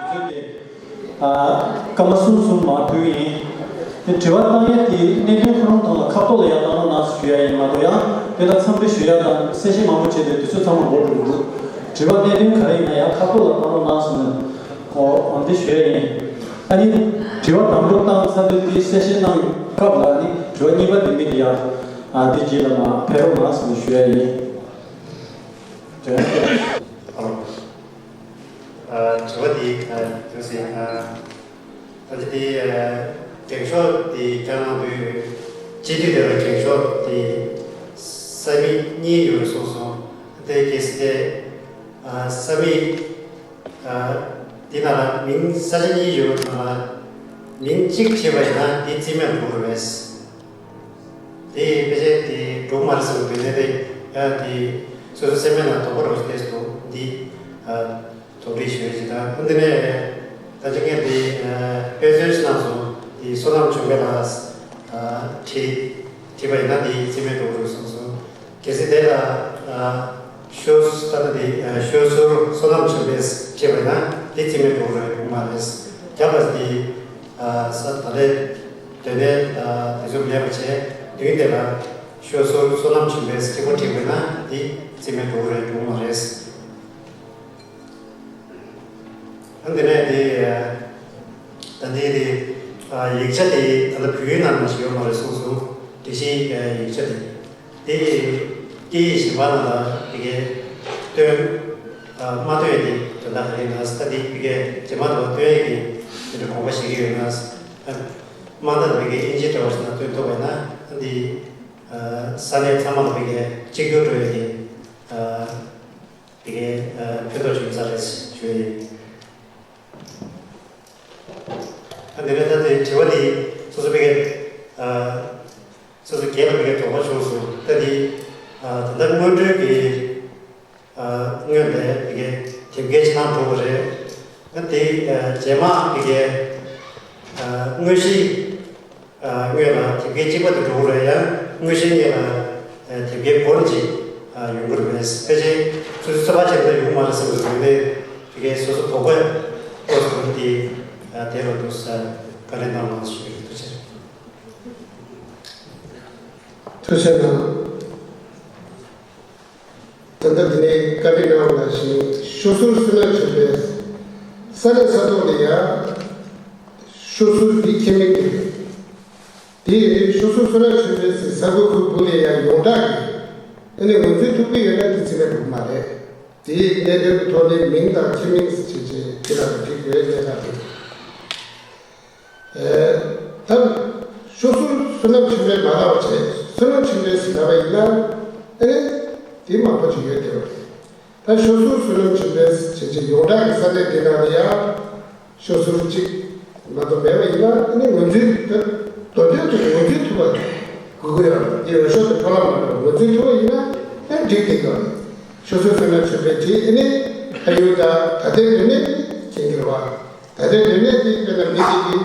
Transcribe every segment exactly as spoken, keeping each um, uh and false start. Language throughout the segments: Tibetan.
ཨ། སྐར་མ་གསུམ་གསུམ་མར་ཕུལ་གྱི་ཡིན། དེ་དྲི་བ་བཏང་ཡས་དེ་གནད་དོན་ཁོ་རང་ཐོག་ལ་ཁ་ཐོག་ལ་ཡར་བཏང་རོགས་གནང་ཞུ་ཡ་ཡིན་མ་གཏོགས། ཡང་དེ་ལ་འཚམས་འདྲི་ཞུ་ཡ་དང་གསལ་བཤད་མང་པོ་བྱས་ཏེ་དུས་ཚོད་ཚང་མ་འགོར་འགྲོ་གི་འདུག་དྲི་བ་གནད་དོན་ག་རེ་ཡིན་ན་ཡང་ཁ་ཐོག་ལ་བཏང་རོགས་གནང་ཟེར་ནས། ཨོ། འོ་འདི་ཞུ་ཡ་ཡིན། ཨ་ནི། དྲི་བ་དང་པོ་བཏང་ཚར་དུས་དེ་གསལ་བཤད་གནང་སྐབས་ལ་ནི་དྲི་བ་གཉིས་པ་དེ་མི་དེ་ཡང་། ཨ། དེ་རྗེས་ལ་མར་ཕེབས་རོགས་གནང་ཟེར་ནས་ཞུ་ཡ་ཡིན། དྲི་བ་དེ་དུས་ཟིན། ད་ལྟ་དེ་འགེངས་ཤོག་དེ་བཀའ་གནང་དུས། སྤྱི་འཐུས་དེ་ལ་འགེངས་ཤོག་དེ་ས་མིག་གཉིས་ཡོད་གསུངས་སོང་། དེ་གལ་སྲིད་དེ་ས་མིག་དེ་ནང་ལ་མིང་ས་ཆ་གཉིས་ཡོད་པ་ནང་ལ་མིང་གཅིག་བྱས་པ་ཡིན་ན་དེ་རྩིས་མེད་འགྲོ་གི་རེད། དེ་ཕལ་ཆེར་དེ་འགྲོ་མ་རེད་བསམ་པའི་ནས་དེ་ཡང་དེ་སོ་སོ་སེམས་པའི་ནང་དོགས་པ་རང་བྱས་འདུག་འདི་ཨ། དོགས་འདྲི་ཞུ་ཡ་ཅིག་དང་། འདི་ནས་ད་ཅི་ངས་དེ་ཨ། དཔེ་མཚོན་ཞིག་གནང་སོང་། དེ་བསོད་ནམས་ཆོས་འཕེལ་ལགས་ཨ། བྲིས་བྲིས་པ་ཡིན་ན་དེ་རྩིས་མེད་འགྲོ་གི་རེད་གསུངས་སོང་། གལ་སྲིད་དེ་ལ་ཨ། ཤོ་ད་ལྟ་དེ་ཨ། ཤོ་ཟུར་བསོད་ནམས་ཆོས་འཕེལ་བྲིས་པ་ཡིན་ན་དེ་རྩིས་མེད་འགྲོ་གི་རེད། ཡོང་མ་རེད། རྒྱབ་ལ་དེ་ཨ། ས་ད་ལས། དེ་ནས་ཨ། དེ་ཚོ་མེད་པ་བྱས། དུས་དེ་ལ་ཤོ་ཟུར་བསོད་ནམས་ཆོས་འཕེལ་གཅིག་པོ་བྲིས་པ་ན་དེ་རྩིས་མེད་འགྲོ་གི་རེད། འགྲོ་གི་མ་རེད། ཨ། དེ་ནས་དེ་ཨ། ད་འདི་དེ་ཨ། ཡིག་ཆ་དེ་ད་ལྟ་བོད་ཡིག་ནང་མ་ཞིག་ཡོད་མ་རེད་གསུངས་སོང་། སྒྲིག་གཞི་ཡིག་ཆ་དེ། དེ་སྐད་ཡིག་གཞན་པ་ནང་ལ་དེ་གའི་སྟོན། ཨ། མ་སྟོན་ཡ་དེ་དོན་དག་ག་རེ་ཡིན་ན། ད་དེ་དེ་གའི་རྗེས་མ་དུ་བ་སྟོན་ཡ་གི་དེ་འདྲ་དགོངས་པ་བཞེས་ཀྱི་ཡོད་ན། ཨ། མ་ད་དེ་གའི་ཨིན་ཇི་འདྲ་བ་ཞིག་ནང་སྟོན་ཐུབ་པ་ཡིན་ན། ཨ། དེ་ཨ། ས་གནས་ཚང་མ་ལ་དེ་གའི་གཅིག་གྱུར་འགྲོ་ཡ་དེ་ཨ། དེ་གའི་ཨ། ཕན་ཐོགས་ཡོང་ས་རེད་ཞུ་ཡ་ཡིན། ཨ། དེ་ནས་ད་དེ་དྲི་བ་དེ་སོ་སོ་ཕ་གི་ཨ། སོ་སོ་སྒེར་ལ་ཕ་གི་དོགས་པ་བྱུང་སོང་། ད་དེ་ཨ། ད་ལྟ་སྔོན་འགྲོའི་གི་ཨ། སྔོན་ལ་ཕ་གི་དེབ་སྐྱེལ་ཆ་ཚང་འགྲོ་གི་རེད། ཨ། དེ་ཨ། རྗེས་མ་ཕ་གི་ཨ། དངོས་གཞི་ཨ། སྔོན་ལ་དེབ་སྐྱེལ་གཅིག་པ་དེ་འགྲོ་གི་རེད། ཡང་དངོས་གཞི་སྔོན་ལ་ཨ། དེབ་སྐྱེལ་སྐོར་གཅིག་ཨ། ཡོང་གི་རེད་པས། ཕལ་ཆེར་སོ་སོའི་ཚོད་དཔག་བྱས་ན་ཡོང་མ་རེད་བསམ་གྱི་འདུག་ནས་ཕ་གི་སོ་སོ་དོགས་པ་སྐོར་སོང་དེ་ཨ། དེ་རུ་འདུག་ས། བཀའ་ལན་གནང་རོགས་ཞུ་རྒྱུ། ཐུགས་རྗེ་ཆེ། ཐུགས་རྗེ་གནང་། ད་ལྟ་འདི་ནས་བཀའ་འདྲི་གནང་བ་ནང་བཞིན་ཤོ་ཟུར་བསོད་ནམས་ཆོས་འཕེལ་ས་གནས་ས་ཐོག་ལ་ཡ་ཤོ་ཟུར་འདི་ཁྱད་མེད་ཀྱི་རེད། དེ་ཡིན་དུས་ཤོ་ཟུར་བསོད་ནམས་ཆོས་འཕེལ་ཟེར་ས་ཁུལ་ཁུལ་སྦུག་ལ་ཡ་ཡོངས་གྲགས་ཀྱི་ཨ་ནི་ངོས་འཛིན་ཐུབ་ཀྱི་ཡོད་ན་འདི་རྩིས་མེད་འགྲོ་གི་མ་རེད། དེ་གནད་དོན་གྱི་ཐོག་ནས་མིང་དང་ཁྱད་མིང་ཟེར་བྱས་བྱས་དེ་ལ་འགྲིག་དགོས་གནད་འགག་རེད། ཨེ། ད་ཤོ་ཟུར་བསོད་ནམས་ཆོས་འཕེལ་མ་ལབ་བྱས་བསོད་ནམས་ཆོས་འཕེལ་ཟེར་ལབ་པ་ཡིན་ན་ཨ་ནི་དེ་མང་པོ་ཅིག་ཡོད་བསྡད་པ་རེད། ད་ཤོ་ཟུར་བསོད་ནམས་ཆོས་འཕེལ་ཟེར་བྱས་བྱས་ཡོངས་གྲགས་ཀྱི་ས་གནས་དེ་ནང་ལ་ཡང་ཤོ་ཟུར་གཅིག་མ་གཏོགས་མེད་པ་ཡིན་ན་ཨ་ནི་ངོས་འཛིན་ད་མདོ་དོན་དུ་ངོས་འཛིན་ཐུབ་པ་དགོས་ཀྱི་ཡོད་རེད། དེ་འོས་ཤོག་དེ་ཕོ་ལ་མ་འགྲོ་ངོས་འཛིན་ཐུབ་པ་ཡིན་ན་ཨ་འགྲིག་བསྡད་ཀྱི་ཡོད་རེད། ཤོ་ཟུར་བསོད་ནམས་ཆོས་འཕེལ་དེ་ཨ་ནི་ཕ་ཡུལ་དང་ད་ལྟའི་སྡོད་གནས་དེ་མཁྱེན་གྱི་རེད་བ། ད་ལྟའི་སྡོད་གནས་དེ་དཔེར་ན་མི་གཅིག་གིས་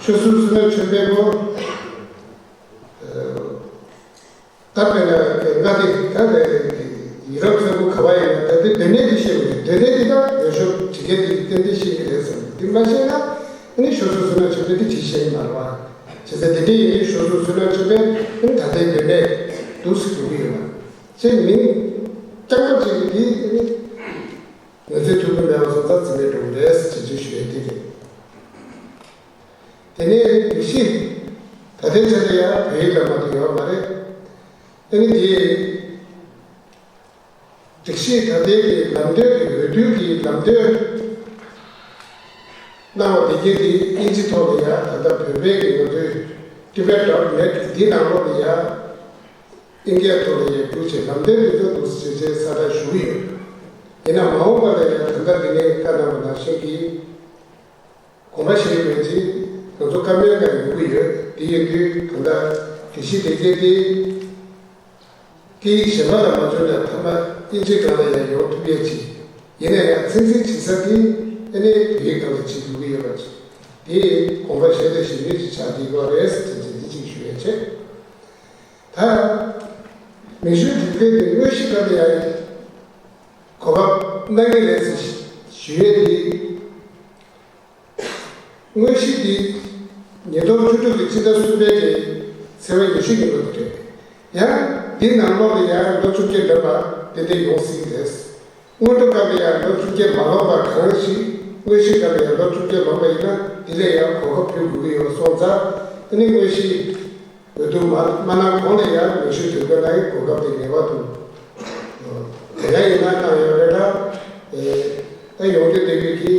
ཤོ་ཟུར་བསོད་ནམས་ཆོས་འཕེལ་པོ། ད་དཔེར་ན་མངའ་སྡེ་ད་ཡུ་རོབ་ས་ཁུལ་ག་བ་ཡིན་ན་ད་ལྟའི་སྡོད་གནས་དེ་ཤེས་དགོས་རེད། སྡོད་གནས་དེ་ད་འོས་ཤོག་བྲིས་མཁན་དེ་གིས་ཏན་ཏན་ཤེས་ཀྱི་རེད་བསམ་གྱི་འདུག་མ་ཤེས་ན་ཨ་ནི་ཤོ་ཟུར་བསོད་ནམས་ཆོས་འཕེལ་དེ་བྲིས་ཤེས་ཀྱི་མ་རེད་བ། བྱས་ཙང་དེ་འདྲ་ཡིན་དུས་ཤོ་ཟུར་བསོད་ནམས་ཆོས་འཕེལ་ཨ་ནི་ད་ལྟའི་སྡོད་གནས་འདུག་སེ་འགྲོ་གི་ཡོད་པ། ཅེས་མིང་རྐྱང་པ་ཅིག་གིས་འདི་ཨ་ནི། ངོས་འཛིན་ཐུབ་ཀྱི་མེད་པ་སོང་ཙང་རྩིས་མེད་འགྲོ་གི་རེད་ཅེས་ཅིག་ཞུ་ཡས་དེ་རེད། དེ་ནས་སྒྲིག་གཞི་ད་ལྟའི་ཆ་ལ་ཡང་བོད་ཡིག་ལ་མ་གཏོགས་ཡོད་མ་རེད། ཨ་ནི་དེ་སྒྲིག་གཞི་ད་ལྟའི་གི་ལམ་སྟོན་གྱི་འོས་བསྡུ་གི་ལམ་སྟོན་གནང་བ་དེ་གའི་དེ་ཨིན་ཇི་ཐོག་ལ་ཡང་ད་ལྟ་བོད་པའི་གི་ང་ཚོའི་Tibet dot net འདི་ནང་ལོགས་ལ་ཡང་། ཨིན་སྐད་ཐོག་ལ་ཡང་བསྒྱུར་བྱས་ལམ་སྟོན་དེ་ཚོ་འདུག་སེ་བྱས་བྱས་གསལ་བསྒྲགས་ཞུ་གི་ཡོད། ཡིན་ན་མ་འོངས་པ་ལ་ཡང་ད་ལྟ་འདི་ནས་བཀའ་གནང་བ་ནང་བཞིན་གྱི་དགོངས་པ་བཞེས་དགོས་ཅིག་ང་ཚོ་བཀའ་མོལ་གང་ཡོང་གི་ཡོད། དེ་ཡིན་དུས་གང་ལྟར་དེ་གཞི་དེ་གས་དེ་སྐད་ཡིག་གཞན་པ་ལ་མ་འཇོག་ན་ཐ་མ་ཨིན་ཇི་སྒང་ལ་ཡང་ཡོང་ཐུབ་ཡས་ཅིག་ཡིན་ན་ཡང་ཚིག་འཛིན་བྱེད་ས་དེ་ཨ་ནི་བོད་ཡིག་སྒང་ལ་བྱེད་དགོས་ཀྱི་ཡོད་པ་ཅིག་དེ་དགོངས་པ་བཞེས་དང་བཞེས་མུས་ཅིག་ཆགས་བསྡད་ཡོད་རེད་ཟེར་ཅིག་འདི་ཅིག་ཞུ་ཡས་བྱས། ད་མིང་གཞུང་དེབ་སྐྱེལ་དེ་དངོས་གཞི་ག་ལ་ཡང་གོ་སྐབས་གནང་གི་རེད་ཟེར་ཞུ་ཡས་དེ་ དངོས་གཞི་འདི་ཉིས་སྟོང་བཅུ་དྲུག་གི་ཕྱི་ཟླ་གསུམ་པའི་གི་ཚེས་པ་ཉི་ཤུ་ཉིན་མོ་དེ་རེད། ཡང་འདི་ནང་ལོགས་ལ་ཡང་ལོ་བཅོ་བརྒྱད་ལོན་པ་དེ་འདྲ་ཡོང་སྲིད་རེད། སྔོན་འགྲོ་སྐབས་ལ་ཡང་ལོ་བཅོ་བརྒྱད་མ་ལོན་པ་གང་ཞིག་དངོས་གཞི་སྐབས་ལ་ཡང་ལོ་བཅོ་བརྒྱད་ལོན་པ་ཡིན་ན་དེ་ལས་ཡང་གོ་སྐབས་ཕུལ་དགོས་ཀྱི་ཡོད་པ་སོང་ཙང་དེ་ནི་དངོས་གཞི་འོས་བསྡུ་མ་མ་གནང་གོང་ལ་ཡང་ལས་ཞུགས་དོན་འཁྱོལ་གནང་ཡའི་གོ་སྐབས་དེ་ངེས་པར་དུ་དེ་ཡང་ཡིན་ན་གནང་ཡོད་རེད་ལ། ད་ཡོང་རྒྱུ་དེ་གི་གི་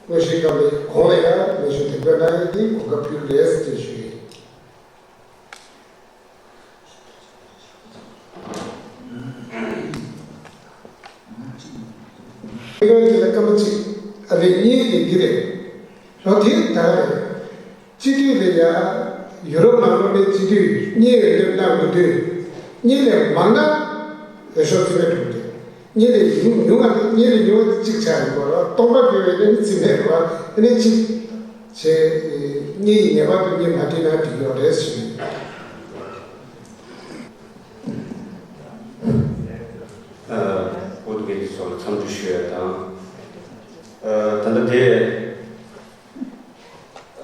དངོས་གཞི་སྐབས་ལ་གོང་ལ་ཡང་ལས་ཞུགས་དོན་འཁྱོལ་གནང་ཡའི་གོ་སྐབས་ཕུལ་རེད་ཅེས་ཞུ་ཡིན། ཁྱེད་རང་ཚོ་ལ་སྐར་མ་གཅིག་ཨ་རེ་གཉིས་དེ་འདི་རེད། ལོ་དེ་ད་རེད། སྤྱི་འཐུས་ལ་ཡ། ཡུ་རོབ་ནང་ལོགས་པའི་སྤྱི་འཐུས་གཉིས་འོས་འདེམས་གནང་དགོས་དུས། གཉིས་ལས་མང་ན་འོས་ཤོག་རྩིས་མེད་འགྲོ་གི་རེད། གཉིས་ལས་ཉུང་ཉུང་བ་དེ་གཉིས་ལས་ཉུང་བ་དེ་གཅིག་ཆགས་ཡོང་གི་རེད། སྟོང་པ་བརྒྱབ་པའི་ནི་རྩིས་མེད་རེད་བ། དེ་ནི་གཅིག་བྱས། གཉིས་ངེས་པར་དུ་གཉིས་མ་བྲིས་ན་འགྲིག་ཡོད་རེད་ཞུ། ཨ་འོས་བསྡུ་འགན་འཛིན་ཚོ་ལ་འཚམས་འདྲི་ཞུ་ཡ་དང་། ཨ་ད་ལྟ་དེ་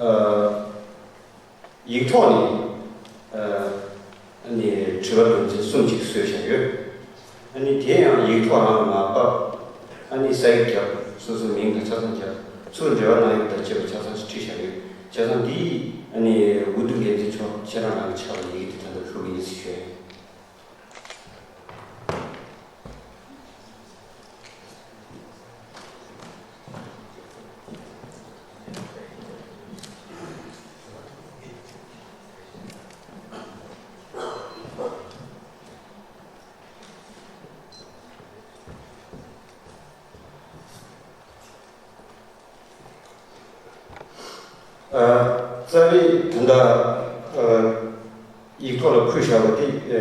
ཨ་ཡིག་ཐོག་ནས་ཨ་ནི་དྲི་བ་དོན་ཚན་གསུམ་ཅིག་བཟོས་བཞག་ཡོད། ཨ་ནི་དེ་ཡང་ཡིག་ཐོག་རང་ལ་མ་ཕབ། ཨ་ནི་ས་ཡིག་རྒྱབ། སོ་སོའི་མིང་དང་ཆ་ཚང་རྒྱབ། ཚུར་འབྲེལ་བ་གནང་ཡག་དང་བཅས་པ་ཆ་ཚང་ཞིག་བྲིས་བཞག་ཡོད། བྱས་ཙང་འདི་ཨ་ནི་འོས་བསྡུ་འགན་འཛིན་མཆོག་ཁྱེད་རང་རང་གི་ཕྱག་ལ་ཡི་གེ་དེ་ད་ལྟ་ཕུལ་གྱི་ཡིན་ཟེར་ཞུ་ཡ་ཡིན། ཨ་རྩ་བའི་ད་ལྟ་ཨ་ཡིག་ཐོག་ལ་ཕུལ་བཞག་པ་དེ་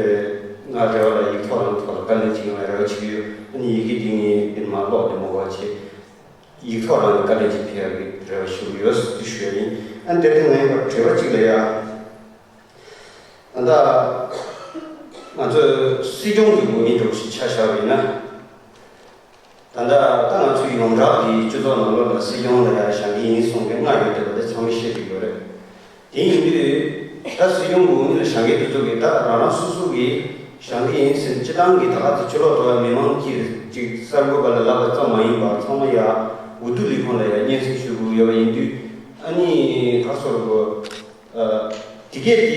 ཨ་ང་རེ་བ་ལ་ཡིག་ཐོག་རང་ཐོག་ལ་བཀའ་ལན་ཅིག་ཡོང་བའི་རེ་བ་བྱེད་ཀྱི་ཡོད། ཨ་ནི་ཡི་གེ་འདི་ངས་འདི་མ་ཀློག་དེ་མ་གོ་བ་བྱས། ཡིག་ཐོག་རང་ནས་བཀའ་ལན་ཅིག་ཕུལ་ཡག་གི་རེ་བ་ཞུ་གི་ཡོད་ཟེར་ཞུ་ཡ་ཡིན། ཨ་ནི་དེ་དེ་ངའི་བར་དྲི་བ་གཅིག་ལ་ཡ། ད་ལྟ་ང་ཚོས་སྲིད་སྐྱོང་གི་འོས་མི་འདྲ་བོ་ཞིག་ཆ་བཞག་པ་ཡིན་ན། ད་ལྟ་ད་ང་ཚོའི་ཡོངས་གྲགས་ཀྱི་སྤྱི་ཚོགས་ནང་ལོགས་ལ་སྲིད་སྐྱོང་ལ་ཡ་བཞེངས་ཀྱི་ཡིན་གསུང་མཁན་ལྔ་ཡོད་བསྡད་པ་དེ་ཚང་མས་ཤེས་ཀྱི་ཡོད་རེད། དེ་ཡིན་དུས་ད་སྲིད་སྐྱོང་གི་འོས་མི་ལ་བཞེངས་མཁན་དེ་ཚོ་གིས་ད་རང་རང་སོ་སོ་གིས་བཞེངས་ཀྱི་ཡིན་ཟེར་སྤྱི་བཏང་གི་ད་ག་ཚོད་ཕྱི་ལོགས་ཐོག་མི་མང་གིས་ཅིག་གསར་འགོད་པ་ལ་ལབ་པ་ཙམ་མ་ཡིན་པར་ཚང་མ་ཡ་འོས་བསྡུ་ལས་ཁུངས་ལ་ཡ་སྙན་སེང་ཞུ་དགོས་ཡོད་པ་ཡིན་དུས། ཨ་ནི་ག་རེ་ཟེར་དགོས། ཨ་དེ་གས་དེ་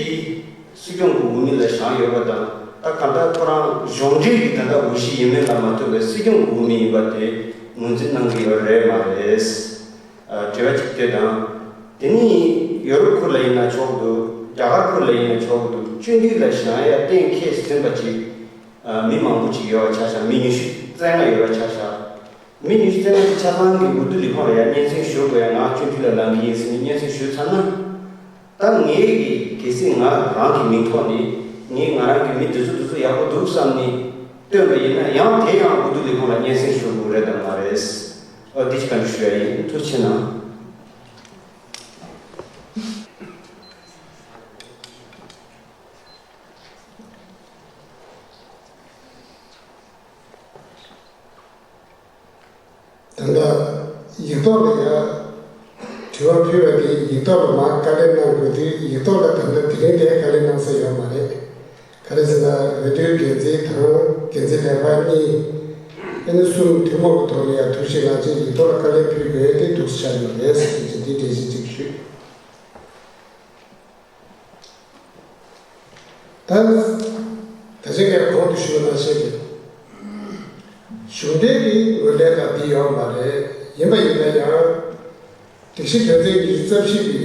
སྲིད་སྐྱོང་གི་འོས་མི་ལ་བཞེངས་ཡོད་པ་དང་། ད་གང་ལྟར་ཁོ་རང་གཞུང་འབྲེལ་གྱི་ད་ལྟ་འོས་གཞི་ཡིན་མིན་ལ་མ་ལྟོས་པའི་སྲིད་སྐྱོང་གི་འོས་མི་ཡིན་པ་དེ་ངོས་འཛིན་གནང་གི་ཡོད་རེད་མ་རེད། ཨ་དྲི་བ་གཅིག་དེ་དང་། དེ་ནི་ཡོ་རོབ་ཁུལ་ལ་ཡིན་ན་ཆོག་གི་འདུག་རྒྱ་གར་ཁུལ་ལ་ཡིན་ན་ཆོག་གི་འདུག་སྤྱི་འཐུས་ལ་བཞེངས་ཡ་གཏན་འཁེལ་ཟིན་པ་ཅིག་ཨ་མི་མང་པོ་ཅིག་ཡོད་པ་ཆ་བཞག་མི་ཉི་ཤུ་རྩ་ལྔ་ཡོད་པ་ཆ་བཞག་མི་ཉི་ཤུ་རྩ་ལྔ་དེ་ཆ་ཚང་གིས་འོས་བསྡུ་ལས་ཁུངས་ལ་ཡང་སྙན་སེང་ཞུ་དགོས་ཡ། ང་སྤྱི་འཐུས་ལ་ལངས་ཀྱི་ཡིན་ཟེར་ནས་སྙན་སེང་ཞུས་ཚར་ན། ད་ངས་ཀྱི་གལ་སྲིད་ང་རང་གི་མིང་ཐོག་ནས་ངས་ང་རང་གི་མི་འདི་ཚོ་འདི་ཚོ་ཡག་པོ་འདུག་བསམ་ནས་བཏོན་པ་ཡིན་ན། ཡང་དེ་ཡང་འོས་བསྡུ་ལས་ཁུངས་ལ་སྙན་སེང་ཞུ་དགོས་རེད་དམ་མ་རེད། ཨ་འདི་ཅིག་བཀའ་འདྲི་ཞུ་ཡ་ཡིན། ཐུགས་རྗེ་གནང་། ད་ལྟ་ཡིག་ཐོག་ལ་ཡ་དྲི་བ་ཕུལ་བ་དེ་ཡིག་ཐོག་ལ་མར་བཀའ་ལན་གནང་དགོས་དུས། ཡིག་ཐོག་ལ་ད་ལྟ་དེ་རིང་དེ་བཀའ་ལན་གནང་ས་ཡོད་མ་རེད། ག་རེ་ཟེར་ན་འོས་བསྡུའི་འགན་འཛིན་དང་འགན་འཛིན་ལས་ཁང་གཉིས། ཨ་ནི་གསུམ་ཐུན་མོང་གི་ཐོག་ལ་ཡ་ཐུགས་ཞིབ་གནང་ཆེད་ཡིག་ཐོག་ལ་བཀའ་ལན་ཕུལ་དགོས་དེ་འདུག་ཆགས་ཡོད་རེད་ཟེར་གྱི་འདི་འགྲེལ་བཤད་ཅིག་ཞུས། ད་ད་ཅི་ངས་གོང་དུ་ཞུས་པ་ནང་བཞིན་རེད། གཞུང་འབྲེལ་གྱི་ངོས་ལེན་ལ་འདི་ཡོད་མ་རེད། ཡིན་པ་ཡིན་ན་ཡང་། སྒྲིག་གཞི་དོན་ཚན་ཉི་ཤུ་རྩ་བཞི་པའི་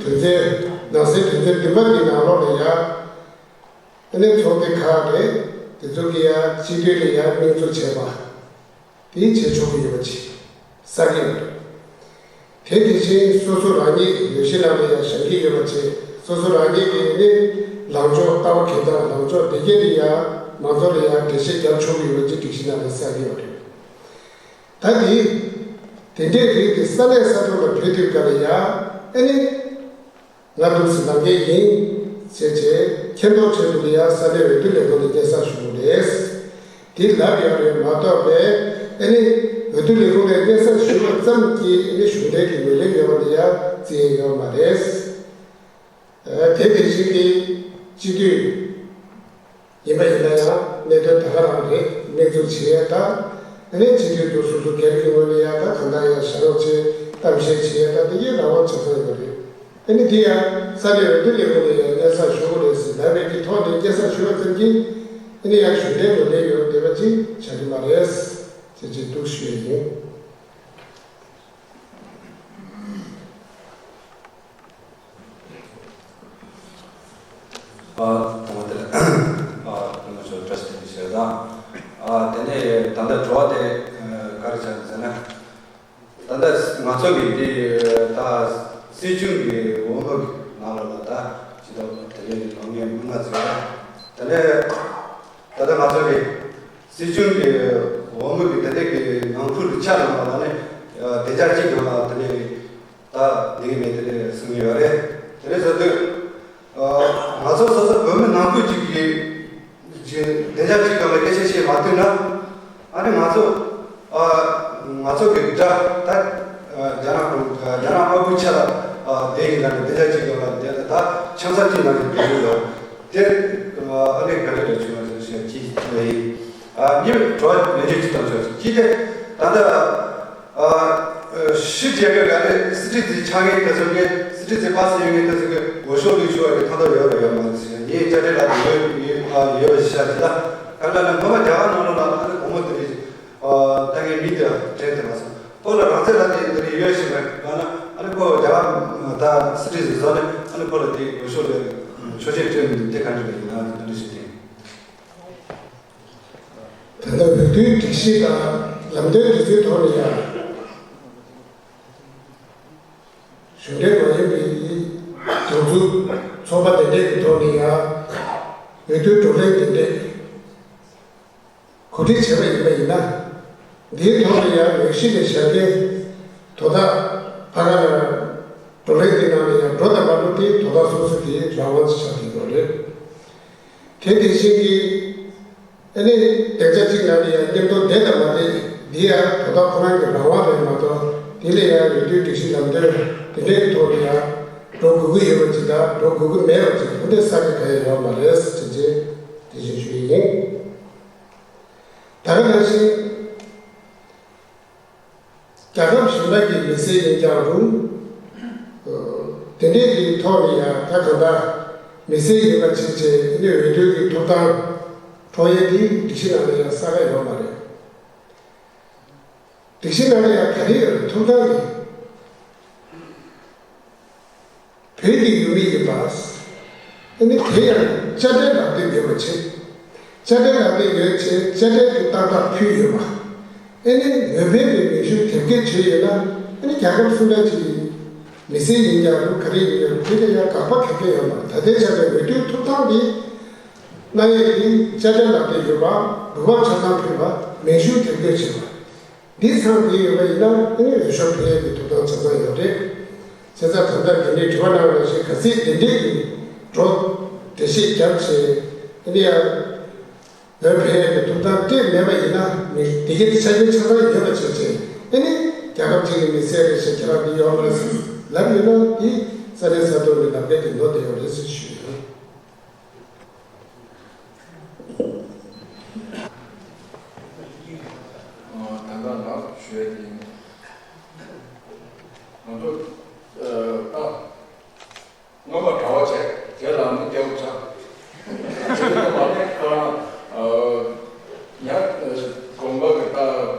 དོན་ཚན་ནང་གསེས་དོན་ཚན་བདུན་པ་འདི་ནང་ལོགས་ལ་ཡང་། ཨ་ནི་ཚོགས་སྡེ་ཁག་རེད། དེ་ཚོ་གི་ཡང་སྤྱི་འཐུས་ལ་ཡང་སྙན་འཛུགས་བྱས་པ། དེ་བྱེད་ཆོག་གི་ཡོད་པ་ཅིག་གསལ་གི་ཡོད་རེད། དེ་དེ་བཞིན་སོ་སོ་རང་ཉིད་ཀྱི་འོས་གཞི་ནང་ལ་ཡང་བཞེངས་ཀྱི་ཡོད་པ་བྱས། སོ་སོ་རང་ཉིད་ཀྱི་ནི་ལངས་ཕྱོགས། ལྟ་བ་འཁྱེར་སྟངས། ལངས་ཕྱོགས་དེ་གས་དེ་ཡང་མང་ཚོགས་ལ་ཡང་འགྲེལ་བཤད་རྒྱབ་ཆོག་གི་ཡོད་པ་ཅིག་སྒྲིག་གཞི་ནང་ལ་གསལ་གི་ཡོད་རེད། ད་དེ་དེ་འདྲའི་རིགས་དེ་ས་གནས་ས་ཐོག་ལ་ཕེབས་དུས་སྐབས་ལ་ཡང་ཨ་ནི། ང་འདུག་སེ་ལངས་མཁན་ཡིན་ཟེར་བྱས་མཁྱེན་རྟོགས་ཆེད་དུ་ལ་ཡང་ས་གནས་འོས་བསྡུ་ལས་ཁུངས་ལ་སྙན་སེང་ཞུ་དགོས་རེད། དེ་ལབ་ཡོད་རེད་མ་གཏོགས་པས། ཨ་ནི་འོས་བསྡུ་ལས་ཁུངས་ལ་སྙན་སེང་ཞུས་པ་ ཙམ་གྱིས་ནི་གཞུང་འབྲེལ་གྱི་ངོས་ལེན་ཡོད་པ་དེ་ཡང་བརྩི་ཡས་ཡོད་མ་རེད། དེ་དེ་བཞིན་གྱི་སྤྱི་འཐུས་ཡིན་པ་ཡིན་ན་ཡང་གནད་དོན་ད་ག་རང་རེད། གནས་ཚུལ་བྱེད་ཡས་དང་། ཨ་ནི་སྤྱི་འཐུས་དུ་སོ་སོ་སྒེར་གྱི་ངོས་ནས་ཡང་ད་གང་ལྟར་ཡང་ཞལ་རོགས་བྱེད། གཏམ་བཤད་བྱེད་ཡས་དང་། དེ་གའི་རང་དབང་ཆ་ཚང་ཡོད་རེད། ཨ་ནི་དེ་ཡང་ས་གནས་འོས་བསྡུ་ལས་ཁུངས་ནས་ཡང་སྙན་སེང་ཞུ་དགོས་རེད་ཟེར་ལབ་པའི་གི་ཐོག་ནས་སྙན་སེང་ཞུ་བ་ཙམ་གྱིས་ཨ་ནི་ཡང་གཞུང་འབྲེལ་ངོས་ལེན་ཡོད་བསྡད་པ་ཅིག་ཆགས་ཀྱི་མ་རེད་ཅེས་ཅིག་འདུག་ཞུ་ཡས་ཡིན། ཨ། དང་པོ་དེ་ལ། ཨ། སྐུ་ངོ་མཆོག་བཀྲ་ཤིས་བདེ་ལེགས་ཞུ་ཡ་དང་། ཨ། དེ་ནས་ད་ལྟ་དྲི་བ་དེ་ག་རེ་ཆགས་ཟེར་ན། ད་ལྟ་ང་ཚོ་གི་འདི་ད་སྲིད་སྐྱོང་གི་འོས་མི་གི་ནང་ལོགས་ལ་ད་སྤྱི་ཚོགས་དེ་འདྲའི་ལོ་ངོ་ལྔ་ཙམ་ཡོད་རེད། དེ་ནས་ད་ལྟ་ང་ཚོ་གི་སྲིད་སྐྱོང་གི་འོས་མི་གི་དེ་འདྲའི་གི་ནང་ཁུལ་གྱི་ཆ་ནང་ལ་ནི་བདེ་འཇགས་གཅིག་སྒང་ལ་དེ་འདྲའི་གི་ད་འདི་གི་མེད་དེ་འདྲའི་གསུང་གི་ཡོད་རེད། དེ་འདྲའི་ཟེར་དུས་ང་ཚོ་སོ་སོ་བོད་མི་ནང་ཁུལ་གཅིག་གི་བདེ་འཇགས་གཅིག་སྒང་ལ་སྐད་ཆ་བཤད་མ་ཐུབ་ན། ཨ་ནི་ང་ཚོ་ཨ་ང་ཚོ་གི་དགྲ་ད་རྒྱ་ནག་གི་རྒྱ་ནག་དམར་པོའི་ཆ་ལ་ཨ་དེ་ཡིན་ན་ནི་དེ་ལ་ཅིག་ཡོད་ལ་དེ་ལ་ད་ཆང་ས་ཅིག་ནང་གི་དེ་ཡོད་ལ་དེ་ཨ་ནི་ག་རེ་འདྲ་བྱུང་བ་ཟེར་ཞེས་ཅིག་ཡིན། ཨ་ཉིན་དྲོ་ལན་ཅིག་ཅིག་བཏང་ཆོག་ཅིག་དེ་ད་ལྟ་ཨ་ཤི་རྒྱལ་ཁབ་ག་རེ་སྲིད་ཁྲི་འཛིན་ཆགས་མཁན་དེ་ཚོ་གི་སྲིད་ཁྲི་འཛིན་པ་སེ་ཡོད་མཁན་དེ་ཚོ་གི་འོས་ཤོག་བླུགས་ཆོག་གི་ཐོབ་ཐང་ཡོད་རེད་ཡོད་མ་རེད་ཟེར་ཡིན། བཅར་འདྲི་ལ་དེ་ཡོད་ཡོད་ཡོད་པ་ཞིག་ཤར་ཅིག་ལ་ག་ལ་ལ་ངོ་མ་རྒྱ་གར་ནང་ལོགས་ལ་ཨ་ནི་བུ་མོ་དེ་རིགས་ཨ་ལྟ་མཁན་མི་དེ་དྲན་དེ་མ་སོང་། ཁོ་ལ་རང་བཙན་ལ་དེ་དེ་རིགས་ཡོད་ཞིག་མེད་ལ་ན་ཨ་ནི་ཁོ་རྒྱ་གར་ད་སྲིད་ཁྲི་འཛིན་བཟོ་ནས་ཨ་ནི་ཁོ་ལ་དེ་འོས་ཤོག་ལས་ཆོག་མཆན་སྤྲད་མི་འདུག་དེ་ག་འདྲ་རེད་ཡིན་ན་དེ་ག་འདྲ་ཞིག་དེ། ད་ལྟ་འོས་བསྡུའི་སྒྲིག་གཞི་དང་ལམ་སྟོན་དེ་ཚོའི་ཐོག་ནས་ཡང་གཞུང་འབྲེལ་མ་ཡིན་པའི་སྒྲིག་འཛུགས་ཚོགས་པ་དེ་འདྲས་ཀྱི་ཐོག་ནས་ཡང་འོས་བསྡུའི་བགྲོ་གླེང་དེ་འདྲས་གོ་སྒྲིག་བྱས་པ་ཡིན་པ་ཡིན་ན། འདིའི་ཐོག་ནས་ཡང་འོས་གཞི་ལས་བཞག་མཁན་དོ་བདག་ཕ་ག་ལ་བགྲོ་གླེང་དེ་ནང་ནས་ཡང་འགྲོ་དང་མ་འགྲོ་དེ་དོ་བདག་སོ་སོ་གི་རང་དབང་ཆ་བཞག་གི་ཡོད་རེད། དེ་དེ་བཞིན་གྱི། ཨ་ནི་སྡིངས་ཆ་གཅིག་ནང་ནས་ཡང་མཉམ་དུ་བསྡད་དང་མ་བསྡད་འདི་ཡང་དོ་བདག་ཁོ་རང་གི་རང་དབང་རེད་མ་གཏོགས་དེ་ལས་ཡང་འོས་བསྡུའི་སྒྲིག་གཞི་ལམ་སྟོན་དེ་འདྲའི་ཐོག་ནས་ཡང་འགྲོ་དགོས་ཀྱི་ཡོད་པ་ཅིག་དང་འགྲོ་དགོས་ཀྱི་མེད་པ་ཅིག་འོ་འདི་ས་ཆ་ག་ཡང་ཡོད་མ་རེད་ཟེར་ཅེས་དེ་བཞིན་ཞུ་ཡི་ཡིན། ད་ག་ནང་བཞིན། རྒྱལ་ཁབ་གཞན་པ་གི་མི་སེར་ཡིན་ཀྱང་རུང་། དེ་འདྲའི་གི་ཐོག་ནས་ཡང་ད་གང་ལྟར་མི་སེར་ཡིན་པ་བྱས་བྱས་འདི་འོས་བསྡུ་གི་ཐོབ་ཐང་འཕྲོག་ཡས་དེ་སྒྲིག་གཞི་ནང་ལ་ཡང་གསལ་ཁ་ཡོད་མ་རེད། སྒྲིག་གཞི་ནང་ལ་ཡང་ག་རེ་ཡོད་རེད་ཐོབ་ཐང་གི། བོད་ཀྱི་ཡུལ་མི་ཡིན་པ། ཨ་ནི་དེ་ཡང་དཔྱ་ཁྲལ་ལག་དེབ་ཡོད་པ་བྱས། དཔྱ་ཁྲལ་ལག་དེབ་ཡོད་བྱས་དཔྱ་ཁྲལ་དུ་ཏག་ཏག་ཕུལ་ཡོད་པ། ཨ་ནི་འོས་འཕེན་པའི་མིང་གཞུང་དེབ་སྐྱེལ་བྱས་ཡོད་ན་ཨ་ནི་རྒྱལ་ཁབ་སུ་འདྲ་ཅིག་གི་མི་སེར་ཡིན་ཀྱང་རུང་ག་རེ་ཡིན་ཀྱང་རུང་དེ་ལ་ཡང་དགག་པ་ག་གེ་ཡོད་མ་རེད། ད་ལྟའི་ཆ་ནས་འོས་བསྡུའི་ཐོབ་ཐང་འདི་གནང་ཡས་འདི་དཔྱ་ཁྲལ་ལག་དེབ་ཡོད་པ། འབུལ་བ་ཆ་ཚང་ཕུལ་བ། མིང་གཞུང་དེབ་སྐྱེལ་བྱས་པ། འདི་ཚང་འདི་ཡོད་པ་ཡིན་ན་ཨ་ནི་འོས་ཤོག་འཕེན་ཡས་ཀྱི་ཐོབ་ཐང་ཆ་ཚང་ཡོད་རེད། བྱས་ཙང་ད་ལྟ་འདི་ནས་དྲི་བ་གནང་བ་ནང་བཞིན་གལ་སྲིད་འདི་འདྲའི་གི་འགྲོ་འགྲེལ་བཤད་བརྒྱབ་བྱས་ཨ་ནི་ཡང་འོས་འཕེན་ཡས་ཀྱི་ཐོབ་ཐང་སྤྲད་མེད་པ་ཡིན་ན་མི་དེ་གའི་ཆ་རྐྱེན་ཆ་ཚང་ཡོད་པ་བྱས་བྱས་ཨ་ནི་རྒྱལ་ཁབ་ཅིག་གི་མི་སེར་རེད་ཞེས་ཁྱེད་རང་འདི་ཡོད་མ་རེད་ཟེར་ལབ་ཡོད་ན་འདི་ས་གནས་ས་ཐོག་ནས་ལབ་མཁན་གྱི་ནོར་དེ་ཡོད་རེད་ཟེར་ཞུ་ཡོད། ད་ལྟ་ལ་ཞུ་ཡས་ཡིན། ང་ཚོ་ད་སྔོན་མ་གྲྭ་བ་བྱས་དེ་ལ་ནི་སྐྱེ་བོ་ཆགས། དེ་ལ་མ་ནི་ཁ་ཉ་དགོན་པ་གི་ད་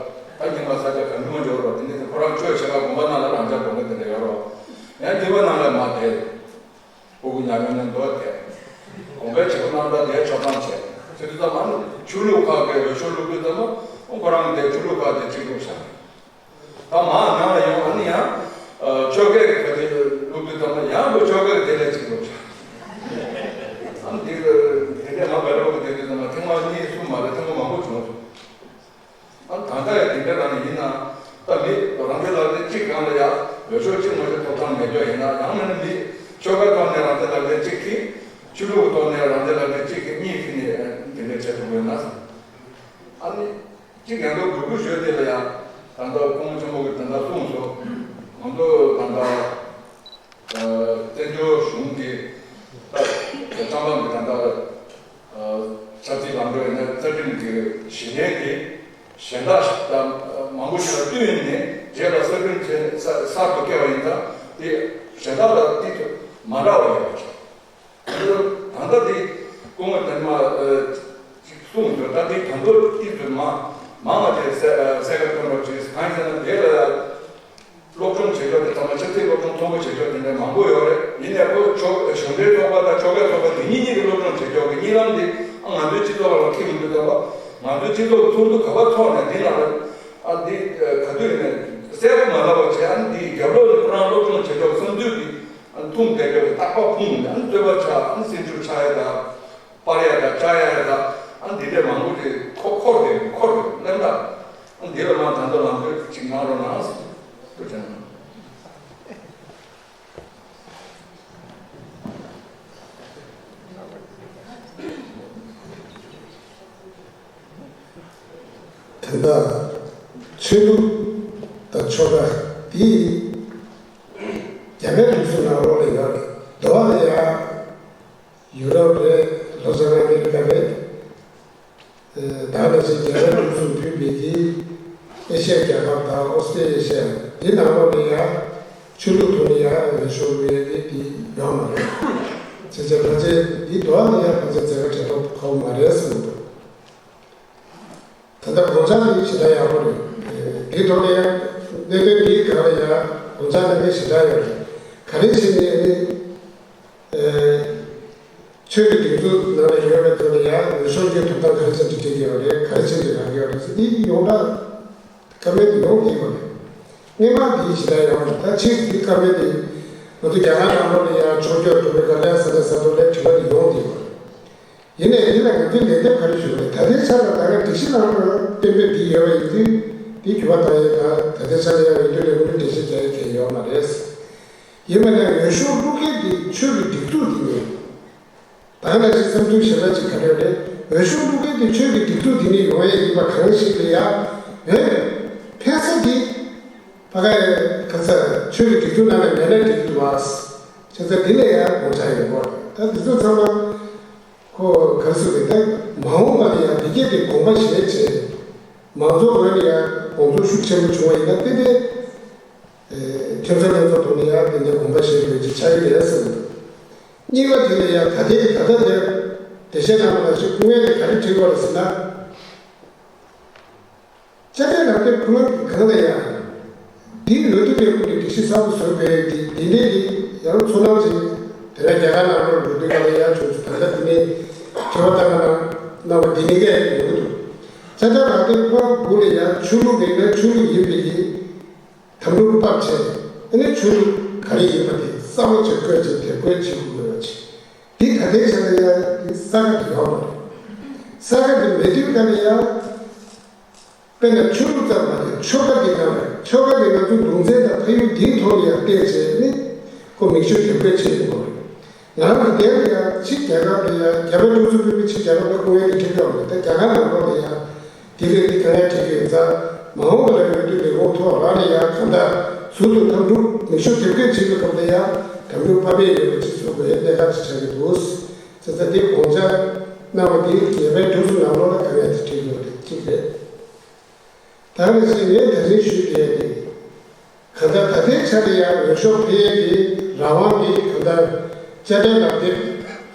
ད་ཉི་མ་ས་ཆ་ག་ནུ་མ་འབྱོར་རོ་དེ་ནི་ཁོ་རང་ཆོས་བྱེད་ཀ་དགོན་པ་ནང་ལ་རང་ཅག་དགོན་པ་དེ་འདྲ་ཡོད་རོ། ཡང་དེ་བ་ནང་ལ་མ་དེ། སྤུ་གུ་ཉམས་ཡོང་ནས་འདུག་སྟེ། དགོན་པའི་བྱེད་སྒོ་རྣམ་དག་དེ་ཆོག་ཐམ་བྱས། ཚེ་དུས་ཙམ་མ་ནི་ཆོས་ལུགས་ཁག་གི་འོས་ཤོག་བླུགས་དུས་ཙམ་མ་ཁོ་རང་གི་དེ་ཆོས་ལུགས་ཁག་དེ་གཅིག་བླུགས་བཞག་ད་མ་ནང་ལ་ཡོང་ཨ་ནི་ཡང་ཆོལ་ཁའི་གི་ག་དེ་བླུགས་དུས་ཙམ་མ་ཡང་དུ་ཆོལ་ཁའི་གི་དེ་ལས་གཅིག་བླུགས་བཞག་ཨ་ནི་དེ་དེ་ནས་ང་བེ་རོག་གི་དེ་དུས་ཙམ་མ་ཐེངས་མ་གཉིས་གསུམ་མ་རེད་ཐེངས་མ་མང་པོ་བྱུང་སོང་། ཨ་ད་ལྟ་ཡང་དེ་འདྲ་རང་ཡིན་ན། ད་མི་རང་བཙན་ལག་དེབ་གཅིག་སྒང་ལ་ཡ་འོས་ཤོག་གཅིག་མ་ཞིག་ཐོབ་ཐང་མེད་རྒྱུ་ཡིན་ན་ཡང་མིན་ན་མི་ཆོལ་ཁ་ཐོག་ནས་རང་བཙན་ལག་དེབ་གཅིག་གིས་ཆོས་ལུགས་ཐོག་ནས་རང་བཙན་ལག་དེབ་གཅིག་གིས་གཉིས་ཁྱེར་ནས་དེ་འདྲ་བྱེད་ཐུབ་ཡོད་ན་ཟེར། ཨ་ནི་གཅིག་ཡང་དུ་འགུལ་འགུལ་ཞུས་དེ་ལ་ཡ་ད་ལྟ་སྐུ་ངོ་ཆེན་པོ་གིས་ད་ལྟ་གསུངས་སོ། ད་ལྟ་བཙན་བྱོལ་གཞུང་གི་ད་ད་ལྟ་ད་ལྟ་ཆབ་སྲིད་ལམ་ལུགས་ཡིན་ན་རྩ་ཁྲིམས་ཀྱི་གཞི་འགྲེལ་དེ་གཞན་དག་ཞིག་དང་མང་པོ་ཞིག་ལ་བསྟུན་ནས་རྗེས་ལ་གསར་སྐྲུན་བྱས་གསར་གསར་དུ་བཀལ་བ་ཡིན་ཙང་དེ་གཞན་དག་ལ་དེ་མ་འདྲ་བ་ཡོད་པ་ཞིག་ད་ལྟ་དེ་སྐུ་ངོ་དེ་མ་གསུངས་འདུག་ད་དེ་ད་ལྟ་དེ་ཚོ་མ་མང་བ་དེ་གསལ་ཁ་ཐོན་པ་ཅིག་གང་ཡིན་ཟེར་ན་དེ་ལ་སློབ་སྦྱོང་བྱེད་ཕྱོགས་དེ་ཚང་མ་ཆབ་སྲིད་སློབ་སྦྱོང་ཚོགས་པ་བྱེད་ཕྱོགས་དེ་འདྲ་མང་པོ་ཡོད་རེད། ཡིན་ནའི་ཁོ་ཕྱོགས་གཞུང་འབྲེལ་ཚོགས་པ་དང་ཕྱོགས་འགལ་ཚོགས་པ་དེ་གཉིས་གཉིས་ཀྱི་སློབ་སྦྱོང་བྱེད་ཕྱོགས་ཀྱི་གཉིས་ལམ་དེ་ང་ཚོའི་སྤྱི་ཚོགས་ལ་འཁེལ་མི་འདུག་ད་ང་ཚོའི་སྤྱི་ཚོགས་ཚོགས་འདུ་ག་པར་ཚོགས་ནས་དེ་ནང་ལ་ཨ་འདི་ག་དུས་ཡིན་ནའི་གསལ་པོ་མ་ལབ་པ་བྱས། ཨ་ནི་འདི་རྒྱབ་ལོགས་ནས་ཁོ་རང་སློབ་སྦྱོང་བྱེད་ཕྱོགས་བསམ་ཚུལ་འདི་ཨ་ནི་ཐུང་བསྡད་ཀྱོག་གི་རྟག་པར་ཕུང་ནས་ཨ་ནི་རྩོད་པ་ཆགས། ཨ་ནི་སེམས་ཤུགས་ཆག་ཡ་དང་། པར་ཡ་དང་བཅར་ཡ་ཡ་དང་ཨ་འདི་འདྲས་མང་པོ་ཞིག་འཁོར་འཁོར་ཏེ་འཁོར་ཏེ་སླེབས་ན་ཨ་འདི་ལ་མ་ད་ལྟ་ལམ་སྟོན་ཅིག་གནང་རོགས་གནང་ཟེར་ཐུགས་རྗེ་གནང་། དེ་འདྲ་ཆོས་ལུགས་དང་ཆོལ་ཁ་འདི་རྒྱ་བལ་འབྲུག་གསུམ་ནང་ལོགས་ལ་ཡོད་རེད། མདོ་བ་ལ་ཡ། ཡུ་རོབ་རེད། ལྷོ་བྱང་ཨ་མི་རི་ཀ་རེད། ད་ནང་བཞིན་རྒྱ་གར་ཡུལ་གསུམ་ཕུད་པའི་གི་ཨེ་ཤ་ཡ་རྒྱལ་ཁབ་དང་ཨོ་སི་ཀྲི་ཡ་ཤ་ཡ་འདི་ནང་ལོགས་ནས་ཡང་ཆོས་ལུགས་ཐོག་ནས་ཡང་འོས་ཤོག་བླུག་ཡས་ཀྱི་འདི་ཡོད་མ་རེད། བྱས་ཙང་ཕལ་ཆེར་འདི་འདྲ་བ་ནས་ཡང་ཕལ་ཆེར་མཛད་སྒོ་གྲ་སྒྲིག་ཁག་པོ་མ་རེད་བསམ་གྱི་འདུག་ད་ལྟ་དགོངས་འཆར་འདི་ཞེ་དྲག་ཡག་པོ་རེད། འདིའི་ཐོག་ནས་ཡང་གནད་དོན་འདིའི་སྒང་ལ་ཡང་དགོངས་འཆར་གནང་མཁན་ཞེ་དྲག་ཡོད་རེད། ག་རེ་བྱས་ནས་ཨ་ནི། ཆོས་ཀྱི་སྒྲིག་འཛུགས་ནང་ལ་ཡོད་པའི་ཐོག་ནས་ཡང་འོས་ཤོག་རྒྱུའི་ཐོབ་ཐང་ག་རེ་བྱས་ནས་སྤྲད་ཀྱི་ཡོད་རེད། ག་རེ་བྱས་ནས་རག་གི་ཡོད་རེད་ཟེར་འདི་ཡོངས་གྲགས་བཀའ་མོལ་འདི་ཡོང་གི་ཡོད་རེད། སྔོན་མ་འདི་ཞེ་དྲག་ཡོང་རེད། ད་ཕྱིས་འདི་བཀའ་མོལ་འདི་ང་ཚོ་རྒྱ་གར་ནང་ལོགས་ལ་ཡང་ཕྱོགས་བསྐྱོད་གྲུབ་པའི་སྐབས་ལ་ས་གནས་ས་ཐོག་ལ་དྲི་བ་འདི་ཡོང་གི་ཡོད་རེད། ཡིན་ནའི་འདི་ལ་ང་ཚོས་ལན་འདེབས་ག་རེ་ཞུ་དགོས་རེད། ད་ལྟའི་ཆར་ལ་ད་ལྟ་སྒྲིག་གཞི་ནང་ལ་གཏན་འབེབས་འདི་ཡོད་པ་ཡིན་དུས་འདི་འགྱུར་བ་གཏང་ཡས་དང་ད་ལྟའི་ཆར་ལ་ཡང་འོས་བསྡུ་ལས་ཁུངས་ལ་འགྲེལ་བཤད་རྒྱག་ཡས་གང་ཡང་ཡོད་མ་རེད། ཡིན་པ་ནའི་འོས་ཤོག་བླུག་མཁན་འདི་ཆོས་ཀྱི་སྒྲིག་འཛུགས་འདི་ཡིན། ད་ནང་བཞིན་བསམ་ཚུལ་གཞན་པ་ཅིག་ག་རེ་རེད། འོས་ཤོག་བླུག་མཁན་དེ་ཆོས་ཀྱི་སྒྲིག་འཛུགས་དེ་ནས་ཡོང་ཡས་ཡིན་པ་གང་ཞིག་ལ་ཡང་འོས་འཕེན་ས་དེ་ཕ་ག་ཡ་ག་ཚ་ཆོས་ཀྱི་སྒྲིག་འཛུགས་ནང་ལ་མེད་ན་འགྲིག་གི་འདུག་བ། བྱས་ཙང་འདི་ལ་ཡང་དགོངས་འཆར་ཡོད་སྐོར་ད་འདི་ཚོ་ཚང་མ་ཁོ་ག་རེ་ཟེར་དགོས་རེད། ད་མ་འོངས་པ་ལ་ཡང་འདི་སྐད་དེ་དགོངས་པ་བཞེས་བྱས་མང་ཚོགས་ངོས་ནས་ཡང་དགོངས་ཚུལ་ཤུགས་ཆེན་པོ་བྱུང་བ་ཡིན་ན་དེ་དེ། ཁྱོད་ཚོ་ལྷན་ཚོགས་ཐོག་ནས་ཡང་དེ་འདྲའི་དགོངས་པ་བཞེས་དགོས་ཀྱི་ཆགས་ཀྱི་རེད་ཟེར་གྱི་འདུག་གཉིས་པ་དེ་ལ་ཡང་ད་ལྟའི་ད་ལྟ་དེར་འགྲེལ་བཤད་གནང་བ་ནང་བཞིན་སྐུ་ངལ་དེ་ག་རེ་འཕྲད་དགོས་རེད་ཟེར་ན། དཔྱ་ཁྲལ་ལག་དེབ་ཁོ་རང་གི་སྒང་ལ་ཡང་དེའི་འོས་བསྡུ་ལས་ཁུངས་ཀྱི་སྒྲིག་གཞི་གསར་པ་བཟོ་དགོས་ཡས་དེ་འདི་འདྲའི་གི་ཡང་ཚོར་སྣང་ཅིག་དེ་ལ་རྒྱ་གར་ནང་ལོགས་འོས་བསྡུ་སྒང་ལ་ཡང་བྱུང་སོང་། ད་ལྟ་དེ་ནས་དྲི་བ་བཏང་ག་གནང་གནང་བ་འདི་ནས་གས་ཡོང་གི་འདུག་དཔྱ་ཁྲལ་ལག་དེབ་ཁོ་རང་དགུ་ལ་ཡང་ཆོས་ལུགས་མེད་ན་ཆོས་ལུགས་ཡིན་པའི་གི་དམ་ལུགས་ཕབ་བྱས། ཨ་ནི་ཆོས་ལུགས་ག་རེ་ཡིན་པ་དེ་གསལ་པོ་བྱས་བཀོད་བྱས་དེབ་བཀོད་བྱེད་དགོས་པ་བྱས། འདི་ད་ལྟའི་ཆ་ལ་ཡང་འདི་གསལ་ཁ་དེ་ཡོད་མ་རེད། གསལ་ཁ་དེ་མེད་དུས་ཀ་ལ་ཡང་། དཔེར་ན་ཆོས་ལུགས་ཙམ་མ་རེད། ཆོལ་ཁ་དེ་གང་རེད། ཆོལ་ཁ་དེ་ང་ཚོ་ལུང་ཚན་དང་ཕ་ཡུལ་འདིའི་ཐོག་ལ་ཡང་བལྟས་བྱས་ནི་ཁོ་མིང་གཞི་དེབ་བཀོད་བྱེད་དགོས་རེད། ང་རང་གི་དེབ་ལ་ཡང་ཕྱི་རྒྱལ་ཁབ་ལ་ཡང་རྒྱ་བལ་འབྲུག་གསུམ་ཕུད་པའི་ཕྱི་རྒྱལ་ཁབ་ལ་སྐུ་ངལ་དེ་འཕྲད་ཀྱི་ཡོད་མ་རེད། ད་རྒྱ་གར་ནང་ལོགས་ལ་ཡང་། དེ་ལས་འདི་དཀའ་ངལ་འཕྲད་ཀྱི་ཡོད་ཙང་མ་འོངས་པ་ལ་འོས་བསྡུ་ལས་ཁུངས་ཐོག་རང་ལ་ཡང་གང་ལྟར་ཟུར་དུ་དམ་ཕྲུག་མིང་གཞི་དེབ་སྐྱེལ་བྱེད་པའི་སྐབས་ལ་ཡང་དམ་ཕྲུག་ཕ་མེས་ཡོད་པ་ཅིག་བཟོ་དགོས་གནད་འགག་ཅིག་ཆགས་ཀྱི་འདུག་བྱས་ཙང་འདི་དགོངས་འཆར་གནང་བ་འདི་རྒྱ་བལ་འབྲུག་གསུམ་ནང་ལོགས་ལ་དཀའ་ངལ་དེ་འཕྲད་ཀྱི་ཡོད་རེད། གཅིག་རེད། ད་ནི་ཅིག་ངས་ད་རིང་ཞུས་བསྡད་དེ། གང་ལྟར་ད་ལྟའི་ཆ་ལ་ཡང་འོས་ཤོག་འཕེན་ཡས་ཀྱི་རང་དབང་གི་གང་ལྟར་དཔྱ་ཁྲལ་ལག་དེབ་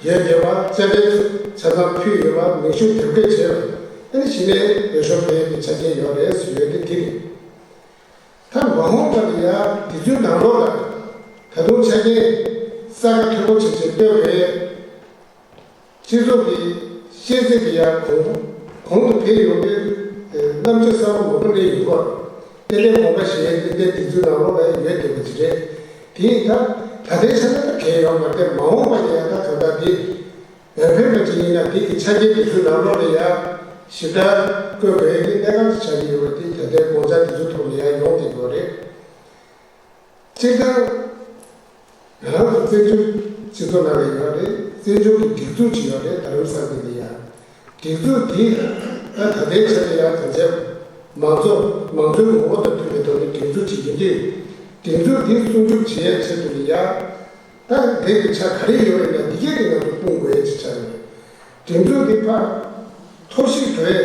ཡོད་བསྡད་པ། དཔྱ་ཁྲལ་ཆ་ཚང་ཕུལ་ཡོད་པ། མིང་གཞི་དེབ་སྐྱེལ་བྱས་པ། ཨ་ནི་གཞི་ནས་འོས་ཤོག་འཕེན་ཡས་ཀྱི་ཆ་རྐྱེན་ཡོད་རེད་ཟེར་ཡོད་དེ་འདི་རེད། ད་མ་འོངས་པ་ལ་ཡང་འདི་ཚོའི་ནང་ལོགས་ལ་ད་དུང་ཆ་རྐྱེན་གསལ་ཁ་མཐོན་པོ་བྱས་བྱས་བཏོན་པས། སྤྱི་ཚོགས་ཀྱི་ཤེས་ཚད་ཀྱི་ཡར་གོང་གོང་དུ་འཕེལ་ཡོང་བའི་རྣམ་དཔྱོད་གསར་པ་མང་པོ་སླེབས་ཡོང་གི་རེད། ཏན་ཏན་དགོངས་པ་བཞེས་ཏན་ཏན་དེ་ཚོའི་ནང་ལོགས་ལ་ཡོད་བསྡད་པ་ཅིག་རེད། དེ་ཡིན་ད་ད་ལྟའི་ཆ་ལ་ད་གལ་ཡོད་མ་རེད། མ་འོངས་པ་ལ་ཡང་ད་གང་ལྟར་དེ་འོས་འཕེན་པ་ཅིག་ཡིན་ན་དེ་གི་ཆ་རྐྱེན་དེ་ཚོའི་ནང་ལོགས་ལ་ཡང་ཞིབ་ཕྲ་བཀོད་དགོས་ཡ་གི་གནད་འགག་ཅིག་ཆགས་ཀྱི་ཡོད་པ་དེ་ད་ལྟའི་དགོངས་འཆར་དེ་ཚོའི་ཐོག་ནས་ཡང་ཡོང་བསྡད་ཡོད་རེད། སྤྱིར་བཏང་། ང་རང་ཚོ་བཙན་བྱོལ་སྤྱི་ཚོགས་ནང་ལ་ཡོད་རེད། བཙན་བྱོལ་གྱི་སྒྲིག་འཛུགས་ཅིག་ཡོད་རེད། རྡ་རམ་ས་ལ་ནས་ཡང་། སྒྲིག་འཛུགས་འདི་ད་ད་ལྟའི་ཆ་ལ་ཡང་གང་བྱས་མང་ཚོགས་མང་གཙོའི་ངོ་བོ་དང་མཐུན་པའི་ཐོག་ནས་སྒྲིག་འཛུགས་ཅིག་ཡིན་དུས། སྒྲིག་འཛུགས་འདི་སྲུང་སྐྱོབ་བྱེད་ཡ་ཆེད་དུ་ལ་ཡ། ད་འདི་གི་ཆ་ག་རེ་ཡོད་རེད་ན་འདི་གས་དེ་ང་ཚོ་སྤུངས་དགོས་ཡ་ཅིག་ཆགས་ཡོད་རེད། སྒྲིག་འཛུགས་འདི་ཕར་ཐོར་ཞིག་འགྲོ་ཡ།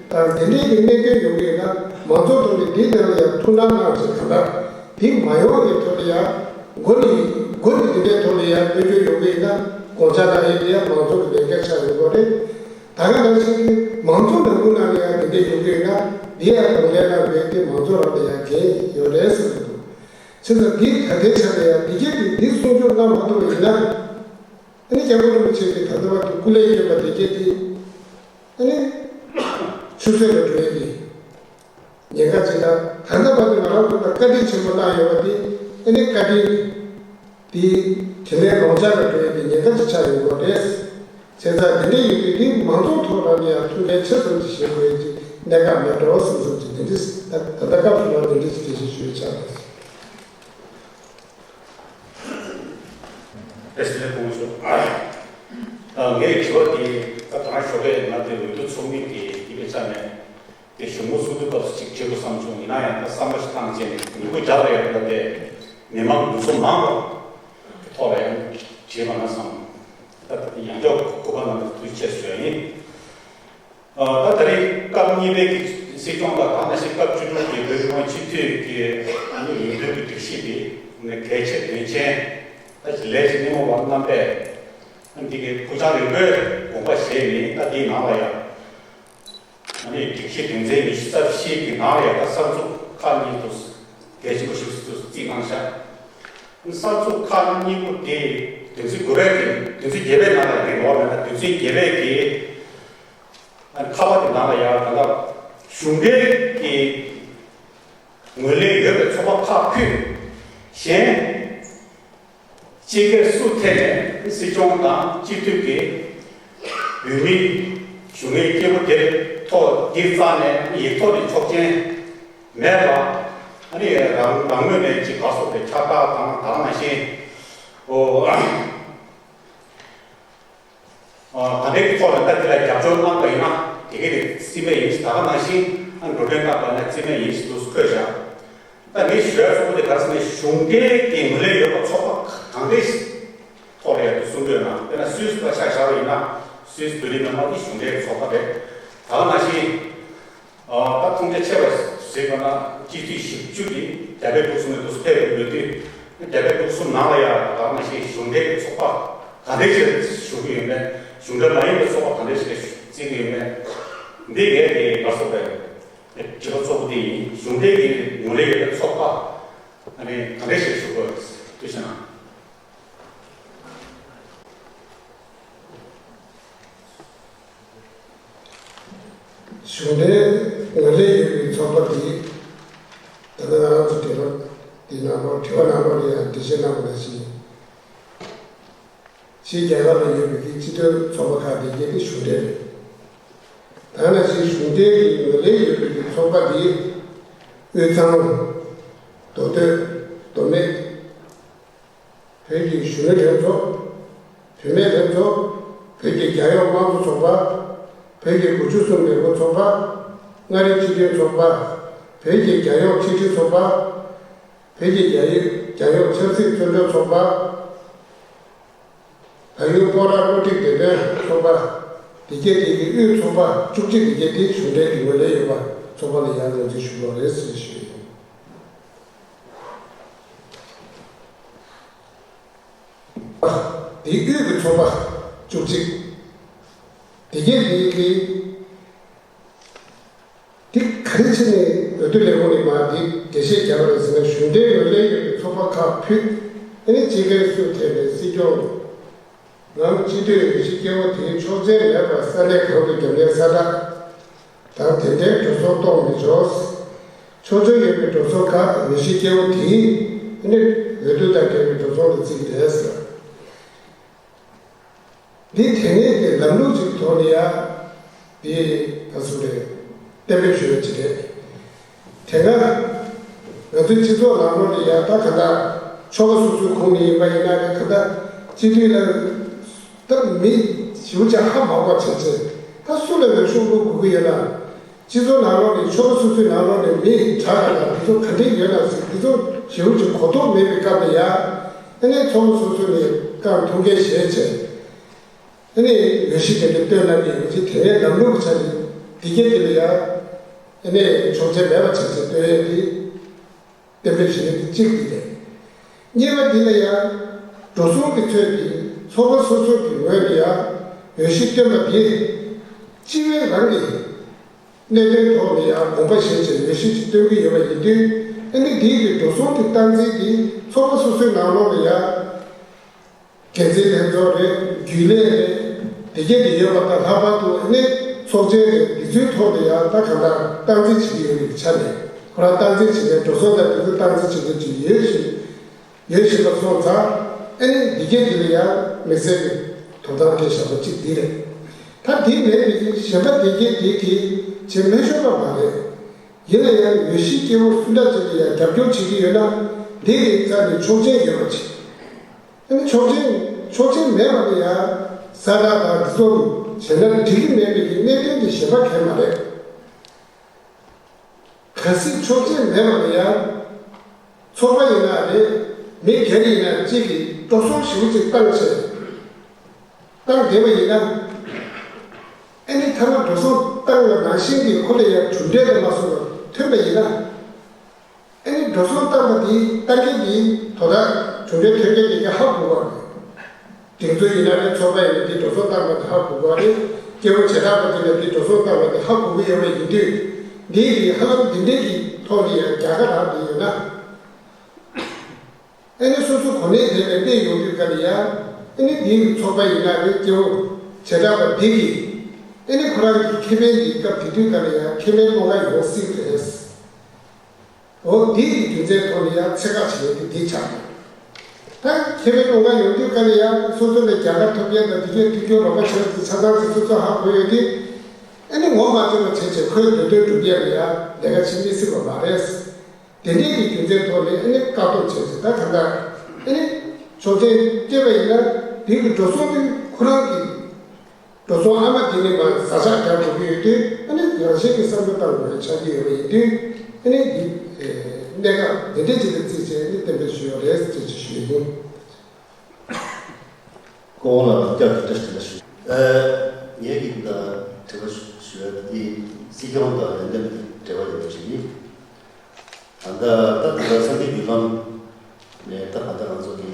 ད་འདི་འདྲའི་གི་གནད་དོན་ཡོང་གི་ཡོད་ན་མང་ཚོགས་ཐོག་ནས་འདིའི་ནང་ལ་ཡ་ཐུགས་སྣང་གནང་བྱས་གང་ལྟར་འདི་མ་ཡོང་གི་ཐོག་ལ་ཡ། འགོ་ནས་འགོ་ནས་འདི་འདྲའི་ཐོག་ལ་ཡ་གནོད་སྐྱོན་ཡོང་གི་ཡོད་ན་དགོངས་འཆར་གནང་ཡས་དེ་ཡ་མང་ཚོགས་ཀྱི་ལས་འགན་ཆགས་ཡོད་དགོས་རེད། ད་ག་ནང་བཞིན་གྱི་མང་ཚོགས་ནང་ཁུལ་ནང་ལ་ཡང་དེ་འདྲ་ཡོང་གི་ཡོད་ན་འདི་ཡང་གདོང་ལེན་གནང་དགོས་དེ་མང་ཚོགས་རང་ལ་ཡང་འགན་ཡོད་རེད་ཟེར་གྱི་འདུག་བྱས་ཙང་འདི་ད་ལྟའི་ཆ་ལ་ཡང་འདི་གྱད་དེ་འདི་སྲུང་སྐྱོབ་གནང་མ་ཐུབ་པ་ཡིན་ན། ཨ་ནི་སྐྱབས་མགོན་རིན་པོ་ཆེ་གིས་ད་ལྟ་བར་དུ་སྐུ་ལས་བསྐྱོན་པ་འདི་གྱད་དེ་ཨ་ནི་ཆུད་ཟོས་ལ་འགྲོ་ཡས་ཀྱི། ཉེན་ཁ་ཅིག་དང་ད་ལྟ་བར་དུ་ང་རང་ཚོ་ལ་བཀའ་དྲིན་ཆེན་པོ་གནང་ཡོད་པ་དེ་ཨ་ནི་བཀའ་དྲིན་དེ་དྲིན་ལན་ལོག་འཇལ་ལ་འགྲོ་ཡ་དེ་ཉེན་ཁ་ཅིག་ཆགས་ཡོད་པ་རེད། བྱས་ཙང་དེ་འདྲ་ཡིན་དུས་དེ་མང་ཚོགས་ཐོག་ལ་ནས་ཡང་ཐུགས་ཕན་ཆེ་ཙམ་ཅིག་བཞེས་དགོས་ཀྱི་གནད་འགག་མེད་འགྲོ་བསམ་བསམ་ཅིག་དེ་འདྲ་ད་ད་ལྟ་སྐབས་སུ་ལ་དེ་འདྲ་ཅིག་འགྲེལ་བཤད་ཞུས་ཆགས་རེད། བཀྲ་ཤིས་བདེ་ལེགས་གོང་ཞུ། ངའི་དྲི་བ་དེ་ད་གང་ཞོགས་པའི་ང་དེ་འོས་བསྡུ་ཚོགས་མི་དེ་ཡིན་པའི་ཆ་ནས། དེ་གཞུང་གི་སྲུང་སྐྱོབ་སྐབས་སུ་ཅིག་བྱེད་དགོས་བསམ་བྱུང་། ཡིན་ན་ཡང་ད་བསམ་བློ་ཞིག་བཏང་བྱས་ནས་ཉིན་གུང་རྒྱབ་ལ་ཡོད་པ་དེ་མི་མང་འདུ་འཛོམས་མང་བ་ཐོག་ལ་ཡང་བྱེད་པ་ན་བསམ། ད་ལྟ་དེ་ཡང་བསྐྱར་གོ་སྐབས་གནང་བར་ཐུགས་རྗེ་ཆེ་ཞུ་ཡ་ཡིན། ད་ད་རེས་སྐབས་གཉིས་པའི་གི་སྲིད་སྐྱོང་དང་ད་ནང་བཞིན་སྐབས་བཅུ་དྲུག་གི་བོད་མི་མང་སྤྱི་འཐུས་ཀྱི་ཨ་ནི་འོས་བསྡུ་གི་སྒྲིག་གཞི་དེ་ནི་གལ་ཆེ་དོན་ཆེན་ད་ལས་བྱེད་སྣེ་མོ་བ་རྣམ་པས་འདི་གི་ཕུགས་རྒྱང་རིང་པོའི་དགོངས་པ་བཞེས་ནས་ད་འདིའི་ནང་ལ་ཡང་། ཨ་ནི་སྒྲིག་གཞི་དོན་ཚན་ཉི་ཤུ་རྩ་བཞི་གི་ནང་ལ་ཡང་ད་གསར་འཛུགས་ཁག་གཉིས་འདུག་གལ་ཆེན་པོ་ཞིག་ཏུ་བརྩིས་གནང་ཤག་གསར་འཛུགས་ཁག་གཉིས་པོ་དེ་དོན་ཚན་དགུ་པའི་གི་དོན་ཚན་བརྒྱད་པའི་ནང་ལ་རེད་ལོག་མེད་ན་དོན་ཚན་བརྒྱད་པའི་གི་ཨ་ནི་ཁ་པ་དེ་ནང་ལ་ཡང་ད་ལྟ་གཞུང་འབྲེལ་གྱི་ངོས་ལེན་ཡོད་པའི་ཚོགས་པ་ཁག་ཕུད་གཞན། སྤྱི་སྒེར་སུ་ཐད་ནས་སྲིད་སྐྱོང་དང་སྤྱི་འཐུས་ཀྱི་འོས་མི་ཞུ་མཁན་སྐྱེ་བོ་དེ་ཐོག་འདི་རྩ་ནས་ཡིག་ཐོག་ནས་ཆོག་མཆན་མེད་པ། ཨ་ནི་རང་རང་ངོས་ནས་ཅིག་ག་སོགས་པའི་ཁྱབ་བསྒྲགས་དང་ད་ག་ནང་བཞིན་ཨོ། ད་ལྟའི་ཐོག་ལ་ལྟ་དེ་ལ་རྒྱབ་སྐྱོར་གནང་བ་ཡིན་ན་དེ་ག་ནས་རྩིས་མེད་ཡིན་ཞེས་ད་ག་ནང་བཞིན་ཨ་འགྲོ་གྲོན་བཏང་བ་ནས་རྩིས་མེད་ཡིན་ཞེས་འདུག་བཀོད་བཞག་ད་ངས་ཞུ་ཡ་གཙོ་བོ་དེ་ག་རེ་ཟེར་ན་གཞུང་འབྲེལ་གྱི་ངོས་ལེན་ཡོད་པ་ཚོགས་པ་གང་རེ་ཐོག་ལ་ཡ་དུ་གསུང་དགོས་ན་དཔེར་ན་སུད་སི་ལ་ཆ་བཞག་པ་ཡིན་ན་སུད་སི་བོད་རིགས་མི་མང་གི་གཞུང་འབྲེལ་གྱི་ཚོགས་པ་རེད། ད་ག་ནང་བཞིན། ད་མཐོང་རྒྱ་ཆེ་བ་ཟེར་བ་ན་སྤྱི་འཐུས་བཞི་བཅུ་དེ་རྒྱ་བལ་འབྲུག་གསུམ་ནས་འདུག་སེ་ཕེབས་ཡོང་དུས་རྒྱ་བལ་འབྲུག་གསུམ་ནང་ལ་ཡང་ད་ག་ནང་བཞིན་གཞུང་འབྲེལ་གྱི་ཚོགས་པ་ག་འདྲས་ཞིག་ཞུགས་ཀྱི་ཡོད་མེད། གཞུང་འབྲེལ་མ་ཡིན་པའི་ཚོགས་པ་ག་འདྲས་ཞིག་བརྩི་གི་ཡོད་མེད། འདི་ངས་ཀྱི་ག་སོགས་པའི་དྲི་བ་གཙོ་བོ་དེ་ཡིན། གཞུང་འབྲེལ་གྱི་ངོས་ལེན་ཡོད་པའི་ཚོགས་པ་ཨ་ནི་ག་འདྲས་ཞིག་ཞུགས་དགོས་འདུག་ཟེར་ན། གཞུང་འབྲེལ་ངོས་ལེན་ཡོད་པའི་ཚོགས་པ་དེ་ད་ལྟ་ང་རང་ཚོ་དྲི་བ་དེ་ནང་ལོགས་དྲི་བ་ནང་ལོགས་ལ་ཡང་འགྲེལ་བཤད་གནང་བ་ནང་བཞིན་ཕྱིའི་རྒྱལ་ཁབ་ལ་ཡོད་པའི་སྤྱི་མཐུན་ཚོགས་པ་ཁག་དེ་གས་དེ་གཞུང་འབྲེལ་རེད། ད་ནང་བཞིན་གཞུང་འབྲེལ་གྱི་ངོས་ལེན་ཡོད་པའི་ཚོགས་པ་དེ་དབུས་གཙང་། མདོ་སྟོད། མདོ་སྨད། བོད་ཀྱི་གཞོན་ནུ་ལྷན་ཚོགས། བུད་མེད་ལྷན་ཚོགས། བོད་ཀྱི་རྒྱལ་ཡོངས་དམངས་གཙོ་ཚོགས་པ། བོད་ཀྱི་དགུ་བཅུ་གསུམ་ལས་འགུལ་ཚོགས་པ། མངའ་རིས་སྤྱི་མཐུན་ཚོགས་པ། བོད་ཀྱི་རྒྱལ་ཡོངས་ཆིག་སྒྲིལ་ཚོགས་པ། བོད་ཀྱི་རྒྱལ་ཡོངས་རྒྱལ་ཡོངས་ཆབ་སྲིད་བཙོན་གྲོལ་ཚོགས་པ། བལ་ཡུལ་སྤོག་ར་བློ་སྒྲིག་བདེ་དོན་ཚོགས་པ། འདི་གས་དེ་གི་དབུས་ཚོགས་པ་བཅུ་གཅིག་འདི་གས་དེ་གཞུང་འབྲེལ་གྱི་ངོས་ལེན་ཡོད་པ་ཚོགས་པ་ལ་ཡང་ངོས་འཛིན་ཞུ་དགོས་རེད་ཟེར་ཞུས་ཡོད། དེའི་དབུས་ཀྱི་ཚོགས་པ་བཅུ་གཅིག་དེ་གས་དེ་གི་དེ་ག་རེ་བྱས་ནས་འོས་བསྡུ་ལས་ཁུངས་ནས་མར་དེ་འགྲེལ་བཤད་བརྒྱབ་པ་རེད་ཟེར་ན། གཞུང་འབྲེལ་ངོས་ལེན་ཡོད་པའི་ཚོགས་པ་ཁག་ཕུད་ཨ་ནི་སྤྱི་སྒེར་སུ་ཐེ་བའི་སྲིད་སྐྱོང་ནམ་སྤྱི་འཐུས་འོས་གཞི་སྐྱེ་བོ་དེའི་ཆོག་མཆན་མེད་པར་ས་གནས་གང་དུ་རྒྱབ་གནས་གསལ་བསྒྲགས་དང་དེ་འབྲེལ་འགྲོ་སོང་གཏོང་མི་ཆོག་ཆོག་མཆན་ཡོད་པའི་འགྲོ་སོང་ཁག་འོས་གཞི་སྐྱེ་བོ་དེའི་ཨ་ནི་འོས་བསྡུ་དང་འབྲེལ་བའི་འགྲོ་སོང་ལ་བརྩིས་རེད་ཟེར། འདི་དེ་ནས་ཀྱི་ལམ་ལུགས་ཅིག་ཐོག་ནས་ཡ། འདི་ད་ག་ཟེར་རེད། གཏན་འབེབས་ཞུ་བ་ཅིག་རེད། དེ་སྔ་ང་ཚོའི་སྤྱི་ཚོགས་ནང་ལོགས་ནས་ཡ་ད་ག་འདྲ་ཆོལ་ཁ་སོ་སོའི་ཁོངས་ནས་ཡིན་པ་ཡིན་ན་རེད། ག་འདྲ་སྤྱི་འཐུས་ལ་ད་མི་ཞེ་པོ་ཅིག་ཧ་མ་གོ་བྱས་བྱས་ད་སུ་ལ་འོས་ཤོག་བླུག་དགོས་ཀྱི་ཡོད་ན། སྤྱི་ཚོགས་ནང་ལོགས་ནས་ཆོལ་ཁ་སོ་སོའི་ནང་ལོགས་ནས་མི་དྲག་ག་ལ་འདི་ཚོ་ག་འདྲས་ཡོད་ན་ཟེར། འདི་ཚོ་ཞེ་པོ་ཅིག་གོ་རྟོགས་མེད་པའི་སྐབས་ལ་ཡ། ཨ་ནི་ཚོགས་པ་སོ་སོ་ནས་རྐང་ཐུག་འགན་བཞེས་བྱས། ཨ་ནི་འོས་གཞི་དེ་འདྲ་བཏོན་གནང་གི་ཡོད་ཅེས། དེ་ནས་ལམ་ལུགས་ཀྱི་ཆ་ནས་འདི་གའི་དེ་ལ་ཡ། ཨ་ནི་ཆོག་མཆན་མེད་པ་བྱས་བྱས་བཏོན་ཡས་དེ། གཏན་འབེབས་བྱེད་ཡས་དེ་གཅིག་དེ་རེད། གཉིས་པ་འདི་ལ་ཡ། འགྲོ་སོང་གི་ཚོད་ཀྱིས་ཚོགས་པ་སོ་སོ་གི་ངོས་ནས་ཡ། འོས་གཞི་བཏོན་པ་དེ། སྤྱི་བའི་རང་གི་གནད་དོན་ཐོག་ནས་ཡ་དགོངས་པ་བཞེས་བྱས་འོས་གཞི་ཅིག་བཏོན་གྱི་ཡོད་པ་ཡིན་དུས། ཨ་ནི་འདི་གི་འགྲོ་སོང་གི་སྟངས་འཛིན་དེ་ཚོགས་པ་སོ་སོའི་ནང་ལོགས་ལ་ཡ། འགན་འཛིན་ལྷན་ཚོགས་རེད། རྒྱུན་ལས་རེད། དེ་གས་དེ་ཡོད་པ་དང་། ལྷག་པར་དུ་ཨ་ནི་ཚོགས་ཆེན་རེད། འདི་ཚོའི་ཐོག་ནས་ཡང་ད་གང་ལྟར་སྟངས་འཛིན་བྱེད་ཀྱི་ཡོད་པའི་ཆ་ནས། ཁོ་རང་སྟངས་འཛིན་བྱེད་མཁན། འགྲོ་སོང་དང་དེ་ཚོ་སྟངས་འཛིན་བྱེད་མཁན་ཅིག་ཡོད་བཞིན། ཡོད་བཞིན་པ་སོང་ཙང་། ཨ་ནི་འདི་གས་དེ་ལ་ཡང་དམིགས་བསལ་གྱི་དོ་སྣང་བྱེད་བཞག་པ་གཅིག་འདི་རེད། ད་འདི་མེད་པའི་གཞན་པ་དེ་གས་དེ་གིས་བྱེད་མི་ཆོག་པ་མ་རེད། ཡིན་ན་ཡང་འོས་གཞི་སྐྱེ་བོ་སུ་འདྲ་ཅིག་ལ་ཡང་རྒྱབ་སྐྱོར་བྱེད་ཀྱི་ཡོད་ན། འདི་གི་རྩ་ནས་ཆོག་མཆན་ཡོད་པ་ཅིག་ཨ་ནི་ཆོག་མཆན། ཆོག་མཆན་མེད་པ་ལ་ཡང་ཟ་དྲག་དང་འདི་ཚོ་བྱས་ན་འགྲིག་གི་མེད་པའི་གི་གནད་དོན་དེ་གཞན་པ་གང་ཡང་མ་རེད། གལ་སྲིད་ཆོག་མཆན་མེད་པ་ལ་ཡང་ཚོགས་པ་ཡིན་ན་རེད། མི་སྒེར་ཡིན་ན་གཅིག་གིས་འགྲོ་སོང་ཞེ་པོ་ཅིག་བཏང་བྱས། བཏང་བསྡད་པ་ཡིན་ན། ཨ་ནི་མཐའ་མ་འགྲོ་སོང་བཏང་བ་ནང་བཞིན་གྱི་ཁོ་ལ་ཡང་གྲུབ་འབྲས་ལ་མ་སོང་བ་ཐོན་པ་ཡིན་ན། ཨ་ནི་འགྲོ་སོང་བཏང་བ་དེའི་བཏང་མཁན་དེའི་དོ་བདག་གྲུབ་འབྲས་ཐོན་མཁན་དེ་ག་ཧ་གོ་བ་རེད། སྒྲིག་འཛུགས་ཡིན་ན་རེད། ཚོགས་པ་ཡིན་ན་དེ་འགྲོ་སོང་བཏང་བ་དེ་ཧ་གོ་བ་རེད། སྐྱེ་བོ་བྱེ་བྲག་པ་དེ་ལ་དེ་འགྲོ་སོང་བཏང་བ་དེ་ཧ་གོ་གི་ཡོད་པ་ཡིན་དུས། འདིའི་རིགས་ཧ་ལམ་འདི་འདྲའི་གི་ཐོག་ནས་ཡང་རྒྱལ་ཁ་རག་བསྡད་ཡོད་ན། ཨ་ནི་སོ་སོ་གོ་གནས་དེ་ལ་གནས་ཡོང་དུས་ག་ལ་ཡ། ཨ་ནི་དེའི་ཚོགས་པ་ཡིན་ན་རེད། སྐྱེ་བོ་བྱེ་བྲག་པ་དེ་གིས། ཨ་ནི་ཁོ་རང་གི་ཁེ་ཕན་དེ་སྐབས་དེ་དུས་ག་ལ་ཡ་ཁེ་ཕན་བློ་ཁ་ཡོང་སྲིད་རེད། འོ་འདི་གི་རྒྱུ་མཚན་ཐོག་ནས་ཡ་ཚད་བཀག་བྱེད་ཡས་དེ་འདི་ཆགས་འདུག་ད་ཁེ་ཕན་བློ་ཁ་ཡོང་དུས་ག་ལ་ཡ་སོ་སོ་ལ་རྒྱལ་ཁ་ཐོབ་ཡས་དང་དེ་གའི་མཐུན་འགྱུར་རོགས་པ་བྱེད་ཡས་དེ་ཆ་ཚང་ཞིག་སོ་སོ་ཧ་གོ་ཡོད་དེ། ཨ་ནི་ངོ་མ་བསྟོད་པ་བྱས་བྱས་ཁོའི་འདོད་དོན་སྒྲུབ་ཡས་ལ་ཡ་ལས་ཀ་བྱེད་མི་སྲིད་པ་མ་རེད། དེ་འདྲའི་གི་རྒྱུ་མཚན་ཐོག་ནས་ཨ་ནི་བཀག་སྡོམ་བྱས་ཚེ། ད་གང་ལྟར་ཨ་ནི་ཆོག་མཆན་སྤྲད་པ་ཡིན་ན་དེ་གི་འགྲོ་སོང་དེ་ཁོ་རང་གི་འགྲོ་སོང་ཨ་མ་དེ་ནས་མར་བཟའ་ཆག་རྒྱག་དགོས་ཀྱི་ཡོད་དུས། ཨ་ནི་རང་བཞིན་གྱི་བསམ་བློ་བཏང་དགོས་པའི་ཆ་རྐྱེན་ཡོད་པ་ཡིན་དུས། ཨ་ནི་འདི་གནད་འགག་འདི་འདྲའི་ཅིག་ལ་བརྩིས་བྱས་ཨ་ནི་གཏན་འབེབས་ཞུས་ཡོད་རེད་ཅེས་ཅིག་ཞུས་ཡིན། སྐུ་ངོ་ལགས་ལ་བསྐྱར་དུ་བཀྲ་ཤིས་བདེ་ལེགས་ཞུ། ཨ། ངས་ཀྱི་ད་དྲི་བ་ཞུ་ཡ་དེ་སྲིད་སྐྱོང་དང་ཡོན་ཏན་འབྲེལ་བ་ཡོད་པ་ཞིག་ཡིན། ད་ལྟ་ད་ལྟ་ཚང་གི་བརྒྱུད་ལམ་ནས་ད་ད་ལྟ་ང་ཚོ་གི་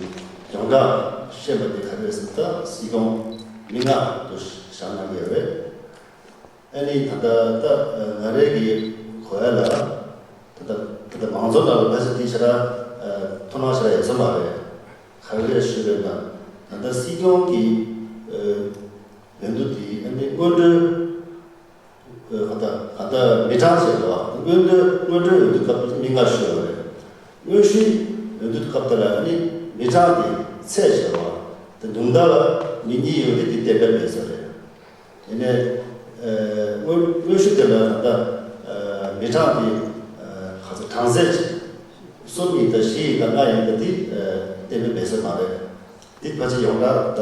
ཡོངས་གྲགས་ཤེས་པ་དེ་ག་རེ་རེད་ཟེར་ན། ད་སྲིད་སྐྱོང་མི་ལྔ་དུ་བཞག་གནང་གི་ཡོད་རེད། ཨ་ནི་ད་ལྟ་ད་ང་རའི་གི་གོ་ཡ་ལ། ད་ལྟ་ད་ལྟ་མང་ཚོགས་ནང་ལ་ཕལ་ཆེར་དེ་ཞེ་དྲག་ཐུགས་སྣང་ཞེ་དྲག་ཡོད་ས་མ་རེད། ག་རེ་རེད་ཞུས་པ་ཡིན་ན། ད་ལྟ་སྲིད་སྐྱོང་གི་འོས་བསྡུ་དེ་ཨ་ནི་སྔོན་འགྲོའི་ག་ད་ག་ད་མི་གྲངས་བྱས་པ། སྔོན་འགྲོའི་སྔོན་འགྲོའི་འོས་བསྡུ་སྐབས་མི་ལྔ་ཞུས་པ་རེད། དངོས་གཞིའི་འོས་བསྡུ་སྐབས་དེ་ལ་ཨ་ནི་མི་གྲངས་དེ་ཚད་བྱས་པ། དེ་ཉུང་མཐའ་ལ་མི་གཉིས་ཡོད་དེ་དེ་གཏན་འབེབས་མེད་ས་རེད། ཡིན་ནའི། ཨ། དངོས་དངོས་གཞི་དེ་ལ་ད་ལྟ་ཨ་མི་གྲངས་དེ་ཨ་ག་ཚོད་གྲངས་ཚད་ཅིག་གསུམ་ཡིན་ད་བཞི་ཡིན་ད་ལྔ་ཡིན་ད་དེ་ཨ་གཏན་འབེབས་མེད་ས་མ་རེད། དེ་ཕལ་ཆེར་ཡོངས་གྲགས་ད་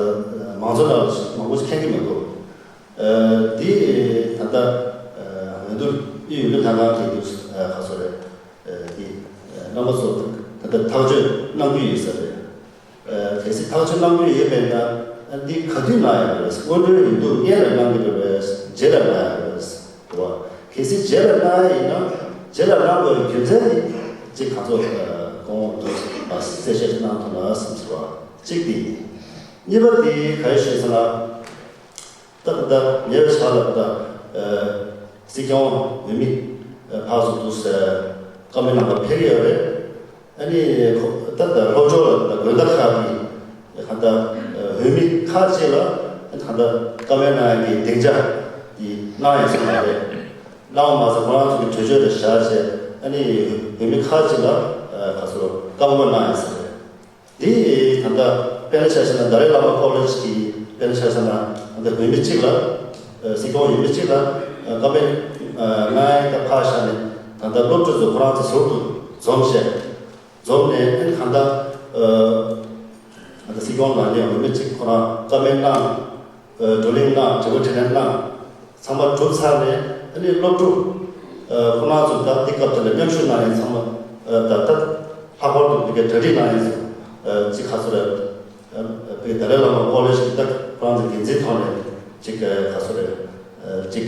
མང་ཚོགས་ནང་ལ་མང་པོ་ཞིག་མཁྱེན་གྱི་མི་འདུག་ཨ། དེ་ད་ལྟ་ཨ་འོས་བསྡུ་དབུས་ཡུལ་ལྷན་ཁང་གི་དུས་ཨ་ག་ཚོད་རེད། ཨ། དེ་ཨ་རྣམ་པ་ཚོ་ད་ལྟ་ཐག་གཅོད་གནང་རྒྱུ་ཡིན་ས་རེད། ཨ། གལ་སྲིད་ཐག་གཅོད་གནང་རྒྱུ་ཡོད་པས་ན། ཨ། འདི་ག་དུས་གནང་ཡག་རེད། སྔོན་འགྲོའི་འོས་བསྡུ་སྔོན་ལ་གནང་གི་རེད་པས། རྗེས་ལ་གནང་ཡག་རེད་པས། རེད་བ། གལ་སྲིད་རྗེས་ལ་གནང་ཡག་ཡིན་ན། རྗེས་ལ་གནང་དགོས་པའི་རྒྱུ་མཚན་ནི་ཅིག་ག་ཚོད་གོང་དུ་གསལ་བཤད་གནང་ཐུབ་ན་བསམ་ཟེར་བ་གཅིག་དེ་ཡིན། གཉིས་པ་དེ་ག་རེ་ཞུས་ཟེར་ན། ད་ད་ལྟ་ཉེ་བའི་ཆར་ལ་ད་ཨ་སྲིད་སྐྱོང་འོས་མི་ཨ་ཕར་ཚུར་དུ་ཨ་བཀའ་མོལ་གནང་ག་ཕེབས་ཀྱི་ཡོད་རེད། ཨ་ནི་ཁོ་ད་ལྟ་ལྷོ་ཕྱོགས་ལ་ད་དགོན་བདག་ཁག་གི་ད་ལྟ་འོས་མི་ཁག་ཅིག་ལ་ད་ལྟ་བཀའ་མོལ་གནང་ཡག་གི་སྡིངས་ཆ་དེ་གནང་ཡོད་ས་མ་རེད། གནང་བ་མ་ཟད་ཁོ་རང་ཚོ་གི་གྲོས་ཆོད་དེ་བཞག་བྱས། ཨ་ནི་འོས་མི་ཁག་ཅིག་ལ་ཨ་ག་ཚོད་བཀའ་མོལ་གནང་ཡོད་ས་རེད། དེ་ད་ལྟ་དཔེར་ན་ཆ་བཞག་ན་ཏཱ་ལའི་བླ་མ་ཀོ་ལེཇ་གི་དཔེར་ན་ཆ་བཞག་ན། ད་ལྟ་འོས་མི་གཅིག་ལ་ཨ་སྲིད་སྐྱོང་འོས་མི་གཅིག་ལ་ཨ་བཀའ་མོལ་ཨ་གནང་ཡག་ད་ཕར་བཞག་ནས། ད་ལྟ་སློབ་ཕྲུག་ཚོ་ཁོ་རང་ཚོ་ཟུར་དུ་འཛོམས་བྱས། འཛོམས་ནས་ཨ་ནི་གང་ལྟར་ཨ་ད་ལྟ་སྲིད་སྐྱོང་ལངས་ནས་འོས་མི་གཅིག་ཁོ་རང་བཀའ་མོལ་གནང་། ཨ་བགྲོ་གླེང་གནང་། དྲི་བ་དྲིས་ལན་གནང་། ཚང་མ་གྲུབ་ཚར་ནས་ཨ་ནི་སློབ་ཕྲུག་ ཁོ་རང་ཚོ་ད་དེ་སྐབས་དེ་ལ་མཉམ་ཞུགས་གནང་མཁན་ཚང་མ་ད་ལྟ་ལྷག་པར་དུ་བོད་སྐད་གྲ་སྒྲིག་གནང་མཁན་ཚོ་གཅིག་ཁ་སོ་རེད། བོད་ཏཱ་ལའི་བླ་མ་ཀོ་ལེ་ཇི་གི་ད་ཁོ་རང་ཚོ་འགན་འཛིན་ཐོག་ནས་གཅིག་ཁ་སོ་རེད། གཅིག་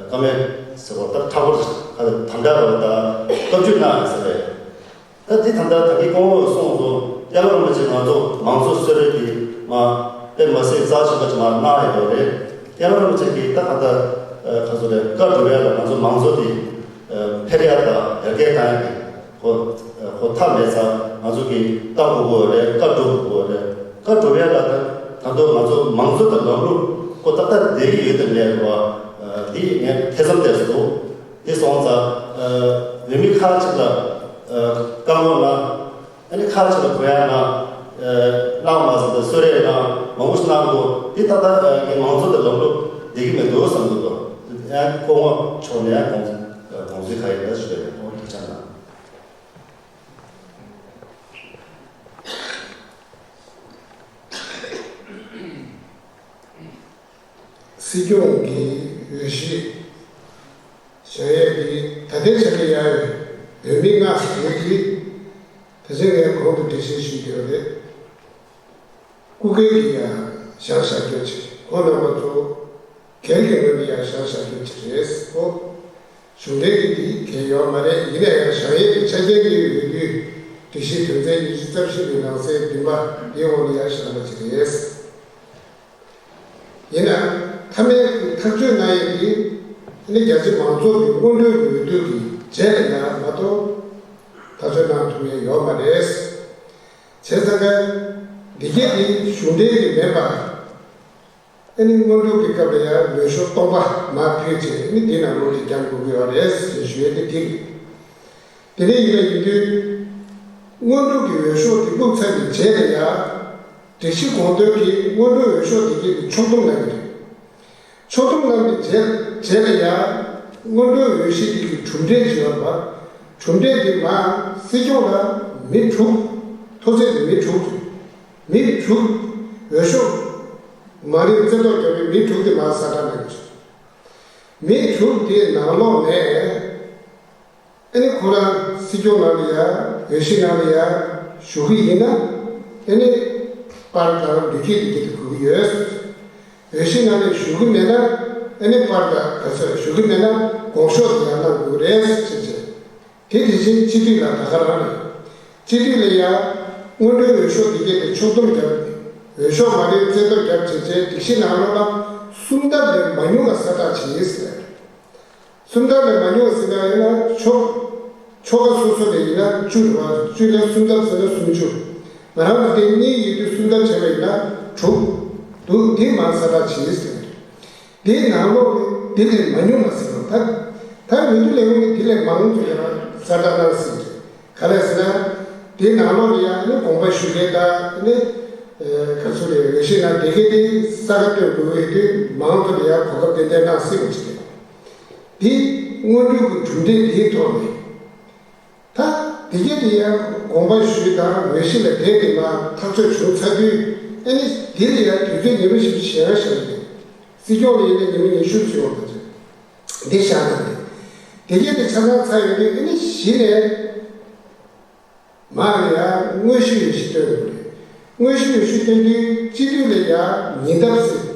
བཀའ་མོལ་ཟེར་བ་ད་ཁྲ་བོ་ཁ་དམ་དྲག་རེད་ད་བཀའ་བརྒྱུད་གནང་ཟེར་རེད། ད་འདི་ད་ལྟ་ད་གིན་སྐུ་ངོ་གསུངས་སོང་། སྐྱབས་མགོན་རིན་པོ་ཆེ་ང་ཚོ་མང་གཙོ་གསོལ་རས་དེ་མ་དཔེ་མ་སྲིད་རྩ་ཆེན་པོ་ཅིག་མ་གནང་ཡོད་རེད། སྐྱབས་མགོན་རིན་པོ་ཆེ་གིས་ད་ག་ད་ག་ཚོད་རེད་བཀའ་སྒྲུབ་ཡ་ལ་ང་ཚོ་མང་གཙོ་དེ་འཕེལ་ཡ་དང་ཡར་རྒྱས་གཏང་ཡ་གི་ཧོ་ཧོ་ཐབས་མེད་ཙང་ང་ཚོ་གིས་ལྟ་དགོས་ཀྱི་ཡོད་རེད། བཀའ་སྒྲུབ་དགོས་ཀྱི་ཡོད་རེད། བཀའ་སྒྲུབ་ཡ་ལ་ད་ད་དུང་ང་ཚོ་མང་གཙོ་དང་ལམ་ལུགས་ཁོ་ཏག་ཏག་བསྡད་ཀྱི་ཡོད་དམ་མེད་རེད་བ། འདི་ངས་ཐེ་ཚོམ་བསྡད་སོང་། དེ་སོང་ཙང་། བོད་མི་ཁག་ཅིག་ལ་བཀའ་མོལ་གནང་། ཨ་ནི་ཁག་ཅིག་ལ་གུ་ཡངས་གནང་། གནང་མ་ཟིན་པའི་གསོལ་རས་གནང་མང་པོ་ཞིག་གནང་འདུག་དེ་ད་ལྟ་གི་མང་གཙོ་དང་ལམ་ལུགས་བསྡད་ཀྱི་མི་འདུག་བསམ་གྱི་འདུག་ཡང་སྐུ་ངོ་མཆོག་ནས་ཡང་དགོངས་དགོངས་ཚུལ་ག་ཡིན་ན་ཞུ་བའི་ཐུགས་རྗེ་གནང་། སྲིད་སྐྱོང་གི་འོས་གཞི་བཞེངས་ཡས་ཀྱི་ད་ལྟའི་ཆ་ནས་ཡང་འོས་མི་ལྔ་ཞིག་ཡོད་དེ། ད་ཆ་ངས་གོང་དུ་འགྲེལ་བཤད་ཞུས་ཡོད་རེད། སྐུ་སྒེར་གྱི་ཡང་བཞེངས་བཞག་རྒྱུ་ཅིག་ཁོང་རྣམ་པ་ཚོ་སྒེར་གྱི་ངོས་ནས་ཡང་བཞེངས་བཞག་རྒྱུ་ཅིག་རེད་ཨོ། གཞུང་འབྲེལ་གྱི་དེ་གལ་ཡོད་མ་རེད། ཡིན་ན་ཡང་བཞེངས་ཡས་ཀྱི་ཆ་རྐྱེན་དེ་ཡོད་དུས་སྒྲིག་གཞི་དོན་ཚན་ཉི་ཤུ་རྩ་བཞི་པའི་ནང་གསེས་བདུན་པ་དེའི་འོག་ནས་ཡང་བཞེངས་པ་ཅིག་རེད། ཡིན་ནའང་མཐའ་མའི་ཐག་གཅོད་གནང་ཡས་དེ་ནི་རྒྱ་ཆེ་མང་ཚོགས་ཀྱི་སྔོན་འགྲོའི་འོས་བསྡུ་གི་རྗེས་ལ་ཡང་མ་གཏོགས་ཐག་གཅོད་གནང་ཐུབ་ཡས་ཡོད་མ་རེད། བྱས་ཙང་ཀ་འདི་གས་དེ་གཞུང་འབྲེལ་གྱི་མེད་པ། ཨ་ནི་སྔོན་འགྲོ་གི་སྐབས་ལ་ཡང་འོས་ཤོག་སྟོང་པ་མར་ཕུལ་བྱས་ཨ་ནི་འདི་ནང་ལོགས་ཀྱི་འགྱངས་དགོས་ཀྱི་ཡོད་རེད་ཟེར་ཞུ་ཡས་དེ་འདི་རེད། དེ་འདྲ་ཡིན་པ་ཡིན་དུས། སྔོན་འགྲོ་གི་འོས་ཤོག་དེ་བླུགས་ཚར་བའི་རྗེས་ལ་ཡང་། སྒྲིག་གཞི་དགོངས་དོན་གྱིས་སྔོན་འགྲོའི་འོས་ཤོག་དེ་གའི་ཕྱོགས་བསྡོམས་གནང་གི་རེད། ཕྱོགས་བསྡོམས་གནང་བའི་རྗེས་རྗེས་ལ་ཡང་། སྔོན་འགྲོའི་འོས་གཞི་དེ་གའི་གྲུབ་འབྲས་ཅིག་ཡོད་པ། གྲུབ་འབྲས་དེ་མར་སྲིད་སྐྱོང་ལ་མི་དྲུག་མཐོ་ཚད་དེ་མི་དྲུག་རེད། མི་དྲུག་འོས་ཤོག་མ་རེད་རྩེ་ཐོག་བརྒྱབ་པའི་མི་དྲུག་དེ་མར་གསལ་བསྒྲགས་གནང་གི་རེད། མི་དྲུག་དེའི་ནང་ལོགས་ནས། ཨ་ནི་ཁོ་རང་སྲིད་སྐྱོང་ནང་ལ་ཡ་འོས་གཞི་ནང་ལ་ཡ་ཞུགས་ཀྱི་ཡིན་ན་ཨ་ནི་པར་དང་ལོ་རྒྱུས་དེ་གི་དེ་དགོས་ཀྱི་ཡོད། འོས་གཞི་ནང་ལ་ཞུགས་ཀྱི་མེད་ན་ཨ་ནི་པར་དང་ག་ཚོད་ཞུགས་ཀྱི་མེད་ན་དགོངས་ཞོག་དེ་ཡང་གནང་དགོས་རེད་ཟེར་བྱས། དེ་དེ་བཞིན་སྤྱི་འཐུས་ལ་ད་ག་རང་རེད། སྤྱི་འཐུས་ལ་ཡ་སྔོན་འགྲོའི་འོས་ཤོག་དེ་གས་དེ་ཕྱོགས་བསྡོམས་བརྒྱབ། འོས་ཤོག་མ་རེད་རྩེ་ཐོ་བརྒྱབ་བྱས་བྱས་སྒྲིག་གཞི་ནང་ལོགས་ལ་སུམ་ལྡབ་ལས་མ་ཉུང་བ་གསལ་བསྒྲགས་བྱས་ཟེར། སུམ་ལྡབ་ལས་མ་ཉུང་བ་ཟེར་ན་ཡིན་ན་ཆོ་ཆོ་ག་སོ་སོ་ལས་ཡིན་ན་བཅུ་རེད་བ། བཅུ་ལས་སུམ་ལྡབ་ཟེར་ན་སུམ་ཅུ། ང་རང་ལ་དེ་གཉིས་ཡོད་དུས་སུམ་ལྡབ་བྱས་པ་ཡིན་ན་དྲུག་འདུག་འདི་མར་གསལ་བསྒྲགས་བྱས་ཟེར། འདིའི་ནང་ལོགས་ནས་འདི་ལས་མ་ཉུང་བ་ཟེར་བ་ད། ད་འོས་བསྡུ་ལས་ཁུངས་ནས་འདི་ལས་མང་ཙམ་ཡང་གསལ་བསྒྲགས་གནང་ཟིན་རེད། ག་རེ་ཟེར་ན། དེའི་ནང་ལོགས་ལ་ཡང་ནི་དགོངས་པ་ཞུ་མཁན་དང་ནི། ག་ཚོད་རེད་འོས་གཞི་ནང་བསྡད་མཁན་དེ་ས་ཁ་གཏོད་དགོས་འོས་བསྡུ་མང་ཙམ་ཡང་གོ་སྐབས་ཏན་ཏན་གནང་སྲིད་པ་ཅིག་རེད། དེ་སྔོན་འགྲོའི་གི་གྲུབ་འབྲས་དེའི་ཐོག་ནས། ད་དེ་གས་དེ་ཡང་དགོངས་པ་ཞུས་དང་འོས་གཞི་ལ་བསྡད་དེ་མ་ཐག་གཅོད་བྱུང་ཚར་དུས་ཨ་ནི་དེ་ལ་ཡང་དུས་ཚོད་ཉེ་པོ་ཞིག་གཞན་བཞག་གི་རེད། སྲིད་སྐྱོང་ལ་ཡིན་ན་ཉི་མ་ཉི་ཤུ་ཙམ་ཡོང་བ་རེད། འདི་བཞག་ན་རེད། དེ་གས་དེ་ཆ་ཚང་ཚར་ཡོང་དུས་ཨ་ནི་གཞི་ནས། མར་ཡང་དངོས་གཞི་འོས་གཞི་བཏོན་དགོས་རེད། དངོས་གཞི་འོས་གཞི་བཏོན་དུས་སྤྱི་འཐུས་ལ་ཡང་ཉིས་ལྡབ་ཟེར།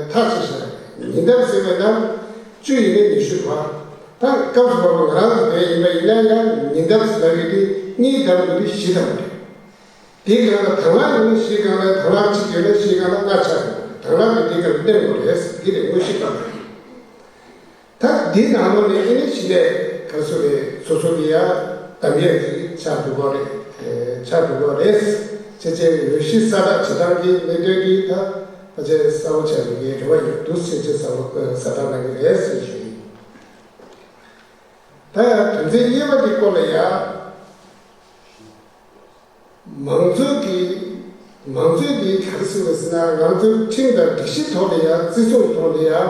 ཐག་ཆོད་བཞག་རེད། ཉིས་ལྡབ་ཟེར་བས་ན་བཅུ་ཡིན་ན་ཉི་ཤུ་རེད་བ། ད་སྐབས་སུ་བབས་པ་ང་རང་ཚོ་བས་ཡིན་པ་ཡིན་ན་ཡང་ཉིས་ལྡབ་ཟེར་ལབ་ཡོད་དུས་གཉིས་ལྡབ་དགོས་དུས་བཞི་ལྡབ་རེད། དེའི་སྒང་ལ་དང་བླངས་ཡོད་ན་བཞིའི་སྒང་ལ་དང་བླངས་གཅིག་ཡོད་ན་བཞིའི་སྒང་ལ་ལྔ་ཆགས་དགོས་རེད། དང་བླངས་ཀྱི་དེའི་སྒང་ལ་བསྟན་དགོས་རེད། འདི་ལས་དངོས་གཞི་བཏང་དགོས་རེད། ད་འདི་ནང་ལོགས་ནས་ཨེ་ནི་ཞི་ལས་ག་སུ་རེད་སོ་སོ་གི་ཡ་གདམ་ཡས་ཀྱི་ཆ་འགྲོ་གི་རེད། ཆ་འགྲོ་གི་རེད། ཅེས་བྱས་འོས་གཞི་གསལ་བསྒྲགས་བྱེད་སྟངས་ཀྱི་གནད་དོན་གྱི་ད་ཕལ་ཆེར་གསལ་བོ་ཆགས་ཡོད་ཀྱི་རེ་བ་ཡོད་འདུག་ཟེར་ཅེས་གསལ་བོ་གསལ་བསྒྲགས་གནང་གི་རེད་ཟེར་ཞུ་ཡིན། ད་ཡ་དོན་ཚན་གཉིས་པ་འདི་སྐོར་ལ་ཡ། མང་གཙོ་གི་མང་གཙོ་འདི་ག་རེ་ཟེར་བ་ཟེར་ན་ང་ཚོའི་ཁྲིམས་དང་སྒྲིག་གཞི་ཐོག་ལ་ཡང་བརྩི་སྲུང་ཐོག་ལ་ཡང་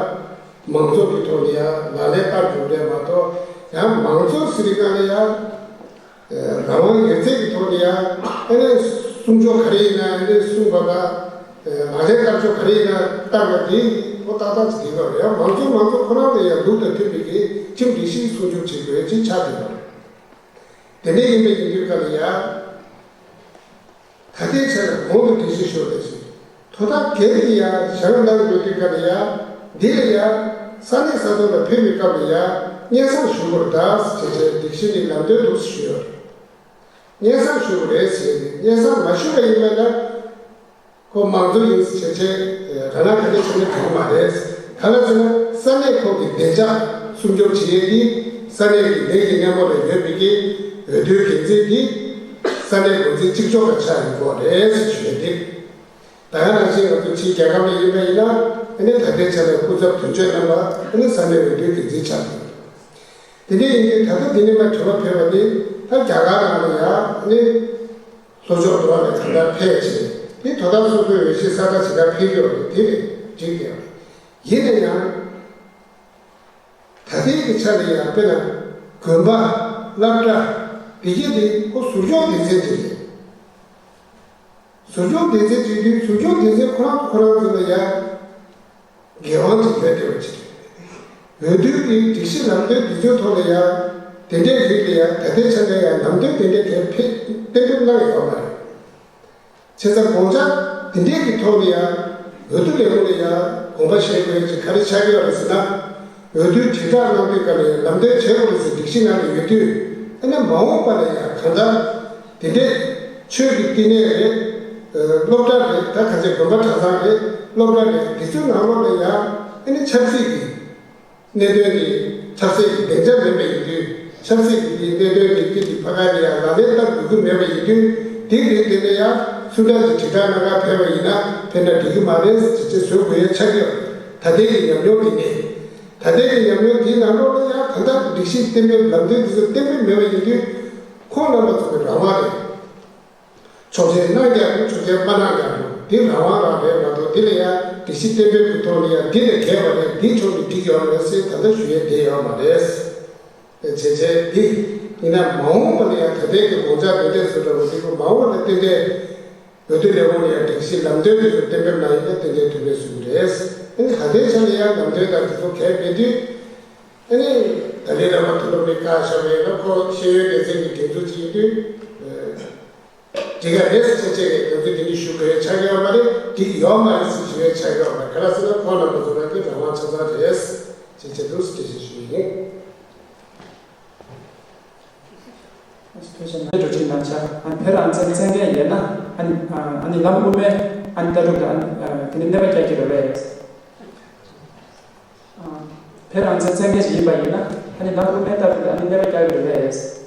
མང་གཙོ་གི་ཐོག་ལ་ཡང་ལག་ལེན་བསྟར་དགོས་རེད་མ་གཏོགས་ཡང་མང་གཙོ་ཟེར་བའི་སྒང་ལ་ཡང་རང་དབང་ཡོད་ཚད་ཀྱི་ཐོག་ལ་ཡང་ཨ་ནི་གསུང་ཕྱོགས་ག་རེ་ཡིན་ན་ཨ་ནི་གསུང་བ་དང་ལག་ལེན་བསྟར་ཕྱོགས་ག་རེ་ཡིན་ན་བསྟར་བ་འདི་ ཏག་ཏག་ཅིག་ཡིན་པ་རེད། ཡང་མང་གཙོ་མང་གཙོ་ཁོ་རང་ལ་ཡང་ལུགས་དང་མཐུན་པའི་གི་ཁྲིམས་སྒྲིག་གཞི་སྲུང་སྐྱོབ་བྱེད་དགོས་ཅིག་ཆགས་བསྡད་པ་རེད། དེ་འདྲ་ཡིན་པའི་ཡིན་དུས་ག་ལ་ཡ། ད་ལྟའི་ཆར་གོང་དུ་འགྲེལ་བཤད་ཞུ་བ་ནང་བཞིན། དོ་བདག་སྒེར་གྱིས་ཡང་ཞལ་འདང་དགོས་དུས་སྐབས་ལ་ཡང་། འདི་ལ་ཡང་། ས་གནས་ས་ཐོག་ལ་ཕེབས་པའི་སྐབས་ལ་ཡང་སྙན་སེང་ཞུ་དགོས་རེད་ད་ཟེར་བྱས་བྱས་སྒྲིག་གཞི་ནི་ལམ་སྟོན་འདུག་ཟེར་ཞུས་ཡོད་རེད། སྙན་སེང་ཞུ་དགོས་རེད་ཟེར་ཏེ་སྙན་སེང་མ་ཞུས་པ་ཡིན་པ་ན། ཁོ་མང་གཙོ་ཡིན་ཟེར་བྱས་བྱས་རང་ལ་ག་འདྲ་བྱས་ན་འགྲིག་མ་རེད། ག་ལ་ཟེར་ན་ས་གནས་ཁོངས་ཀྱི་བདེ་འཇགས་སྲུང་སྐྱོབ་བྱེད་ཡས་འདི་ས་གནས་ཀྱི་སྡེ་གི་སྔོན་མ་ལ་ཡོད་པའི་གི་འོས་བསྡུའི་འགན་འཛིན་འདི་ས་གནས་འགོ་འཛིན་གཅིག་ལྕོགས་ལ་ཆགས་ཡོད་དགོས་རེད་ཟེར་ཞུ་ཡས་འདི། ད་ག་ནང་བཞིན་ང་ཚོ་ཕྱིའི་རྒྱལ་ཁབ་ལ་ཡིན་པ་ཡིན་ན་ཨ་ནི་ད་ལྟའི་ཆ་ལ་སྐུ་ཚབ་དོན་གཅོད་རྣམ་པ་ཨ་ནི་ས་གནས་འོས་བསྡུའི་འགན་འཛིན་ཆགས་འདུག་དེ་འདྲ་ཡིན་དུས་ད་ལྟ་འདི་ནས་མར་དྲི་བ་ཕེབས་པ་འདི་ད་རྒྱ་གར་ནང་ལ་ཡང་ཨ་ནི་ལྷོ་ཕྱོགས་འགྲོ་བ་ལས་གང་ལྟར་ཕེབས་བྱས་དེ་དོ་བདག་སོ་སོའི་འོས་གཞི་ས་ཁྲ་ཇི་ལྟར་ཕེབས་ཀྱི་ཡོད་རེད། དེ་རེད་འགྲིག་གི་ཡོད་རེད། ཡིན་ན་ཡང་། ད་ལྟའི་གི་ཆ་ལ་ཡང་དཔེར་ན་དགོན་པ། སློབ་གྲྭ། འདི་གྱད་དེ་ཁོ་ཟུར་སྐྱོང་སྡེ་ཚན་ཅིག་རེད། ཟུར་སྐྱོང་སྡེ་ཚན་ཅིག་དུས་ཟུར་སྐྱོང་སྡེ་ཚན་ཁོ་རང་ཁོ་རང་ཚོ་ལ་ཡང་འགན་དབང་ཅིག་ཡོད་བསྡད་པ་ཅིག་རེད། འོས་བསྡུ་གི་སྒྲིག་གཞི་ལམ་སྟོན་འདི་ཚོའི་ཐོག་ལ་ཡང་དེ་འདྲའི་རིགས་ལ་ཡང་ད་ལྟའི་ཆ་ལ་ཡང་ལམ་སྟོན་དེ་འདྲའི་གལ་ཕེ་གཏན་འབེབས་གནང་ཡོད་པ་མ་རེད། བྱས་ཙང་དགོངས་འཆར་འདི་འདྲའི་གི་ཐོག་ནས་ཡང་འོས་བསྡུ་ལས་ཁུངས་ལ་ཡང་དགོངས་པ་བཞེས་དགོས་ཀྱི་ག་རེ་ཆགས་ཀྱི་ཡོད་རེད་ཟེར་ན། འོས་བསྡུ་དྲིལ་བསྒྲགས་གནང་དུས་སྐབས་ལ་ཡང་ལམ་སྟོན་བྱེད་དགོས་རེད་ཟེར་སྒྲིག་གཞི་ནང་ལ་ཡོད་དུས་ཨ་ནི་མ་འོངས་པ་ལ་ཡང་གང་ལྟར་དེ་འདྲའི་ཆོས་ཀྱི་བསྟི་གནས་རེད། སློབ་གྲྭ་རེད། ད་ག་ཚོད་དགོན་པ་གྲྭ་ཚང་རེད། སློབ་གྲྭ་རེད། འདི་ཚོའི་ནང་ལོགས་ལ་ཡང་ཨ་ནི་ཆབ་སྲིད་ཀྱི་གནད་དོན་གྱི་ཆབ་སྲིད་ཀྱི་སྡིངས་ཆ་མེད་པ་ཡིན་དུས་ཆབ་སྲིད་ཀྱི་གནད་དོན་གྱི་སྟེང་གི་ཕ་ག་ནས་ཡང་ལག་ལེན་བསྟར་དགོས་ཀྱི་མེད་པ་ཡིན་དུས་འདི་རིགས་དེ་ལ་ཡང་སུ་འདྲ་ཞིག་དྲིལ་བསྒྲགས་གནང་གར་ཕེབས་པ་ཡིན་ན་ཕེབས་ན་འགྲིག་གི་མ་རེད་ཅེས་བཟོ་དགོས་ཡ་ཆགས་ཀྱི་ཡོད། ད་ལྟའི་གི་ཉམས་མྱོང་འདི་ནས་ད་ལྟའི་གི་ཉམས་མྱོང་འདིའི་ནང་ལོགས་ལ་ཡང་ད་ལྟ་སྒྲིག་གཞི་གཏན་འབེབས་ལམ་སྟོན་འདི་ཚོ་གཏན་འབེབས་མེད་པ་ཡིན་དུས་ཁོང་རྣམ་པ་ཚོ་གི་རང་དབང་རེད། ཆོག་མཆན་གནང་རྒྱག་རུང་ཆོག་མཆན་མ་གནང་རྒྱག་རུང་འདི་རང་དབང་རང་རེད་མ་གཏོགས་འདི་ལ་ཡང་སྒྲིག་གཞི་གཏན་འབེབས་ཀྱི་ཐོག་ནས་ཡང་འདི་ལས་བརྒལ་བ་རེད། འདི་ཕྱོགས་ནས་འགྲིག་ཡོད་མ་རེད་ཟེར་ད་ལྟ་ཞུ་ཡས་བསྡད་ཡོད་མ་རེད། བྱས་བྱས་འདི་ཡིན་ན་མ་འོངས་པ་ལ་ཡང་ད་ལྟའི་གི་དགོངས་འཆར་འདི་འདྲས་བཟོ་འདྲ་བོ་འདི་གོ་མ་འོངས་པ་ལ་ཏན་ཏན་འོས་བསྡུ་ལས་ཁུངས་ལ་ཡང་སྒྲིག་གཞི་ལམ་སྟོན་འདི་ཚོ་གཏན་འབེབས་གནང་ཡིན་ན་ཏན་ཏན་ཐུགས་ཕན་གསོས་ཀྱི་རེད། ཨ་ནི་ད་ལྟའི་ཆ་ལ་ཡང་ལམ་སྟོན་དང་འདི་ཚོ་གལ་མེད་དུས། ཨ་ནི་ད་ལྟའི་ར་མ་ཐུ་ལོ་མི་བཀའ་ཤག་པའི་ལ་ཁོ་ཤེས་ཡོན་སྡེ་ཚན་གྱི་འགན་འཛུགས་ཅིག་ཡིན་དུས། འགྲིག་ག་རེད་ཟེར་བྱས་བྱས་ནས་ང་ཚོས་དེ་འདྲ་ཞུ་དགོས་ཡ་ཆགས་ཡོད་མ་རེད། འགྲིག་ཡོད་མ་རེད་ཟེར་ཞུ་ཡ་ཆགས་ཡོད་མ་རེད། ག་རེ་ཟེར་ན་ཁོང་རྣམ་པ་ཚོ་རང་གི་རང་དབང་ཆ་ཚང་རེད་ཟེར་བྱས་འདུག་ཟེར་ཞུ་ཡ་ཡིན། ཐུགས་རྗེ་གནང་། འགྲོ་ཁྲིད་གནང་ཆ་ཨ་ནི་བོད་རང་བཙན་བཙན་མཁན་ཡིན་ན་ཨ་ནི་ཨ་ནི་ལམ་དབུ་མའི་ཨ་ནི་ལྟ་གྲུབ་དང་ཨ་ནི་དེ་ནི་གནོད་པ་རྒྱག་གི་རེད་པས། བོད་རང་བཙན་བཙན་མཁན་ཞིག་ཡིན་པ་ཡིན་ན་ཨ་ནི་ལམ་དབུ་མའི་ལྟ་གྲུབ་ལ་ཨ་ནི་གནོད་པ་རྒྱག་གི་རེད།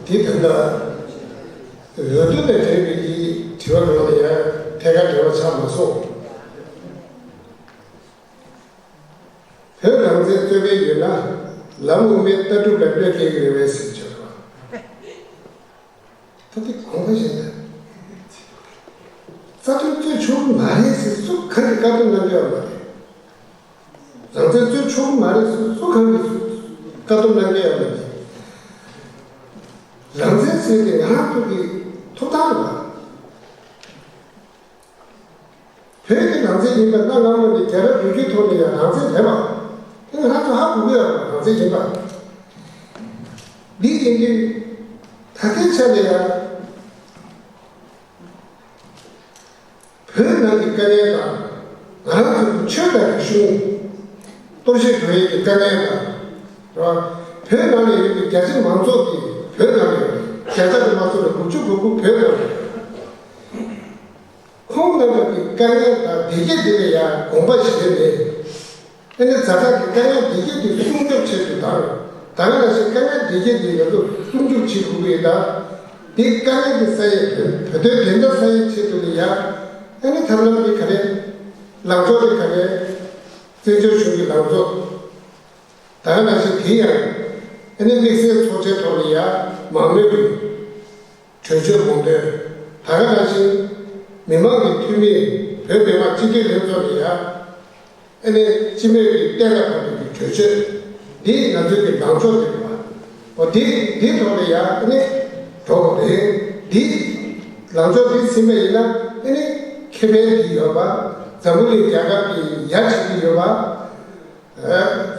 དེ་ད་ལྟ་འོས་བསྡུ་དང་འབྲེལ་བའི་དྲི་བ་གང་ལ་ཡང་ཐད་ཀར་འབྲེལ་བ་ཆགས་མ་སོང་། བོད་རང་བཙན་རྩོད་མཁན་ཡོད་ན་ལམ་དབུ་མའི་ལྟ་གྲུབ་ལ་གནོད་སྐྱེལ་གྱི་རེད་པས་ཟེར་བྱས་པ། ད་དེ་དགོངས་པ་བཞེས་ན། རྩ་དོན་རྩོད་ཆོག་གི་མ་རེད་ཟེར་སུ་གང་གིས་བཀག་སྡོམ་གནང་གི་ཡོད་མ་རེད། རང་བཙན་རྩོད་ཆོག་གི་མ་རེད་ཟེར་སུ་གང་གིས་བཀག་སྡོམ་གནང་གི་ཡོད་མ་རེད། རང་བཙན་ཟེར་དེ་ང་རང་ཚོ་གི་ཐོབ་ཐང་རེད་པ། བོད་ཀྱི་རང་བཙན་ཡིན་པ་གནའ་སྔ་མོ་ནས་རྒྱལ་རབས་ཡོད་རྒྱུའི་ཐོག་ནས་ཡང་རང་བཙན་རེད་པ། དེ་ང་རང་ཚོ་ཧ་གོ་གི་ཡོད་པ་རང་བཙན་ཡིན་པ། འདི་ཡིན་དུས་ད་ལྟའི་ཆ་ནས་ཡང་བོད་ནང་གི་དཀའ་ངལ་དང་ང་རང་ཚོ་གི་ཆོས་དང་རིག་གཞུང་གཏོར་བཤིག་འགྲོ་ཡས་ཀྱི་དཀའ་ངལ་དང་རེད་པ། བོད་ནང་ལ་ཡོད་པའི་རྒྱ་ཆེ་མང་ཚོགས་ཀྱི་བོད་ནང་ལ་ཡོད་པའི་བརྒྱ་ཆ་དུ་མ་སོང་ནས་དགུ་བཅུ་གོ་དགུ་བོད་ནང་ལ་ཡོད། ཁོང་རྣམ་པ་གི་དཀའ་ངལ་དང་བདེ་སྐྱིད་དེ་ལ་ཡང་དགོངས་པ་བཞེས་ནས། ཨ་ནི་ཛ་དྲག་གི་དཀའ་ངལ་བདེ་སྐྱིད་དེ་སྲུང་སྐྱོབ་ཆེད་དུ་དང་། ད་ག་ནང་བཞིན་དཀའ་ངལ་བདེ་སྐྱིད་དེ་ང་ཚོ་སྲུང་སྐྱོབ་བྱེད་དགོས་ཀྱི་ཡོད་ད། དེ་དཀའ་ངལ་དེ་སེལ་ཡས་བོད་དོན་བདེན་མཐའ་གསལ་ཡས་ཆེད་དུ་ལ་ཡང་། ཨ་ནི་ཐབས་ལམ་དེ་ག་རེ། ལངས་ཕྱོགས་དེ་ག་རེ། བཙན་བྱོལ་གཞུང་གི་ལངས་ཕྱོགས། ད་ག་ནང་བཞིན་དེ་ཡང་ཨ་ནི་དམིགས་བསལ་ཚོགས་ཆེན་ཐོག་ནས་ཡང་མང་མོས་ཀྱིས་གྲོས་ཆོད་དགོངས་དོན། ད་ག་ནང་བཞིན་མི་མང་གི་འཐུས་མི་བོད་མི་མང་སྤྱི་འཐུས་ལྷན་ཚོགས་ནས་ཡང་ཨ་ནི་སྤྱི་མོས་ཀྱི་གཏན་ལ་ཕབ་པའི་གྲོས་ཆོད་འདི་ང་ཚོའི་གི་ལངས་ཕྱོགས་དེ་རེད་པ། འོ་དེ་དེ་ཐོག་ལ་ཡང་ཨ་ནི་འགྲོ་དགོས་རེད། འདི་ལངས་ཕྱོགས་འདི་ཟིན་པ་ཡིན་ན་ཨ་ནི་ཁེ་ཕན་འདི་ཡོད་པ། འཛམ་བུ་གླིང་རྒྱལ་ཁབ་ཀྱི་ཡ་བྱེད་ཀྱི་ཡོད་པ།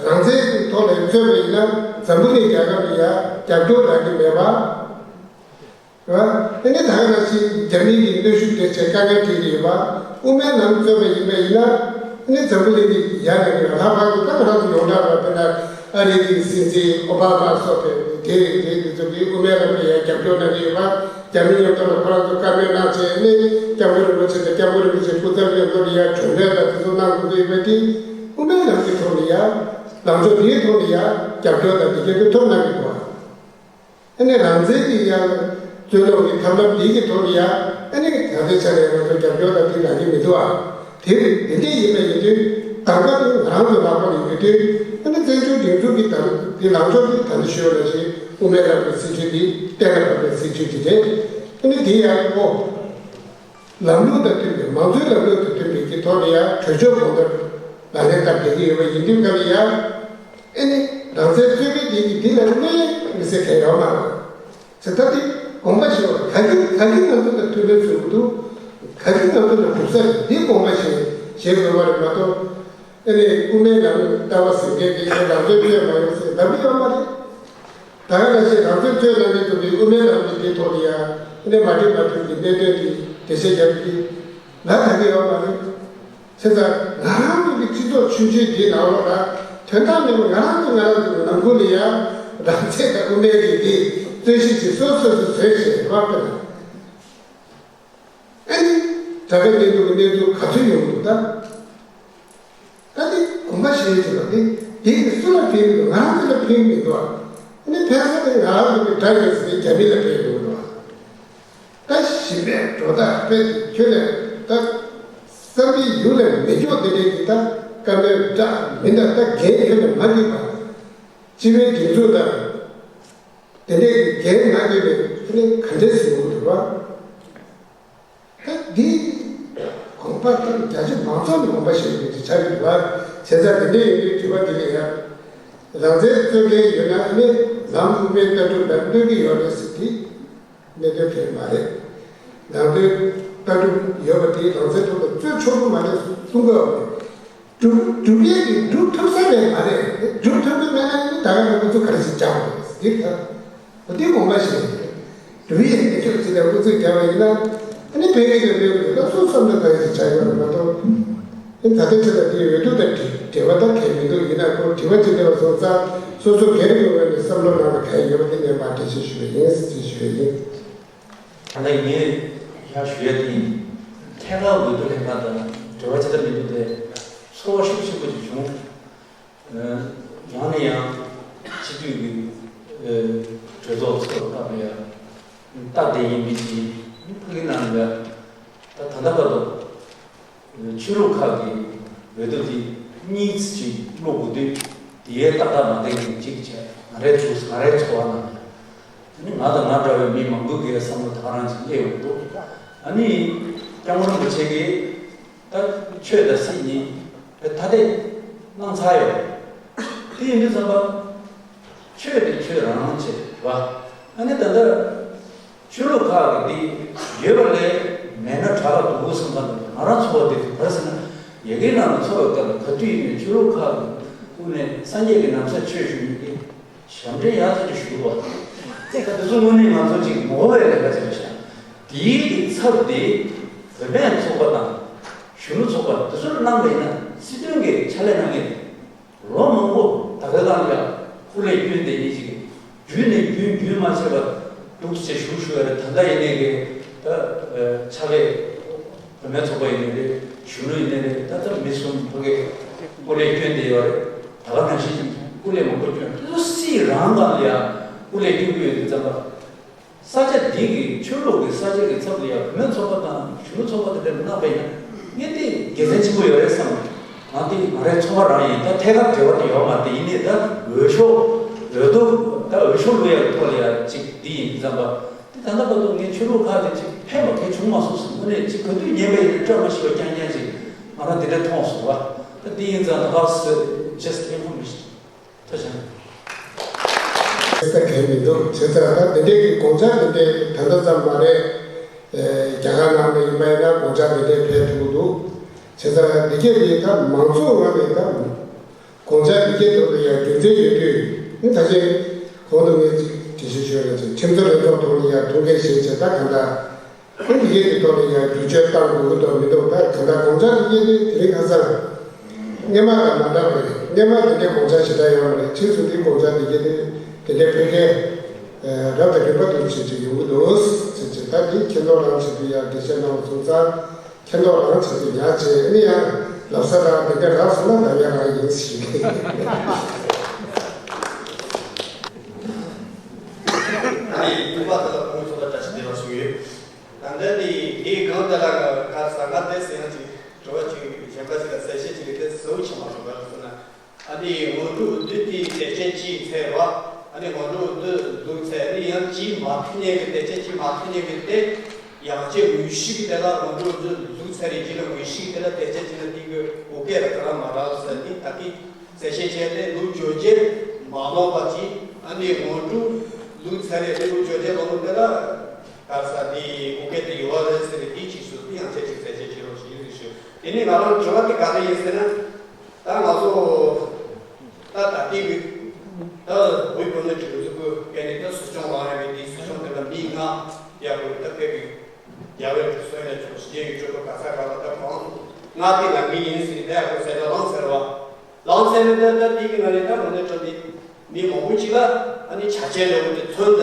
རང་བཙན་གྱི་ཐོག་ནས་རྩོད་པ་ཡིན་ན་འཛམ་བུ་གླིང་རྒྱལ་ཁབ་ཀྱི་ཡ་རྒྱབ་སྐྱོར་རག་གི་མེད་པ། རེད་བ། ཨ་ནི་ད་ག་ནང་བཞིན་རྒྱ་མི་གིས་གནོན་ཤུགས་སྤྲད་བྱས་དཀའ་ངལ་འཕྲད་ཀྱི་ཡོད་པ། དབུ་མའི་ལམ་རྩོད་པ་ཡིན་པ་ཡིན་ན་ཨ་ནི་འཛམ་བུ་གླིང་གི་ཡ་ནས་ལ་ལྷག་པར་དུ་ད་ང་རང་ཚོ་ཡོངས་གྲགས་པ་དཔེར་ན་ཨ་རི་གི་སྲིད་འཛིན་ཨོ་བྷ་མ་སོགས་པས་དེ་རེད། དེ་འདི་ཚོ་གིས་དབུ་མའི་ལམ་ལ་ཡ་རྒྱབ་སྐྱོར་གནང་གི་ཡོད་པ། རྒྱ་མི་མཉམ་དུ་ལ་ཁོ་རང་ཚོ་བཀའ་མོལ་གནང་བྱས་ནས་སྐྱབས་མགོན་རིན་པོ་ཆེ་དང་སྐྱབས་མགོན་རིན་པོ་ཆེའི་སྐུ་ཚབ་མཉམ་དུ་ལ་ཡ་གྲོས་མོལ་དང་དེ་ཚོ་གནང་དགོས་ཀྱི་ཡོད་པ་དེ་དབུ་མའི་ལམ་གྱི་ཐོག་ནས་ཡ་ལངས་ཕྱོགས་འདིའི་ཐོག་ནས་ཡ་རྒྱབ་སྐྱོར་དང་དེ་གའི་ཐོབ་གནང་གི་འདུག་བ། ཨ་ནི་རང་བཙན་གྱི་ཡང་རྩོད་རྙོག་གི་ཐབས་ལམ་འདི་གི་ཐོག་ནས་ཡང་ཨ་ནི་ད་ལྟའི་ཆ་ནས་ང་ཚོ་རྒྱབ་སྐྱོར་དང་འདི་རག་གི་མི་འདུག་ཨ། དེ་དེ་འདྲ་ཡིན་པ་ཡིན་དུས་གདམ་ག་དེ་ང་རང་ཚོ་ལག་པ་ལ་ཡོད་དུས་ཨ་ནི་བཙན་བྱོལ་སྒྲིག་འཛུགས་ཀྱི་དང་དེ་ལངས་ཕྱོགས་དེ་ད་ནི་ཞུ་བ་ལ་ཞེས་དབུ་མའི་ལམ་གྱི་སྲིད་བྱུས་འདི་གཏན་ལ་ཕབ་པའི་སྲིད་བྱུས་འདི་རེད། ཨ་ནི་དེ་ཡང་ཨོ། ལམ་ལུགས་དང་མཐུན་པའི་མང་གཙོའི་ལམ་ལུགས་དང་མཐུན་པའི་གི་ཐོག་ནས་ཡང་གྲོས་ཆོད་གོང་ལྟར་ལག་ལེན་བསྟར་བསྡད་ཀྱི་ཡོད་པ་ཡིན་དུས་སྐབས་ལ་ཡང་ཨེ་ནི་རང་བཙན་རྩོད་མཁན་དེ་གིས་འདི་ལ་གནོད་མི་སྲིད་མཁན་ཡོད་མ་རེད། ཟེར་ད་དེ་དགོངས་པ་བཞེས་པ་ག་གི་ག་གི་ང་ཚོ་ལ་མཐུན་ལམ་བཟོ་གི་འདུག་ག་གི་ང་ཚོ་ལ་གྲུབ་ས་རེད། འདི་དགོངས་པ་བཞེས་བཞེས་དགོས་པ་རེད་མ་གཏོགས། ཨ་ནི་དབུ་མའི་ལམ་ལྟ་བ་ཟེར་མཁན་དེ་ཡང་རང་བཙན་རྩོད་མ་ཡོང་ཟེར་ལབ་ཀྱི་ཡོད་མ་རེད། ད་ག་ནང་བཞིན་རང་བཙན་རྩོད་གནང་མཁན་ཚོ་གིས་དབུ་མའི་ལམ་གྱི་དེ་ཐོག་ནས་ཡང་ཨ་ནི་མ་འགྲིག་མ་འགྲིག་གི་གནད་དོན་དེ་འགྲེལ་བཤད་རྒྱབ་ཀྱི་ང་ད་གི་ཡོད་མ་རེད། བྱས་ཙང་ང་རང་ཚོ་གི་སྤྱི་ཚོགས་ཆུང་ཆུང་འདི་ནང་ལོགས་ལ་དོན་དག་མེད་པ་ང་རང་ཚོ་ང་རང་ཚོ་གི་ནང་ཁུལ་ལ་ཡང་རང་བཙན་དང་དབུ་མའི་གི་དེ་རྩོད་གཞི་ཅིག་སོ་སོ་སོ་བཟོས་བྱས་མ་དཔེར་ན། ཨ་ནི་དྲ་བའི་གནས་ཚུལ་གྱི་གནས་ཚུལ་ག་ཚོད་ཡོང་འདུག་ད། ད་དེ་དགོངས་པ་བཞེས་བྱས་པ་དེ་དེ་གི་སུ་ལ་ཕན་གི་འདུག་ང་རང་ཚོ་ལ་ཕན་གི་མི་འདུག་ཨ་ནི་ཕན་ས་དེ་ང་རང་ཚོ་གི་དགྲ་ཡིན་ཟེར་རྒྱ་མི་ལ་ཕན་གི་འདུག་ད་ཞི་བའི་འགྲོ་སྟངས་དཔེ་ཁྱོད་ལས་ད་བསམ་པའི་ཡུལ་ལས་མི་འཇོག་དེ་འདྲས་ཀྱི་ད་བཀའ་མོལ་འདྲ་མི་འདྲ་ད་འགན་ཁྱོད་ལས་མ་འགྲིག་པ། སྤྱི་པའི་སྒྲིག་འཛུགས་དང་དེ་འདྲས་ཀྱི་འགན་མ་འགྲིག་པའི་ཨ་ནི་ག་འདྲས་ཟེར་གི་འདུག་བ། ད་འདི་དགོངས་པ་ལྟར་རྒྱ་ཆེ་མང་ཚོགས་ནས་དགོངས་པ་བཞེས་དགོས་ཀྱི་ཆགས་ཀྱི་འདུག་བ། བྱས་ཙང་དེ་འདྲ་ཡིན་དུས་དྲི་བ་འདི་ལ་ཡང་རང་བཙན་རྩོད་མཁན་ཡོད་ན་ཨ་ནི་ལམ་དབུ་མའི་ལྟ་གྲུབ་ལ་གནོད་ཀྱི་ཡོད་རེད་ཟེར་དེ་གནད་དོན་ཕལ་མ་རེད། ནང་དོན་ལྟ་གྲུབ་ཡོད་པ་དེ་རང་བཙན་ཐོག་ལ་རྩོད་ཆོག་གི་མ་རེད་གསུང་གི་ཡོད་རེད། སྒྲུབ་སྒྲུབ་ཡས་ཀྱི་སྒྲུབ་ཐུབ་ས་རེད་མ་རེད། སྒྲུབ་ཐུབ་ཀྱི་མེད་ན་ནི་ད་ག་ནང་ཁོ་ཚོ་ག་རེ་ཞིག་བྱ་དགོས་རེད་འདི་ལྟར། འོ་དེ་དགོངས་པ་བཞེས། སྒྲུབ་ཡས་ཀྱི་ཕྱོགས་གཅིག་ལ་ཨུ་ཚུགས་བརྒྱབ་པ་ཡིན་ན་ཨ་ནི་ཕན་གྱི་ཡོད་མེད་ཀྱི་ད་སོ་སོ་བསམ་བློ་ག་རེ་ཞིག་བྱ་ཡོད་རེད་མ་གཏོགས། ཨ་ནི་ད་ལྟའི་ཆ་ལ་དེའི་འོས་བསྡུ་དང་འབྲེལ་བ་ད་གང་ཡང་མི་འདུག་ཡིན་ན་ཁོ་དྲི་བ་ཅིག་སླེབས་པ་སོང་ཙང་སོ་སོ་སྒེར་གྱི་ངོས་ནས་བསམ་བློ་གནང་ན་གང་ཡང་ཡོད་པ་དེ་ངས་མར་འགྲེལ་བཤད་ཞུ་བ་ཡིན་ཟེར་ཞུ་བ་ཡིན། ད་ལྟ་ངས་ཡར་ཞུ་ཡ་དེ་ཡིན། ཐད་ཀར་འོས་བསྡུ་ལྷན་ཁང་དང་འབྲེལ་བ་ཇི་ལྟར་མི་འདུག་དེ་ཚོར་བ་ཤུགས་ཆེན་པོ་ཅིག་བྱུང་། ཡང་ནས་ཡང་སྤྱི་འཐུས་ཀྱི་གྲོས་ཚོགས་ཚོགས་སྐབས་ལ་ཡང་སྟབས་བདེ་ཡིན་མིན་གྱི་ཕ་གི་ནང་ལ་ད་ད་ལྟ་བར་དུ་ཆོས་ལུགས་ཁག་གི་འོས་བསྡུ་དེ་གཉིས་ཅིག་བླུག་དགོས་དུས་དེའི་ཏག་ཏག་མ་བསྡད་མཁན་གཅིག་བྱས་ང་རའི་ཚོགས་ང་རའི་ཚོར་བ་ནང་ལ་ནི་ང་དང་ང་འདྲ་བའི་མི་མང་པོ་གི་བསམ་བློ་ད་ག་རང་ཅིག་སླེབས་ཡོང་འདུག་ཨ་ནི་སྐྱབས་མགོན་རིན་པོ་ཆེ་གིས་ད་ཆོས་དང་སྲིད་གཉིས་ཐ་དད་གནང་ཚར་ཡོད། དེ་ཡིན་དུས་ཙམ་པ་ཆོས་དེ་ཆོས་རང་རང་བྱེད་པ། ཨ་ནི་ད་ལྟ་ཆོས་ལུགས་ཁག་གི་འདི་ཡོད་པ་ལས་མེད་ན་དྲག་ག་འདུག་བསམ་ཙམ་ང་རང་ཚོར་བ་དེ་ག་རེ་ཟེར་ན་ཡ་གིའི་ནང་ལ་འཚོ་བའི་སྐབས་ལ་ག་དུས་ཡིན་ནའི་ཆོས་ལུགས་ཁག་གི་ཐོག་ནས་སངས་རྒྱས་ཀྱི་ན་བཟའ་ཆོས་ཞུ་མཁན་གྱི་ཞབས་འདྲེན་ཡག་ཙམ་ཅིག་ཞུ་དགོས། ད་དེ་ཚོ་དངོས་གནས་ང་ཚོ་ཅིག་ངོ་བོ་བའི་ལས་ཀ་ཅིག་རེད་ཤག་དེའི་གི་ཚབ་དེ་བོད་པའི་ཚོགས་པ་དང་གཞོན་ནུ་ཚོགས་པ་དེ་ཚོར་གནང་བ་ཡིན་ན་སྲིད་དོན་གི་ཕྱག་ལས་གནང་མཁན་ལོ་མང་པོ་ད་ག་ལ་ཡང་སྐུ་ལས་བསྐྱོན་བསྡད་མཁན་ཅིག་རྒྱུན་ནས་རྒྱུན་རྒྱུན་མ་ཆད་པར་འདུག་ཟེར་ཞུ་ཞུ་ཡ་རེད། ད་ལྟ་ཡིན་ནའི་གི་ད་ཕྱག་ལས། བུད་མེད་ཚོགས་པ་ཡིན་ནའི་རེད། གཞོན་ནུ་ཡིན་ནའི་རེད། ད་ལྟ་མི་གསུམ་ཕ་གིར་སྐུ་ལས་བསྐྱོན་བསྡད་ཡོད་རེད། ད་ག་ནང་བཞིན་སྐུ་ལས་མང་པོ་བསྐྱོན། སུད་སི་རང་སྒང་ལ་ཡང་སྐུ་ལས་བསྐྱོན་གྱི་ཡོད་དུས་ཙམ་པ། ས་ཆ་འདི་གི་ཆོས་ལུགས་ཀྱི་ས་ཆ་གི་ཚབ་ལ་ཡང་བུད་མེད་ཚོགས་པ་དང་གཞོན་ནུ་ཚོགས་པ་དེ་འདྲ་གནང་བ་ཡིན་ན་ངས་དེ་དགེ་མཚན་ཆེན་པོ་ཡོད་རེད་བསམ། ང་དེ་ང་རའི་ཚོར་བ་རང་ཡིན། ད་ཐད་ཀར་འབྲེལ་བ་དེ་ཡོད་མ་རེད། དེ་ཡིན་ནའི་ད་འོས་ཤོག་འོས་བསྡུ་ད་འོས་ཤོག་བླུག་ཡག་གི་ཐོག་ལ་ཡང་ཅིག་འདི་ཡིན་དུས་ཙམ་པ། དེ་ད་ལྟ་བར་དུ་ངས་ཆོས་ལུགས་ཁག་དེ་ཅིག་ཕན་པ་གང་བྱུང་མ་སོང་ཟེར། དངོས་གནས་ཅིག་ག་དུས་ཉན་པ་ཡིན་ན་སྐྲ་མ་ཤི་བ་རྐྱང་རྐྱང་ཅིག་ང་རང་དེ་འདྲ་མཐོང་སོང་བ། ད་འདི་ཡིན་ཙང་ད་ག་ཟེར་just information། ཐུགས་རྗེ་ཆེ། ས་གལ་མི་འདུག་བྱས་ཙང་ད་དེ་འདྲའི་གི་དགོངས་འཆར་དེ་འདྲའི་ད་ལྟ་ཙམ་མ་རེད། རྒྱ་གར་ནང་ནས་ཡིན་པ་ཡིན་ན་དགོངས་འཆར་དེ་འདྲའི་ཕེབས་ཐུབ་ཀྱི་འདུག་བྱས་ཙང་འདི་གས་དེ་ད་མང་ཚོགས་ངོས་ནས་ད་དགོངས་འཆར་འདི་གས་ཐོག་ལ་ཡང་རྒྱུ་མཚན་ཡོད་དུས་ཨང་། ད་ཆེན་གོང་དུ་ངས་ཅིག་དྲི་ཞིབ་ཞུས་ན་ཅིག་ཁྲིམས་བཟོ་ལས་ཐོག་ཐོག་ལ་ཡང་ཐུགས་འགན་བཞེས་བྱས་ད་གང་ལྟར། ཁོང་གི་ཡིད་ཀྱི་ཐོག་ནས་ཡང་བསྒྱུར་བཅོས་བཏང་དགོས་ཀྱི་འདུག་མི་འདུག་ད་གང་ལྟར་དགོངས་འཆར་དེ་ཡིན་ཏེ་དེ་རིང་ཁ་སང་སྔོན་མ་དང་མ་འདྲ་བ་རེད། སྔོན་མ་དེ་འདྲའི་དགོངས་འཆར་ཞེ་དྲག་ཡོད་མ་རེད། ཕྱིས་སུ་འདིའི་དགོངས་འཆར་དེ་ཡིན་ཏེ་དེ་འདྲའི་ཕལ་སྐད་རབ་དང་རིམ་པ་དུ་བྱེད་ཀྱི་ཡོང་གི་འདུག་ཟེར་གྱི་ད་འདི་མཁྱེན་རྟོགས་རང་བྱེད་པའི་ཡང་འགྲེལ་བཤད་གནང་བ་སོང་ཙང་མཁྱེན་རྟོགས་རང་བྱེད་པའི་ཡང་བྱེད་ནི་ཡང་ལབ་ས་རང་དེ་འདྲ་རག་སོང་ན་ད་ཡང་རང་ཡིན་ཞིག་ཨ་ནི་ཐུག་པ་དེ་ལ་ཁོང་ཚོ་ལ་བཀྲ་ཤིས་བདེ་ལེགས་ཞུ་ཡོད། ད་ལྟ་དེ་དེའི་སྒང་དེ་ལ་ག་ས་ག་དེ་ཟེར་ཡང་ཅིག་དྲི་བ་ཅིག་གཞན་པ་ཞིག་ལ་གསལ་བཤད་ཅིག་དེ་གསལ་བོ་ཆགས་མ་སོང་། ག་རེ་ཟེར་ན། ཨ་ནི་སྔོན་འགྲོ་བསྡུ་དེའི་དེ་ཅན་གྱི་ཚད་རེད་བ། ཨ་ནི་སྔོན་འགྲོ་བསྡུ་ལུགས་ཚད་ནི་ཡང་གཅིག་མ་ཐུག་ནས་གི་དེ་ཅན་གྱི་མ་ཐུག་ནས་གི་དེ་ཡང་ཅིག་དངོས་གཞི་གི་དེ་ལ་སྔོན་འགྲོ་བསྡུ་ལུགས་ཚད་རེད། རྗེས་ལ་དངོས་གཞི་གི་དེ་ལ་དེ་ཅན་གྱི་ན་དེ་གི་འོ་སྐད་ར་ག་ར་མ་རག་ཟེར་ནི་ད་གི་གསལ་བཤད་བྱས་ཏེ་ལུགས་བརྗོད་བྱེད་མ་ནོར་བ་གྱིས། ཨ་ནི་སྔོན་འགྲོ་ལུགས་ཚད་རེད། ལུགས་བརྗོད་བྱེད་ལོ་ལུགས་དེ་ལ་ག་ས་དེ་འོ་སྐད་དེ་ཡོད་བ་རེད་ཟེར་ཏེ་དེའི་ཕྱིས་སུ་དེ་ཡང་ཆེ་ཅིག་གསལ་བཤད་བྱེད་རོགས་ཞུ་ཡིན་ཞུ། དེ་ནི་ང་རང་དྲི་བ་དེ་ག་རེ་ཡིན་ཟེར་ན། ད་ང་ཚོ་ད་ད་ལྟའི་གི་ད་བོད་བོད་ནང་གི་འུ་ཚོ་གི་སྐད་ནི་ད་སྲིད་སྐྱོང་ལངས་ཡོད་པའི་དེའི་སྲིད་སྐྱོང་དེ་ལ་མི་ལྔ་ཡག་པོ་ད་སྐད་གི་རྒྱ་བལ་གི་སོན་ལས་ཆོག་ཞིག་ཡོད་ཆོག་གི་ག་ས་ག་ལ་ད་གང་ལྔ་དེ་ལ་མི་ཡིན་ཟེར་ད་ཡག་པོ་ཟེར་ད་ལངས་ཟེར་བ། ལངས་ཟེར་ནི་ད་ད་དེའི་གི་ང་ནི་ད་ང་ནི་ཁྲོད་དེ་མི་མང་པོ་ཅིག་ལ་ཨ་ནི་ཆ་རྐྱེན་འདྲ་བོ་དེ་མཚོན་ད་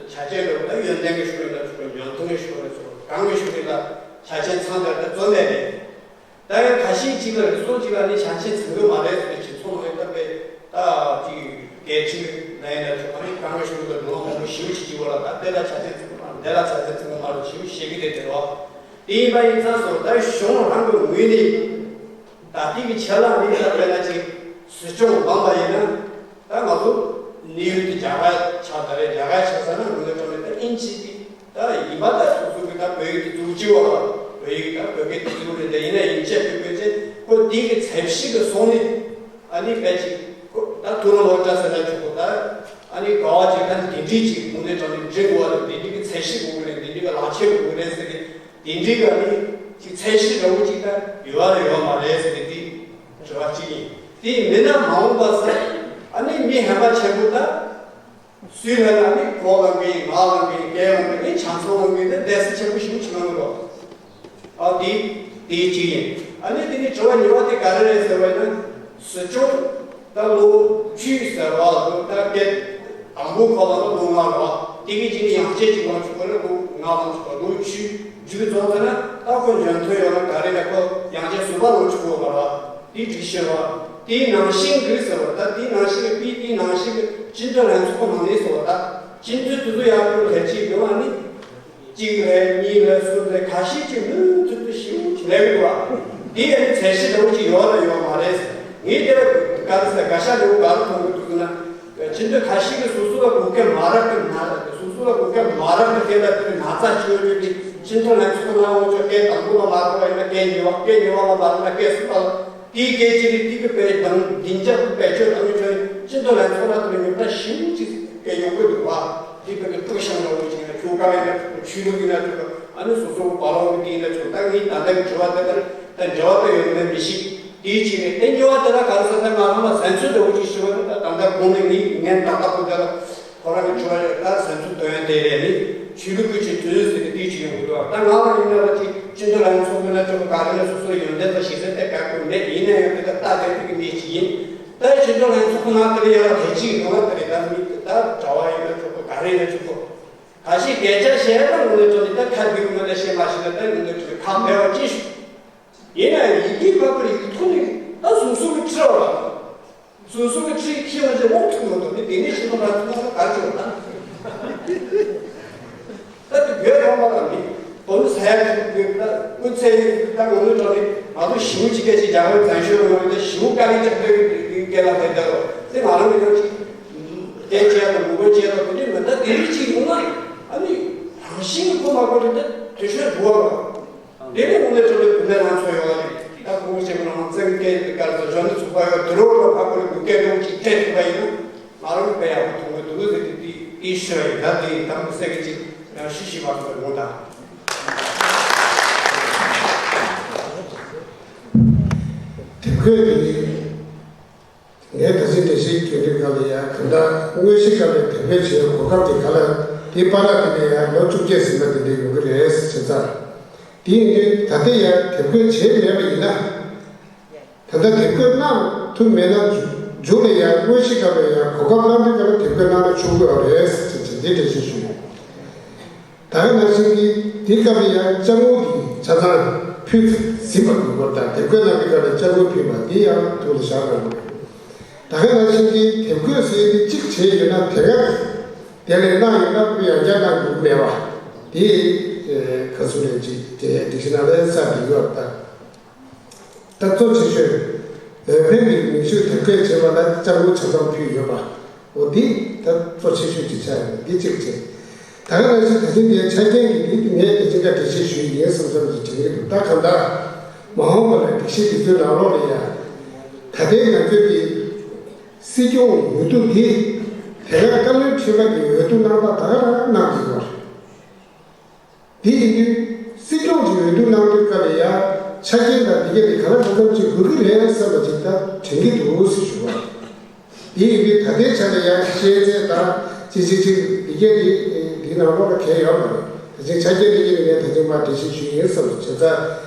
ཆ་རྐྱེན་འདྲ་བོ་ད་ཡོན་ཏན་གི་ཤོག་ཡིན་ན་ཆོག་གི་ཉོན་ཐང་གི་ཤོག་ཡིན་ན་ཆོག་གང་གི་ཤོག་ཡིན་ན་ཆ་རྐྱེན་ཚང་དེ་ད་བརྩོན་ལས་རེད། ད་ཡང་ཁ་ཤས་ཅིག་ལ་རིགས་སོགས་ཅིག་ལ་ནི་ཆ་རྐྱེན་ཚང་གི་མ་རེད་ཟེར་ནས་ཁྱེད་ཚོ་ལ་ཡོད་ད་པས་ད་ཅིག་སྐད་ཆ་ལ་ཡིན་ན་ཆོག་ག་ནི་གང་གི་ཤོག་ཡིན་ན་འགྲོ་བ་མང་པོ་ཞེ་པོ་ཅིག་ཅིག་བ་ལ་ད་དེ་ལ་ཆ་རྐྱེན་ཚང་གི་མ་རེད། དེ་ལ་ཆ་རྐྱེན་ཚང་གི་མ་རེད་ཞེ་པོ་བཤད་གི་རེད་དེ་རོ། དེ་ཡིན་པ་ཡིན་ཙང་སོ་ད་གཞུང་རང་གི་ངོས་ནས། ད་ལྟའི་གི་ཆ་ལག་འདི་ལྟ་བས་ན་ཅིག་སྲིད་སྐྱོང་འདམ་པ་ཡིན་ན། ད་ང་ཚོ་གནས་ཡུལ་དེ་རྒྱ་གར་ཆགས་ད་རེད། རྒྱ་གར་ཆགས་ས་ན་ང་ཚོ་ཀྲོང་ནས་ད་ཨིན་ཇི་དེ་ད་ཡིན་པ་ད་སོ་སོ་གི་ད་བོད་ཡིག་དེ་བཙུགས་ཀྱི་བ་ལ་བོད་ཡིག་ད་བོད་སྐད་དེ་བཙུགས་རེད། ད་ཡིན་ན་ཡིན་ཆད་བོད་སྐད་ཅེས་ཁོ་དེ་གི་ཚད་གཞི་གི་སོང་ནས་ཨ་ནི་དཔེ་ཅིག་ཁོ་ད་ཐུ་རུ་ལོ་ཀྲ་ཟེར་ན་ཆོག་གོ། ད་ཨ་ནི་ག་བ་ཅིག་ད་འདི་འདྲི་ཅིག་ང་ཚོ་ཀྲོང་ནས་འདྲི་དགོས་བ་ད་འདི་འདྲི་གི་ཚད་གཞི་དགོས་གི་རེད། འདི་འདྲི་གི་ལག་ཆས་དགོས་གི་རེད་ཟེར་གི་དེ་འདྲའི་ག་ནི་ཅིག་ཚད་གཞི་འདྲ་བོ་ཅིག་ད་ཡོད་རེད་ཡོད་མ་རེད་ཟེར་ཏེ་དེ་དྲི་བ་གཅིག་ཡིན། དེ་མིན་ན་མ་འོངས་པ་ས་ཨ་ནི་མི་ཧན་པ་ཆེན་པོ་ད་སུས་ལ་ན་ནི་གོ་ལ་མིན་ང་ལ་མིན་སྐད་ལ་མིན་ནི་ཆང་ཚང་ལ་མིན་ནི་བསྡད་ས་ཆེན་པོ་ཞིག་བྱུང་ཡོད་རོགས། ཨ་དེ་དེ་གཅིག་ཡིན། ཨ་ནི་དེ་ནི་དྲི་བ་གཉིས་པ་དེ་ག་རེ་རེད་ཟེར་བ་ཡིན་ན་སྲིད་སྐྱོང་ད་ལོ་བཅུ་ཟེར་བ་ལ་ད་སྐད་དང་པོ་ཁོ་ལ་ལོ་ལྔ་རེད་བ། དེ་གི་ཅིག་ཡང་ཅན་ཅིག་ལོངས་ཆོག་གི་རེད། ལོ་ལྔ་ལོངས་ཆོག་གི་ལོ་བཅུ་མཇུག་རྫོགས་ཚར་ན་ད་ཁོ་འཇོན་ཐོན་ཡོད་ན་ག་རེ་ད་ཁོ་ཡང་ཅན་གསུམ་པ་ལོངས་ཆོག་གི་ཡོད་མ་རེད་བ། དེ་སྒྲིག་གཞི་རེད་བ། དེའི་ནང་བཞིན་གི་ཟེར་བ་ད་དེའི་ནང་བཞིན་གི་པི་དེའི་ནང་བཞིན་གི་སྤྱི་འཐུས་ལྷན་ཚོགས་ནང་ནས་ཟེར་བ་ད་སྤྱི་འཐུས་དེ་ཚོ་ཡག་པོ་ལས་ཅིག་ཡོང་བ་ནི། གཅིག་རེད་གཉིས་རེད་གསུམ་རེད་ཁ་ཤས་ཀྱིས་མུ་མཐུད་དུ་ཞེ་པོ་ཅིག་ལས་ཀྱི་འདུག་བ། དེ་ཡང་ཚད་གཞི་འདྲ་བོ་ཅིག་ཡོད་རེད་ཡོད་མ་རེད། ངས་དེ་ལ་ག་རེ་ཟེར་དགག་བྱ་འདྲ་བོ་ག་རེ་མཐོང་གི་འདུག་ཟེར་ན། སྤྱི་འཐུས་ཁ་ཤས་ཀྱིས་སོ་སོ་ལ་དགོས་མཁན་མ་རག་གི་ན་སོ་སོ་ལ་དགོས་མཁན་མ་རག་གི་དེ་ལ་དེ་ན་ཚ་ཅིག་ཡོད་རེད་དེ་སྤྱི་འཐུས་ལ་ཚོགས་གནང་འོང་ཆོག་སྐད་དང་པོ་ལ་མ་གོ་བ་ཡིན་ན་སྐད་གཉིས་པ་སྐད་གཉིས་པ་ལ་མ་གོ་ན་སྐད་གསུམ་པ་ལ། དེའི་སྐད་ཅིག་རེད་དེ་གི་དཔེ་དང་བདེ་འཇགས་ཀྱི་བེད་སྤྱོད་དང་མི་ཆོག་སྤྱི་འཐུས་ལ་ཚོགས་ན་དེ་ལ་ཉོ་ད་ཞིབ་ཅིག་སྐད་ཡོང་གི་འདུག་བ། དེ་དཔེ་གི་དཀྲུག་ཤིང་འདྲ་བོ་ཅིག་ཡིན་ན་ཆོག་ག་ཡིན་ན་ཆོག་གི་ཆོས་ལུགས་ཡིན་ན་ཆོག་གི་ཨ་ནི་སོ་སོ་བ་ལོང་གི་དེ་ཡིན་ན་ཆོག་ད་ངས་ད་ལྟ་གི་དྲི་བ་དེ་ལྟར་ད་འབྲེལ་བ་དེ་ཡོད་མེད་མི་ཤེས། དེའི་ཕྱིར་ནས་དེ་གཉིས་པ་དེ་ལ་ག་རེ་ཟེར་ད་ང་རང་ལ་བཟའ་ཚོད་འདྲ་བོ་ཅིག་ཞུ་བ་ནི་ད་ད་ལྟ་གོང་ནས་ངས་ངན་ད་ལྟ་གོ་དེ་ལ། ཁོ་རང་གི་དྲི་བ་ཡོད་ད་བཟའ་ཚོད་དོན་དེ་རེད་ནི་ཆོས་ལུགས་ཀྱི་ཆེད་དུ་ཟེར་ཏེ་དེའི་ཆེད་ཡོང་གི་འདུག་ད་ང་ལ་ཡིན་ན་ལ་ཅིག་སྤྱི་འཐུས་ལ་ཚོགས་དགོས་ན་ཆོག་ག་རེ་ན་སོ་སོའི་ཡོན་ཏན་དང་ཞིག་ཟེར་ཏེ་ག་གོ་མེད་ཡིན་ན་ཡང་དེ་ད་ལྟ་དེ་དེ་གི་གནས་ཅིག་ཡིན། ད་སྤྱི་འཐུས་ལ་ཚོགས་ན་དེ་ལ་ཡ་ལ་དེ་ཅིག་ཡོང་ན་དེ་རེད། ད་མི་ད་གྲྭ་བ་ཡིན་ན་ཆོག་ག་རེ་ན་ཆོག་ག་ཞིག་སྐད་ཆ་བཤད་ན་ངོ་ནས་ཐོན་ནས་ད་ཁ་བསྡུས་ངོ་ནས་བཤད་མ་ཤེས་ན་ད་ངོ་ནས་ཐོན་ཁ་མེད་པ་ཅི་ཞུ། ཡིན་ན་ཡིན་གྱི་ཕ་གི་རིགས་ཐུག་ནས་ད་སོ་སོ་གི་ཁྲི་རོ་ལ། སོ་སོ་གི་ཁྲི་ཁྱི་ལ་ཅེ་མོ་ཐུག་མ་ཐུག་ནི་དེ་ནས་ཤི་ཐོག་ལ་ཐུག་ན་ག་ཅི་ཡོད་ན། ད་དེ་བོད་རང་མ་ལ་ནི་དོན་ས་ཡ་ཐུག་གི་ད་སྐུ་ཚེ་ཡི་ད་ངོ་ནས་ཐོག་ནས་ང་ཚོ་ཞི་བོ་ཅི་སྐད་ཅིག་རྒྱ་བོད་བཙན་བྱོལ་ངོ་ནས་ཞི་བོ་དཀའ་ལས་ཅག་སྡོད་ཀྱི་སྐད་ལ་ཕེབས་ད་རོ་དེ་ང་རང་གི་ཡང་ཅིག་སྐད་ཆ་དང་མུ་གོ་ཅེ་ལ་དེ་འདྲ་མི་ད་དེ་རིགས་ཅིག་ཡོང་ན་ཨ་ནི་རང་བཞིན་གྱི་ཁོ་མ་གོ་རེད། ད་དུས་ཚོད་འགྲོ་བ་རོ། དེ་ནས་དངོས་གནས་དྲང་གནས་བུད་མེད་ལང་ཚོ་ཡོད་ལ་རེད། ད་ཁོང་ཆེན་པོ་ནང་བཙན་སྐད་དཀར་ཚོ་གཞོན་ནུ་ཚོགས་པ་ཡོད་དུ་རོགས་ལ་ཕ་ཁོ་རེ་དགོས་སྐད་རོགས་ཅིག་ཐད་ཐུབ་པ་ཡིན་ན་ང་རང་དཔེ་ཡག་པོ་མཐོང་གི་འདུག་ཟེར་ཏེ་ དང་པོ་གསལ་གྱི་ཅིག་ཡང་ཤི་ཤི་བར་དུ་ཡོང་དང་། དེབ་འགོད་དེ། ངས་ད་ཅི་འགྲེལ་བཤད་སྐྱོན་དུས་སྒང་ལ་ཡང་གང་ལྟར་དངོས་གཞི་སྒང་ལ་དེབ་འགོད་བྱེད་ཡའི་གོ་སྐབས་དེ་ག་ལ་དེ་པ་ར་དེ་ནས་ཡང་ལོ་བཅོ་བརྒྱད་ཟིན་པ་དེ་འདྲ་ཡོང་གི་རེད་ཟེར་བྱས་ཙང་། དེ་ཡིན་དུས་ད་ལྟ་ཡང་དེབ་འགོད་བྱས་མེད་པ་ཡིན་ན། ད་ལྟ་དེབ་འགོད་གནང་ཐུབ་མེད་ན་མཇུག་ལ་ཡང་དངོས་གཞི་སྒང་ལ་ཡང་གོ་སྐབས་གནང་དུས་སྒང་ལ་དེབ་འགོད་གནང་ན་ཆོག་གི་ཡོད་རེད་ཟེར་བྱས་ཙང་དེ་འགྲེལ་བཤད་ཞུ་ཡོད། ད་ག་ནང་བཞིན་གྱི་དེ་སྐབས་ལ་ཡང་ཅ་དངོས་ཀྱི་ཆ་ཚང་ཕུལ་ཟིན་པ་དགོས་པར་དང་དེབ་འགོད་གནང་བའི་སྐབས་ལ་ཅ་དངོས་ཕུལ་བ་འདི་ཡང་ཐུགས་ལ་བཞག་གནང་དགོས། ད་ག་ནང་བཞིན་གྱི་དེབ་འགོད་ཟེར་ཡས་དེ་གཅིག་བྱས་ཡོད་ན་དེ་ག་དེ་ལས་གནང་ཡོད་ན་ཁོས་ཡང་བསྐྱར་གནང་དགོས་ཀྱི་མེད་པ་དེ་ག་ཚོད་རེད་ཅིག་དེ་སྒྲིག་གཞི་ནང་ལ་གསལ་བསྒྲིགས་ཡོད་པ་དང་། ད་གཙོ་ཆེ་ཤོས་འོས་འཕེན་གྱི་མིང་གཞུང་དེབ་སྐྱེལ་བྱེད་པ་ལ་ཅ་དངོས་ཆ་ཚང་ཕུལ་ཡོད་པ། འོ་འདི་ད་གཙོ་ཆེ་ཤོས་ཅིག་ཆགས་ཡོད་འདི་གཅིག་བྱས། ད་ག་ནང་བཞིན་ད་ཐེངས་འདིའི་ཆ་རྐྱེན་གྱི་འདི་ངས་དེ་ཅིག་འགའ་འགྲེལ་བཤད་ཞུས་ཡིན་བསམ་བསམ་ཅིག་དྲན་གྱི་འདུག་ད་གང་ལྟར་མ་འོངས་པ་ལ་སྒྲིག་གཞི་འདི་ཚོའི་ནང་ལོགས་ལ་ཡང་ད་ལྟའི་ང་ཚོའི་གི་སྲིད་སྐྱོང་འོས་བསྡུ་འདི་དེ་སྔ་བཀའ་བློན་ཁྲི་པ་གི་འོས་བསྡུ་གནང་སྟངས་ད་ག་རང་གནང་གི་ཡོད་རེད། དེ་ཡིན་དུས་སྲིད་སྐྱོང་གི་འོས་བསྡུ་གནང་དུས་སྐབས་ལ་ཡང་ཆ་རྐྱེན་དང་འདི་གས་དེ་ག་ལ་གང་འཚམ་ཅིག་དགོས་ཀྱི་རེད་བསམ་པ་ཅིག་ད་དྲན་གྱི་འདུག་ཟེར་ཞུ་བ། དེ་ཡིན་དུས་ད་ལྟའི་ཆ་ལ་ཡང་ཤེས་ཚད་དང་ཅི་ཅི་ཅི་འདི་གས་དེ་འདི་ནང་ལོགས་ལ་གལ་ཡོད་མ་རེད། ད་ཅི་ཆ་རྐྱེན་འདི་གས་ནི་ངས་ད་ཅི་མ་འགྲེལ་བཤད་ཞུས་ཡིན་བསམ་པ་བྱས་ཙང་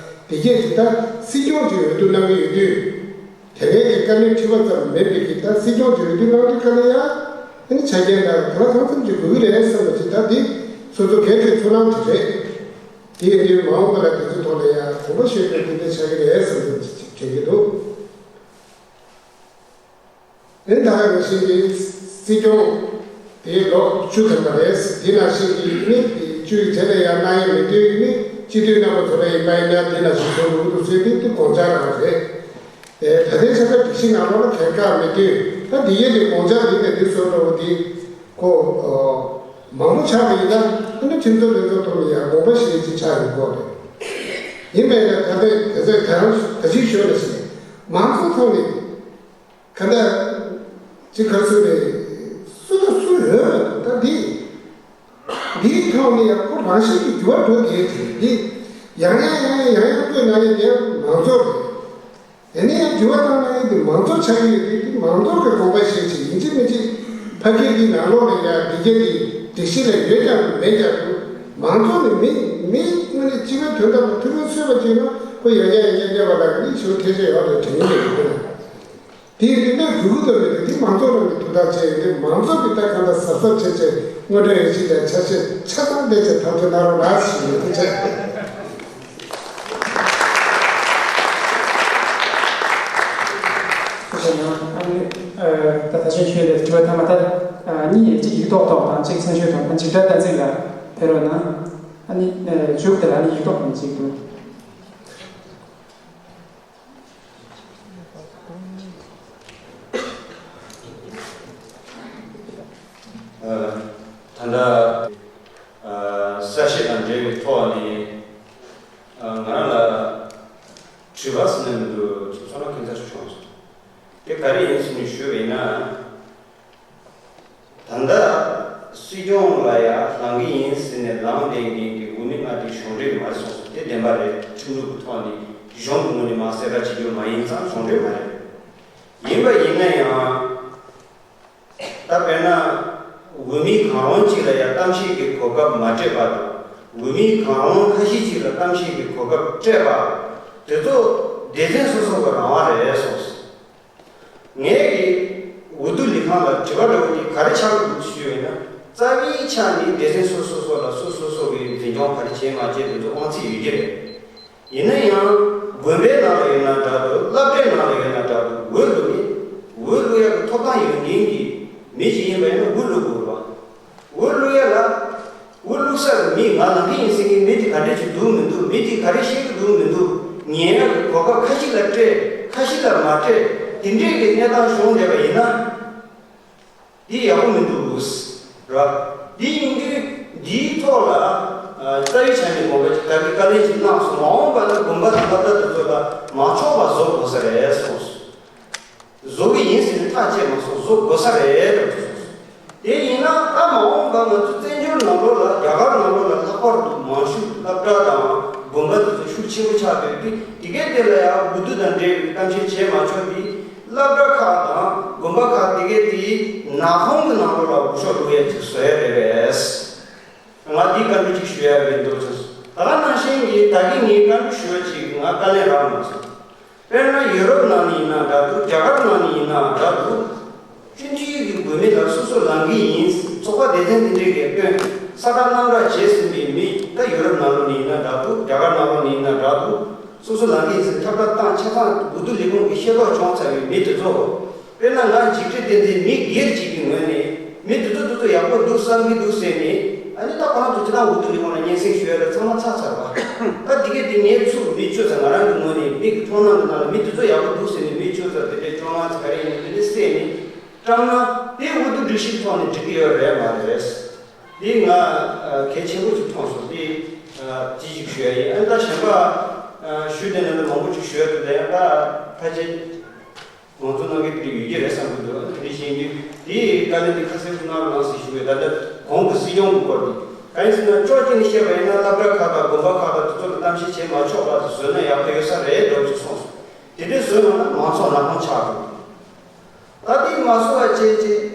འདི་གས་དེ་ད་སྲིད་སྐྱོང་གི་འོས་བསྡུ་གནང་གི་ཡོད་དུས། དེ་སྔའི་གི་བཀའ་བློན་ཁྲི་པ་ཙམ་མིན་པའི་གི་ད་སྲིད་སྐྱོང་གི་འོས་བསྡུ་གནང་དུས་སྐབས་ལ་ཡང་ཨ་ནི་ཆ་རྐྱེན་དང་གང་ལ་གང་འཚམ་གྱི་དགོས་ཀྱི་རེད་བསམ་པ་ཅིག་ད་འདི་སོ་སོ་གལ་ཆེ་ཚུལ་སྣང་ཅིག་རེད། དེ་ཡིན་དུས་མ་འོངས་པ་ལ་དེ་ཚོའི་ཐོག་ལ་ཡང་དགོངས་པ་བཞེས་དགོས་དེ་འདྲ་ཆགས་ཀྱི་རེད་བསམ་པ་ཅིག་དྲན་གྱི་འདུག་ཨེ་ད་ག་ནང་བཞིན་གྱི་སྲིད་སྐྱོང་དེ་ལོ་བཅུ་ཐམ་པ་རེད། དེ་ནང་བཞིན་གྱི་ནི་བཅུའི་རྗེས་ལ་ཡང་གནང་ཡས་མེད་དུས་ནི་སྤྱི་འཐུས་རྣམ་པ་ཚོ་ལ་ཡིན་པ་ཡིན་ན་དེ་ནང་བཞིན་བཟོ་དགོས་འདུག་ཟེར་དེ་དེ་དགོངས་འཆར་རང་རེད། ཨེ་ད་ལྟའི་ཆ་ཚང་སྒྲིག་གཞི་ནང་ལོགས་ལ་གལ་འགངས་མེད་དུས་ད་འདི་ཡས་དེ་དགོངས་འཆར་འདི་ནས་འདི་བཟོ་འགྲོ་བ་འདི་ཁོ་མང་པོ་ཆགས་པ་ཡིན་ན་ཨ་ནི་ཁྲིམས་བཟོ་ལས་བཟོ་ཐོག་ནས་ཡང་དགོངས་པ་བཞེས་ཅིག་ཆགས་ཡོང་གི་རེད། ཡིན་པས་ན་ད་ལྟའི་དེ་ཚོའི་ད་རང་ད་ཅིག་ཤོད་ལ་ཞེས་མང་གཙོ་ཐོག་ནས། ག་འདྲ་ཅིག་ག་ཚོད་རེད། སུ་དང་སུ་ཡོད་རེད་ད་འདི། འདིའི་ཐོག་ནས་ཡང་ཁོ་རང་བཞིན་གྱིས་འགྱུར་བ་འགྲོ་བསྡད་དེ་འདི། ཡང་ཡང་ཡང་ཡང་ཡང་བཀོད་གནང་ཡས་དེ་མང་གཙོ་རེད། དེ་ནས་ཡང་འགྱུར་བ་བཏང་གནང་ཡས་དེ་མང་གཙོ་ཆགས་ཀྱི་ཡོད་དེ་འདི་མང་གཙོ་གི་དགོངས་པ་བཞེས་ཅིག་ཡིན་གཅིག་མིན་གཅིག་ཕ་གིར་འདི་ནང་ལོགས་ལ་ཡང་འདི་གས་འདི་སྒྲིག་གཞི་ལ་ཡོད་ཀྱང་མེད་ཀྱང་མང་གཙོ་ནི་མི་མི་དངོས་གནས་སྤྱི་པའི་དོན་དག་ལ་ཐུགས་ཕན་གསོས་པ་ཅིག་ན་ཁོ་ཡང་བསྐྱར་ཡང་བསྐྱར་སླེབས་པ་ལ་ནི་ཞེ་པོ་ཐལ་ཆ་ཡོད་རེད་དྲན་གྱི་ཡོད་ཀྱི་རེད། དེ་ཡིན་དུས་གནས་དགོས་ཀྱི་འདུག་མི་འདུག་དེ་མང་ཚོགས་རང་གི་ཐུགས་ཐག་བཅད་ཡོད་དུས་མང་ཚོགས་ཀྱི་ལྟ་གང་ལྟར་གཟབ་གཟབ་བྱས་བྱས་དངོས་འབྲེལ་ཡོད་ཅིག་ལ་ཆ་ཤས་ཆ་ཚང་ལྡན་བྱས་ཐག་གཅོད་གནང་རོགས་གནང་ཞེས་ཡོད་དུ་བྱས། ཐུགས་རྗེ་གནང་། ཨ་ནི་ད་ད་ཆེན་ཤོས་དེ་དྲི་བ་ཐ་མ་ལྟར་གཉིས་གཅིག་ཡིག་ཐོག་ཐོག་དང་གཅིག་གསན་ཤོས་ཐོག་དང་འཇིགས་སྐྲག་བསྟན་འཛིན་ལ་ཕེབས་རོགས་གནང་། ཨ་ནི་མཇུག་དེ་ལ་ཨ་ནི་ཡིག་ཐོག་དང་གཅིག་འདུག་ད་ལྟ་གསལ་བཤད་དང་འབྲེལ་བའི་ཐོག་ནས་ང་རང་ལ་དྲི་བ་ཟེར་ན་མི་འདུག་ཚོར་སྣང་ཁྱད་མཚར་ཞིག་བྱུང་སོང་། དེ་ག་རེ་ཡིན་ཟེར་ནས་ཞུས་པ་ཡིན་ན། ད་ལྟ་སྲིད་སྐྱོང་ལ་ཡ་ལངས་ཀྱི་ཡིན་ཟེར་ནས་ལངས་བསྡད་མཁན་གྱི་འོས་མི་ལྔ་དེ་གཞུང་འབྲེལ་མ་རེད་གསུངས་སོང་། དེ་བདེན་པ་རེད། ཁྲིམས་ལུགས་ཀྱི་ཐོག་ནས་གཞུང་གི་ངོས་ནས་མར་གསལ་བསྒྲགས་བྱེད་རྒྱུ་མ་ཡིན་ཙང་གཞུང་འབྲེལ་མ་རེད། ཡིན་པ་ཡིན་ན་ཡང་ད་དཔེར་ན་འོས་མི་གང་རུང་གཅིག་ལ་ཡ་གཏམ་བཤད་ཀྱི་གོ་སྐབས་མ་སྤྲད་པ་དང་འོས་མི་གང་རུང་ཁ་ཤས་ཅིག་ལ་གཏམ་བཤད་ཀྱི་གོ་སྐབས་སྤྲད་པ་དེ་ཚོ་སྡེ་ཚན་སོ་སོ་གི་རང་དབང་རེད་གསུངས་སོང་། ངས་ཀྱི་འོས་བསྡུ་ལས་ཁང་ལ་དྲི་བ་འདྲ་བོ་དེ་ག་རེ་ཆགས་ཀྱི་འདུག་ཞུས་ཡོད་ན། རྩ་བའི་ཆ་ནས་སྡེ་ཚན་སོ་སོ་སོ་ལ་སོ་སོ་སོ་གི་འཛིན་སྐྱོང་ག་རེ་བྱས་མ་བྱས་དེ་ཚོ་དབང་ཚད་ཡོད་ཀྱི་རེད། ཡིན་ན་ཡང་དགོན་པའི་ནང་ལ་ཡོད་ན་འདྲ་འདུག་སློབ་གྲྭའི་ནང་ལ་ཡོད་ན་འདྲ་འདུག་འོས་བླུག་ནས་འོས་བླུག་ཡག་གི་ཐོབ་ཐང་ཡོད་མཁན་གྱི་མི་ཞིག་ཡིན་པ་ཡིན་ན་འོས་བླུག་དགོས་རེད་བ། འོས་བླུག་ཡ་ལ། འོས་བླུག་ས་གི་མི་ང་ལངས་ཀྱི་ཡིན་ཟེར་མཁན་མི་དེ་ག་འདྲས་ཅིག་འདུག་མི་འདུག་མི་དེ་ག་རེ་བཤད་ཀྱི་འདུག་མི་འདུག་ཉན་ཡ་གི་གོ་སྐབས་ཁ་ཤས་ལ་སྤྲད་ཁ་ཤས་ལ་མ་སྤྲད་དེ་འདྲས་ཀྱི་གནས་སྟངས་བྱུང་བསྡད་པ་ཡིན་ན། འདི་ཡག་པོ་མི་འདུག་ར། འདི་ཡིན་དུས་འདིའི་ཐོག་ལ་རྩ་བའི་ཆ་ནས་དགོངས་པ་ཅིག་ད་གི་བཀའ་ལན་ཅིག་གནང་སོང་། མ་འོངས་པ་ལ་དགོན་པ་དང་སློབ་གྲྭ་དེ་ཚོ་ལ་མ་ཆོག་པ་བཟོ་དགོས་ས་རེད་གསུངས་སོང་། བཟོ་གི་ཡིན་ཟེར་ནས་ཐག་བཅད་མ་སོང་། བཟོ་དགོས་ས་རེད་ལབ་ཀྱི་སོང་། དེ་ཡིན་ན་ད་མ་འོངས་པ་ང་ཚོ་བཙན་བྱོལ་ནང་ལོགས་ལ་རྒྱ་གར་ནང་ལོགས་ལ་ལྷག་པར་དུ་མང་ཤོས་སློབ་གྲྭ་དང་དགོན་པ་དེ་ཚོ་ཤུགས་ཆེན་པོ་ཆགས་བསྡད་དུས་དེ་གའི་དེ་ལ་ཡང་འོས་བསྡུ་དང་འབྲེལ་བའི་གཏམ་བཤད་བྱེད་མ་ཆོག་དེ་སློབ་གྲྭ་ཁག་དང་དགོན་པ་ཁག་དེ་གའི་དེའི་ནག་ཁུང་གི་ནང་ལོགས་ལ་འོས་ཤོག་བླུག་ཡ་ཅིག་བཟོ་ཡ་རེད་པས། ང་འདི་བཀའ་འདྲི་ཅིག་ཞུ་ཡ་རེད་འདུག་ཟེར། ད་ག་ནང་བཞིན་གྱི་ད་གིན་ངས་བཀའ་འདྲི་ཞུ་ཡ་ཅིག་ང་དཀའ་ལས་རག་མ་སོང་། དཔེར་ན་ཡུ་རོབ་ནང་ནས་ཡིན་ན་འདྲ་འདུག་རྒྱ་གར་ནང་ནས་ཡིན་ན་འདྲ་འདུག་སྤྱི་འཐུས་ཀྱི་དགོས་མེད་ལ་སོ་སོ་ལངས་ཀྱི་ཡིན། ཚོགས་པ་སྡེ་ཚན་དེ་འདྲས་ཀྱི་དཔོན་ས་ཁྲ་གནམ་གྲགས་བྱས་ཟིན་པའི་མི་ད་ཡུ་རོབ་ནང་ལོགས་ནས་ཡིན་ན་འདྲ་འདུག་རྒྱ་གར་ནང་ལོགས་ནས་ཡིན་ན་འདྲ་འདུག་སོ་སོ་ལངས་ཀྱི་ཡིན་ཟེར་ཁྱབ་བསྒྲགས་བཏང་ཆ་ཚང་འོས་བསྡུ་ལས་ཁུངས་ཀྱིས་ཤེས་རྟོགས་བྱུང་ཚར་བའི་མི་དེ་ཚོ། དཔེར་ན་ང་འཇིགས་བྲལ་བསྟན་འཛིན་མི་སྒེར་གཅིག་གི་ངོས་ནས་མི་དེ་ཚོ་དེ་ཚོ་ཡག་པོ་འདུག་བསམ་གྱི་འདུག་ཟེར་ནས་ཨ་ནི་ད་ཁོ་རང་ཚོ་ཁྱེད་རང་འོས་བསྡུ་ལས་ཁུངས་ལ་སྙན་སེང་ཞུ་ཡ་ལ་ཚང་མ་ཚར་ཚར་བ། ད་དེ་གས་དེ་ངས་ཚུར་མི་བཅུ་ཙམ་ང་རང་གི་ངོས་ནས་མི་གི་ཚོར་སྣང་གི་ནང་ལ་མི་དེ་ཚོ་ཡག་པོ་འདུག་ཟེར་ནས་མི་བཅུ་ཙམ་དེ་འདྲའི་བཅོ་ལྔ་ཙམ་ག་རེ་ཡིན་ན་དེ་འདྲ་བསད་ནས་བཀྲམ་ན་དེ་འོས་བསྡུ་སྒྲིག་གཞིའི་ཐོག་ནས་འགྲིག་གི་ཡོད་རེད་མ་རེད། དེ་ང་གལ་ཆེན་པོ་ཅིག་མཐོང་སོང་དེ་ཅི་ཞིག་ཞུ་ཡ་ཡིན་ཨ་ནི་ད་གཞན་པ་ཞུ་དེ་ནང་དུ་མང་པོ་ཅིག་ཞུ་ཡ་འདུག་ད་ཡང་ད་ཕལ་ཆེར། ང་ཚོ་ནང་གི་དེ་ཡོད་ཀྱི་རེད་བསམ་གྱི་འདུག་དེ་འདྲ་བྱེད་ཡིན་དུས་དེའི་བཀའ་ལན་དེ་ཁ་གསལ་ཞུ་གནང་རོགས་གནང་ཟེར་ཞུ་བས། ད་ལྟ་གོང་གི་སྲིད་སྐྱོང་གི་སྐོར་དེ་གང་ཡིན་ཟེར་ན་ཕྱོགས་གཅིག་ནས་བཤད་པ་ཡིན་ན་སློབ་གྲྭ་ཁག་དང་དགོན་པ་ཁག་དང་དེ་ཚོ་ལ་གཏམ་བཤད་བྱེད་མ་ཆོག་པ་དེ་བཟོས་ན་ཡག་པོ་ཡོད་ས་རེད་འདྲ་བོ་ཅིག་གསུངས་སོང་། དེ་འདྲ་བཟོས་ཡོང་ན་མང་ཚོགས་ནག་ཁུང་ཆགས་འགྲོ་གི་འདུག་ད་དེ་མ་བཟོ་བ་བྱས་རྗེས།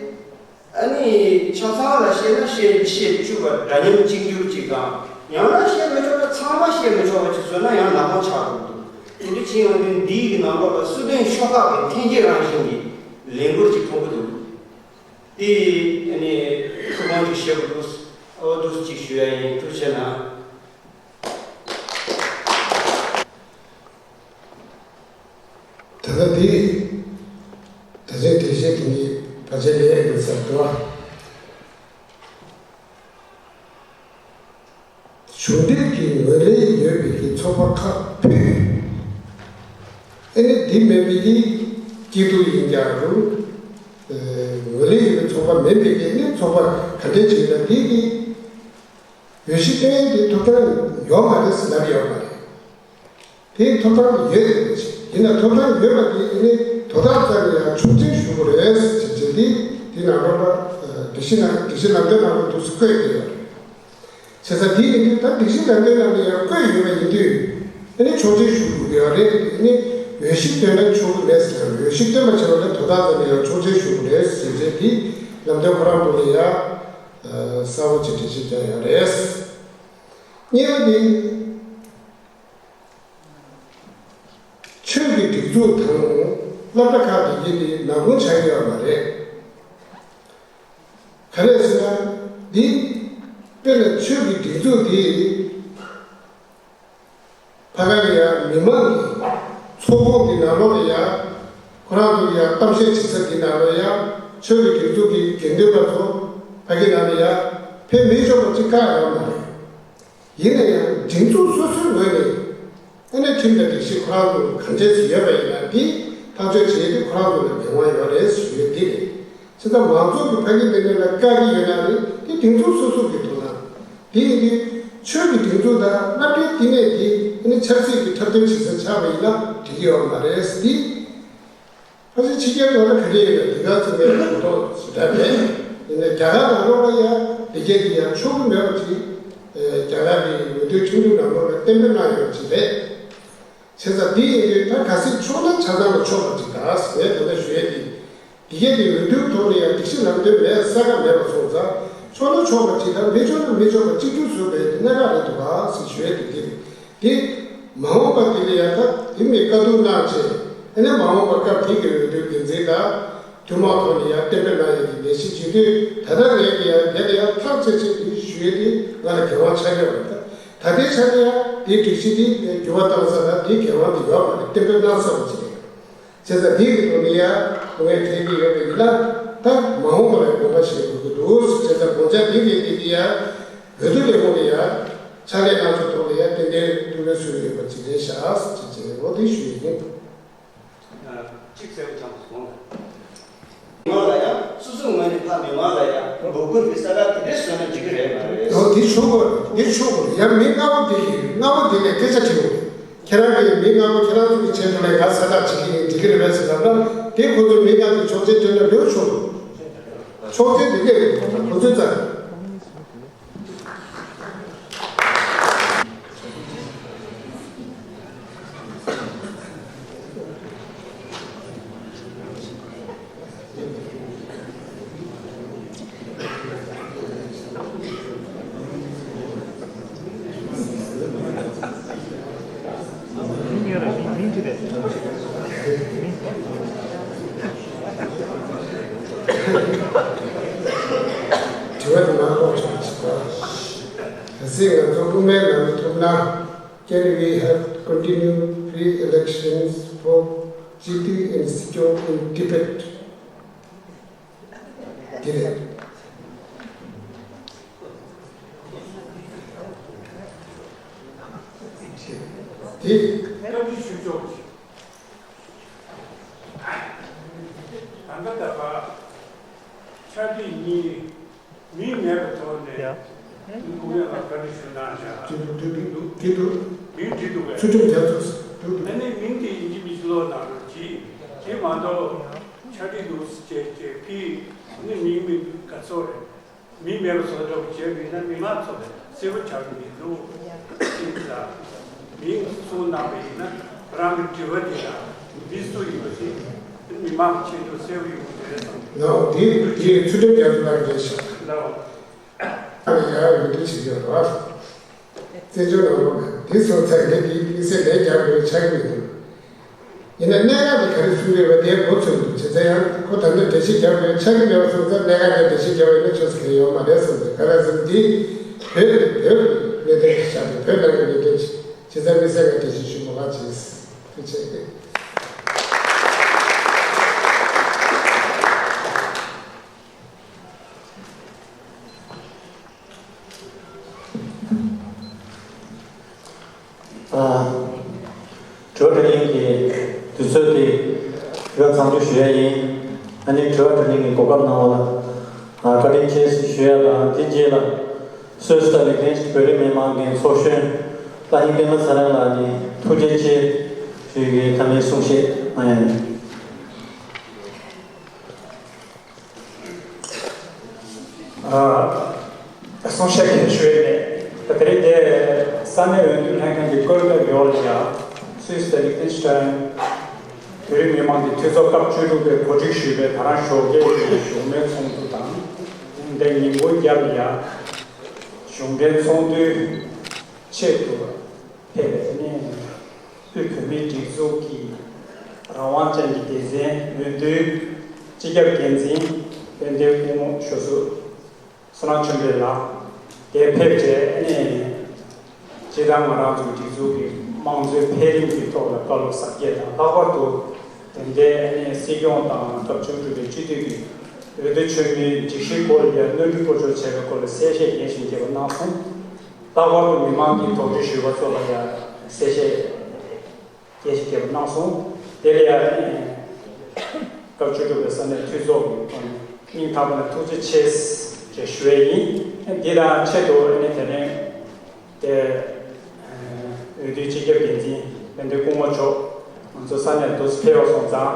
ཨ་ནི་ཆ་ཚང་ལ་བཤད་ན་བཤད་བཤད་བཅུག་པ་འདྲ་མཉམ་གཅིག་གྱུར་གཅིག་དང་ཡང་ན་བཤད་མི་ཆོག་ན་ཚང་མ་བཤད་མི་ཆོག་པ་ཅིག་བཟོས་ན་ཡང་ནག་པོ་ཆགས་འགྲོ་འདུག་དེ་འདྲ་ཕྱིན་ཡོང་དུས་འདིའི་གི་ནང་ལོགས་ལ་སྲིད་དོན་ཤོག་ཁག་གི་འཐེན་འཁྱེར་རང་བཞིན་གྱི་ལས་འགུལ་ཅིག་མཐོང་གི་འདུག་དེ་ཨ་ནི་ཐུགས་དགོངས་ཅིག་བཞེས་དགོས་འདུག་ཨོ་འདུག་ཅིག་ཞུ་ཡ་ཡིན། ཐུགས་རྗེ་གནང་། ད་ལྟ་འདི་ད་ཆ་དེ་བཞིན་དེ་ཉིད་ཕལ་ཆེར་ལས་ཡོད་ས་འདུག་གཞུང་འབྲེལ་གྱི་ངོས་ལེན་ཡོད་པའི་གི་ཚོགས་པ་ཁག་ཕུད། ཨ་ནི་འདི་མེད་པའི་གི་སྐྱིད་སྡུག་ཡིན་ཀྱང་རུང་། ངོས་ལེན་ཡོད་པའི་ཚོགས་པ་མིན་པའི་གི་ཨ་ནི་ཚོགས་པ་ག་འདྲས་ཅིག་ཡིན་ན་འདི་གི་འོས་གཞི་བཏོན་ཡས་དེ་ཐོབ་ཐང་ཡོད་མ་རེད་ཟེར་ལབ་ཡོད་མ་རེད། དེའི་ཐོབ་ཐང་ཡོད་རེད། ཡིན་ན་ཐོབ་ཐང་ཡོད་པ་དེ་ཨ་ནི་དོ་བདག་རྩ་ནས་ཡང་ཆོག་མཆན་ཞུ་དགོས་རེད་ཟེར་བྱས་དེ་དེ་ནང་ལོགས་ལ་སྒྲིག་གཞི་ནང་སྒྲིག་གཞི་ལམ་སྟོན་ནང་ལ་འདུག་སེ་བཀོད་ཡོད་རེད། བྱས་ཙང་དེ་ཡིན་དུས་ད་སྒྲིག་གཞི་ལམ་སྟོན་ནང་ལ་ཡང་བཀོད་ཡོད་པ་ཡིན་དུས་ཨ་ནི་ཆོག་མཆན་ཞུ་དགོས་ཀྱི་ཡོད་རེད། ཨ་ནི་འོས་གཞི་བཏོན་ན་ཆོག་གི་མེད་ཟེར་ཡང་འོས་གཞི་བཏོན་པ་བྱས་པ་ལ་དོ་བདག་རྩ་ནས་ཡང་ཆོག་མཆན་ཞུ་དགོས་རེད་ཟེར་བྱས་དེ་ལམ་སྟོན་ཁོ་རང་པོ་ལ་ཡང་གསལ་པོ་ཅིག་འགྲེལ་བཤད་རྒྱག་ཡོད་རེད། གཉིས་པ་དེ། ཆོས་ཀྱི་སྒྲིག་འཛུགས་དང་སློབ་གྲྭ་ཁག་དེ་གའི་དེ་ནག་ཁུང་ཆགས་ཀྱི་ཡོད་མ་རེད། ག་རེ་ཟེར་ན་འདི་དཔེར་ན་ཆོས་ཀྱི་སྒྲིག་འཛུགས་འདི་ཕ་ག་ལ་ཡ་མི་མང་གི་ཚོགས་ཁོངས་ཀྱི་ནང་ལོགས་ལ་ཡ་ཁོ་རང་ཚོ་ལ་ཡ་གཏམ་བཤད་བྱེད་ས་འདི་ནང་ལ་ཡ་ཆོས་ཀྱི་སྒྲིག་འཛུགས་ཀྱི་དགེ་འདུན་པ་ཚོ་ཕ་གི་ནང་ལ་ཡ་ཕེབས་མི་ཆོག་པ་ཅིག་བཀག་ཡོད་མ་རེད། ཡིན་ན་ཡང་སྒྲིག་འཛུགས་སོ་སོའི་ངོས་ནས་ཨ་ནི་ཁྲིམས་དང་སྒྲིག་གཞི་ཁོ་རང་ཚོ་གང་འདྲས་སུ་ཡོད་པ་ཡིན་ན་འདི་ཐག་གཅོད་བྱེད་ཡས་དེ་ཁོ་རང་ཚོ་ལ་འགན་དབང་ཡོད་རེད་ཞུ་ཡས་འདི་རེད། བྱས་ཙང་མང་ཚོགས་ཀྱི་ཕ་གི་འདི་འདྲ་ལ་བཀག་གི་ཡོད་ན་རེད། འདི་སྒྲིག་འཛུགས་སོ་སོ་གི་ཐོག་ན་འདི་ཡིན་དུས་ཆོས་ཀྱི་སྒྲིག་འཛུགས་དང་སློབ་གྲྭའི་བསྟི་གནས་འདི་ཨ་ནི་ཆབ་སྲིད་ཀྱི་འཁྲབ་སྟོན་བྱེད་ས་ཆགས་པ་ཡིན་ན་འགྲིག་གི་ཡོད་མ་རེད། འདི། ཕལ་ཆེར་ཕྱི་རྒྱལ་ནང་ལ་ག་རེ་ཡོད་ན་འདི་ག་ཚོད་མེད་ལ་གོ་རྟོགས་ཞེ་དྲག་མེད། ཡིན་ན་རྒྱ་གར་ནང་ལོགས་ལ་ཡང་འདི་གས་འདི་ཡང་ཆོག་གི་མེད་པ་ཅིག་རྒྱ་གར་གྱི་འོས་བསྡུའི་ཁྲིམས་ལུགས་ནང་ལོགས་ལ་གཏན་འབེབས་གནང་ཡོད་པ་ཅིག་རེད། བྱས་ཙང་འདི་ཡིན་དུས་ད་གལ་སྲིད་ཆོག་ན་ཆ་ཚང་ལ་ཆོག་པ་ཅིག་དང་ཟེར་ད་ལྟ་ཞུ་ཡས་དེ། འདི་གས་འདི་འོས་བསྡུའི་ཐོག་ནས་ཡང་སྒྲིག་གཞི་ལམ་སྟོན་མེད་ས་ག་མེད་པ་སོང་ཙང་ཆོག་ན་ཆོག་པ་ཅིག་དང་མི་ཆོག་ན་མི་ཆོག་པ་གཅིག་གྱུར་བཟོས་པའི་གནད་འགག་རེད་འདུག་ག་ཟེར་ཞུ་ཡས་དེ་འདི་རེད། དེ། མ་འོངས་པ་དེ་ལ་ཡང་ད་དེ་མི་དཀའ་སྡུག་གནང་བྱས། ཨ་ནི་མ་འོངས་པ་སྐབས་དེ་གི་འོས་བསྡུའི་འགན་འཛིན་དང་། ཐུན་མོང་ཐོག་ནས་ཡང་གཏན་འབེབས་གནང་ཡས་ཀྱི་ལས་གཞི་བྱེད་དུས་ད་ལྟ་ངས་ཀྱི་ཡང་དེ་ལ་ཡང་ཐག་བཅད་བྱས་དེ་ཞུ་ཡས་དེ་ང་ལ་འགན་དབང་ཆགས་ཡོད་རེད། ད་ལྟའི་ཆ་ནས་ཡང་དེའི་སྒྲིག་གཞི་དེ་འགྱུར་བ་བཏང་ས་དང་དེའི་འགན་དབང་དེ་ཡོད་མ་རེད། གཏན་འབེབས་གནང་ཚར་བ་ཅིག་རེད། བྱས་ཙང་དེ་གི་ཐོག་ནས་ཡང་ངས་དྲན་གྱི་ཡོད་པ་ཡིན་ན་ད་མ་འོངས་པ་ལ་དགོངས་པ་བཞེས་དགོས་ཀྱི་འདུག་བྱས་ཙང་དགོངས་འཆར་དེ་གི་དེ་གི་ཡང་། འོས་བསྡུ་ལས་ཁུངས་ལ་ཡང་ཕྱག་ལས་གནང་ཕྱོགས་ཐོག་ལ་ཡང་ཏན་ཏན་ཐུགས་ཕན་གསོས་ཡོད་པ་ཅིག་རེད་ཤག་ཅེས་བྱས་ནས་འོ་དེ་ཞུ་ཡི་ཡིན། གཅིག་གསལ་པོ་ཆགས་སོང་། མི་མང་ལ་ཡང་སོ་སོའི་ངོས་ནས་ཕ་མི་མང་ལ་ཡང་འབོད་སྐུལ་གྱི་ས་ཁ་དེ་འདྲས་བཟོས་ན་འགྲིག་གི་རེད་མ་རེད། འོ་དེ་ཆོག་གི་རེད། དེ་ཆོག་གི་རེད། ཡང་མི་ལྔ་པོ་དེ་ཡིན་ལྔ་པོ་དེ་ལས་སྐད་ཆ་དྲི་དགོས་རེད། ཁྱེད་རང་གིས་མི་ལྔ་པོ་ཁྱེད་རང་ཚོ་གི་ཆེད་དུ་ལས་ང་ས་ཁ་བྱེད་ཀྱི་ཡིན་འགྲིག་གི་རེད་པས་ཟེར་ལབ་ན་དེ་ཁོ་ཚོ་མི་ལྔ་དེ་ཆོག་མཆན་སྤྲད་ན་ལོས་ཆོག་གི་རེད། ཕྱོགས་སྒྲིག་ལས་ཀའི་གོ་ཚོད་ཚར། དྲི་བ་དང་ལན་ལོག་ཆོག་ཅིག་པ། གལ་སྲིད་ང་ཚོ་དབུ་མའི་ལམ་ཐོབ་ན། Can we have continued pre-elections for Chiti and Sikyong in Tibet? དེ་རེད། དེ། བཀའ་འདྲི་ཞུ་ཆོག་ཅིག་ད་ལྟ་ད་བར་ཕྱག་བྲིས་གཉིས་མིང་མེད་པའི་ཐོག་ནས་ཡ། ཁོང་ཡང་ལ་བཀའ་འདྲི་ཞུ་གནང་བཞག་དེ་འདུག་དེ་འདུག་དེ་འདུག་མིང་བྲིས་འདུག་གས། ཚུལ་ཁྲིམས་རྒྱ་མཚོ་འདུག་འདུག་ཨ་ནི་མིང་དེ་ཡིན་གཅིག་མིན་གཅིག་ཀློག་གནང་རོགས་གྱིས། དེ་མ་གཏོགས་ཕྱག་བྲིས་འདུག་ཟེར་བྱས་བྱས་ཕི་ཨ་ནི་མིང་མི་འདུག་ག་ཚོད་རེད། མིང་མེད་པ་བཟོ་འདྲ་བོ་བྱས་པ་ཡིན་ན་མི་མང་ཚོ་གསལ་པོ་ཆགས་ཀྱི་མི་འདུག་ཅེས་ལ། མིང་གསུངས་གནང་བ་ཡིན་ན་རང་གི་དྲི་བ་དེ་ལ་མི་སུ་ཡིན་པ་དེ་མི་མང་གི་ཆེད་དུ་གསལ་པོ་ཡོང་གི་རེད་བསམ། ལའོ་དེ་དེ་ཚུལ་ཁྲིམས་རྒྱ་མཚོ་ལགས་རེད་ཤག་ལའོ། ཨ་ནི་ཡར་འོས་བསྡུ་བྱེད་ཀྱི་ཡོད་རེད་བ། བཙན་བྱོལ་ནང་ལོགས་ནས་འདི་སོང་ཚར་ངས་འདིའི་དམིགས་བསལ་ལན་རྒྱག་དགོས་ཆགས་ཀྱི་མི་འདུག་ཡིན་ན་གནད་འགག་དེ་ག་རེ་གསུངས་ཡོད་པ་དེ་མགོ་ཚོས་འདུག་བྱས་ཙང་ཡང་ཁོ་ད་ནི་འགྲེལ་བཤད་རྒྱག་དགོས་ཆགས་ཀྱི་མེད་པ་སོང་ཙང་གནད་འགག་དེ་འགྲེལ་བཤད་རྒྱག་པ་ཡིན་ན་ཆོག་ས་གང་ཡོད་མ་རེད་བསམ་ཚེ་ག་རེ་ཟེར་ན་འདི་བོད་བོད་གནད་དོན་ཆགས་ཏེ་བོད་ནང་གི་གནད་དོན་ཆགས་བྱས་ཙང་དམིགས་བསལ་ངས་འགྲེལ་བཤད་ཞུ་མ་དགོས་བྱས། ཐུགས་རྗེ་ཆེ། ཨ། དྲི་བ་དྲིས་ལན་གྱི་དུས་ཚོད་དེ་དུས་བཀག་མཚམས་འཇོག་ཞུ་ཡ་ཡིན། ཨ་ནི་དྲི་བ་དྲིས་ལན་གྱི་གོ་སྐབས་གནང་བ་ལ་ཨ་བཀའ་དྲིན་ཆེ་ཞུ་ཡ་དང་དེ་རྗེས་ལ་སུད་སི་དང་ལིག་ཏེན་བོད་རིགས་མི་མང་གི་ཚོགས་གཞོན་ལྷ་ཧིང་ཀེ་མ་ཚེ་རིང་ལགས་ནས་ཐུགས་རྗེ་ཆེ་ཞུ་ཡི་གི་ཐ་མའི་གསུང་བཤད་གནང་ཡ་ཡིན། ཨ། གསུང་བཤད་ཞུ་ཡས་མེད། ད་དེ་རིང་དེ་ས་གནས་འོས་བསྡུ་ལྷན་ཁང་གི་བཀོད་འདོམས་ཡོད་ལ་ཡ། སུད་སི་དང་ལིག་ཏེན་སི་ཊན་བོད་རིགས་མི་མང་གི་འཐུས་ཚོགས་སྐབས་བཅུ་དྲུག་པའི་གོ་སྒྲིག་ཞུས་པའི་ད་རང་ཞོགས་ཀས་ཀྱི་གཞུང་མའི་ཚོགས་འདུ་དང་། དེ་ཉིན་གུང་རྒྱབ་ལ་ཡ། གཞུང་འབྲེལ་ཚོགས་འདུའི་ཆེད་དུ་ཕེབས་པའི་གནས། དབུས་བོད་མིའི་སྒྲིག་འཛུགས་ཀྱི་རང་དབང་ཅན་གྱི་སྡེ་ཚན་འོས་བསྡུའི་སྤྱི་ཁྱབ་འགན་འཛིན་དཔལ་ལྡན་སྐུ་ངོ་ཞོ་སུ་བསོད་ནམས་ཆོས་འཕེལ་ལགས་དེ་ཕེབས་བྱས་ནས་སྤྱིར་བཏང་ང་རང་ཚོའི་སྒྲིག་འཛུགས་ཀྱི་དམངས་གཙོའི་འཕེལ་རིམ་གྱི་ཐོག་ལ་བཀའ་སློབ་ཟབ་རྒྱས་དང་ལྷག་པར་དུ་དེ་འདྲའི་སྲིད་སྐྱོང་དང་སྐབས་བཅུ་དྲུག་པའི་སྤྱི་འཐུས་ཀྱི་འོས་བསྡུ་ཆེན་མོའི་སྒྲིག་གཞིའི་སྐོར་ལ་གནོན་སྒྲིག་སྐོར་སྦྱོར་བྱས་པའི་སྐོར་ལ་གསལ་བཤད་རྒྱས་ཤིང་རྒྱས་པ་གནང་སོང་། ལྷག་པར་དུ་མི་མང་གི་དོགས་འདྲི་ཞུས་པ་ཚོ་ལ་ཡང་གསལ་བཤད་རྒྱས་ཤིང་རྒྱས་པ་གནང་སོང་། དེ་ལ་ཡང་སྐབས་བཅུ་དྲུག་པའི་ས་གནས་འཐུས་ཚོགས་ཀྱི་ཐོག་ནས་སྙིང་ཐག་པ་ནས་ཐུགས་རྗེ་ཆེ་ཞེས་ཞུ་ཡས་ཡིན། འདི་དང་ཆེད་དུ་དེ་རིང་དེ་འོས་བསྡུའི་སྤྱི་ཁྱབ་འགན་འཛིན་དཔལ་ལྡན་སྐུ་ངོ་མཆོག་ང་ཚོ་ས་གནས་འདུག་སེ་ཕེབས་པ་སོང་ཙང་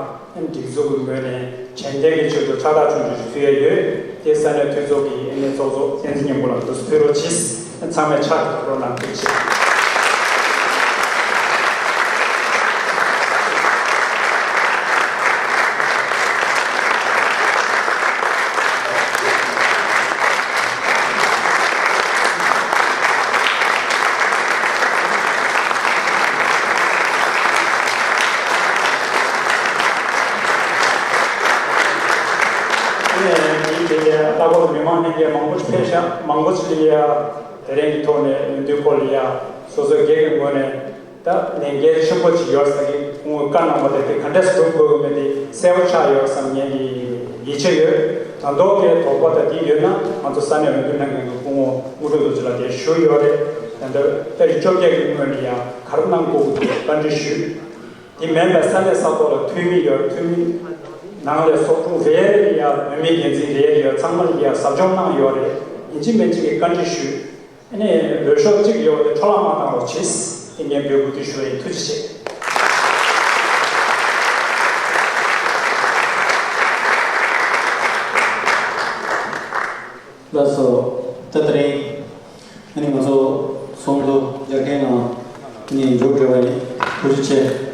སྒྲིག་འཛུགས་ཀྱི་ངོས་ནས་དྲན་རྟེན་གྱི་ཆེད་དུ་ཕྱག་རྟགས་ཆུང་ཆུང་ཞིག་ཕུལ་ཡས་ཡོད། དེ་ས་གནས་འཐུས་ཚོགས་ཀྱི་ཨ་ནེ་ཚོགས་གཙོ་བསྟན་འཛིན་སྙིང་པོ་ལགས་འདུག་སེ་ཕུལ་རོགས་གྱིས། ཚང་མས་ཕྱག་རྡེབ་རོགས་གནང་། ཐུགས་རྗེ་ཆེ། ཨ་ནི་དེའི་རྗེས་ལ་ལྷག་པར་དུ་མི་མང་ལྷན་རྒྱས་མང་པོ་ཞིག་ཕེབས་ཤག་མང་པོ་ཞིག་ལ་ཡ་དེ་རིང་གི་ཐོག་ནས་འོས་བསྡུའི་སྐོར་ལ་ཡ་སོ་སོའི་སྒེར་གྱི་ངོས་ནས། ད་ལས་འགན་ཆེན་པོ་ཅིག་ཡོད་ས་གི་སྐུ་ངོས་བཀའ་གནང་བ་དེ་དེ་ག་འདྲས་སྒྲུབ་དགོས་ཀྱི་མེད་དེ་གསལ་པོ་ཆགས་ཡོད་བསམ་ངེད་ཀྱི་ཡིད་ཆེས་ཡོད། ད་མདོ་གི་དོགས་པ་ད་འདི་ཡོད་ན་ང་ཚོ་ས་གནས་འོས་བསྡུ་ལྷན་ཁང་གི་སྐུ་ངོ་དངོས་གྲུབ་རྡོ་རྗེ་ལགས་དེ་ཞུ་ཡོད་རེད། ད་ལྟ་ཏ་རིག་བཅོ་བརྒྱད་ཀྱི་སྔོན་ལ་ཡང་ག་རེ་གནང་དགོས་ཀྱི་འདུག་བཀའ་འདྲི་ཞུས། དེ་མིན་པའི་ས་གནས་ས་ཐོག་ལ་འཐུས་མི་ཡོད། འཐུས་མི་ནང་ལས་ཚོགས་དྲུང་རེ་རེ་ཡང་འོས་མི་འགན་འཛིན་རེ་རེ་ཡོད། ཚང་མ་ལ་ཡང་ཟབ་སྦྱོང་གནང་ཡོད་རེད། ཡིན་གཅིག་མིན་གཅིག་གི་བཀའ་འདྲི་ཞུས། ཨ་ནི་འོས་ཤོག་གཅིག་ཡོད་དེ་འཕྲོ་བརླག་མ་བཏང་རོགས་གྱིས། ཨ་ནི་འབོད་སྐུལ་དེ་ཞུ་བ་ཡིན། ཐུགས་རྗེ་ཆེ། ལགས་སོ། ད་དེ་རིང་ཨ་ནི་ང་ཚོ་ཚོགས་འདུ་རྒྱག་མཁན་ནང་ནས་མཇུག་སྒྲིལ་བ་ཡིན། ཐུགས་རྗེ་ཆེ།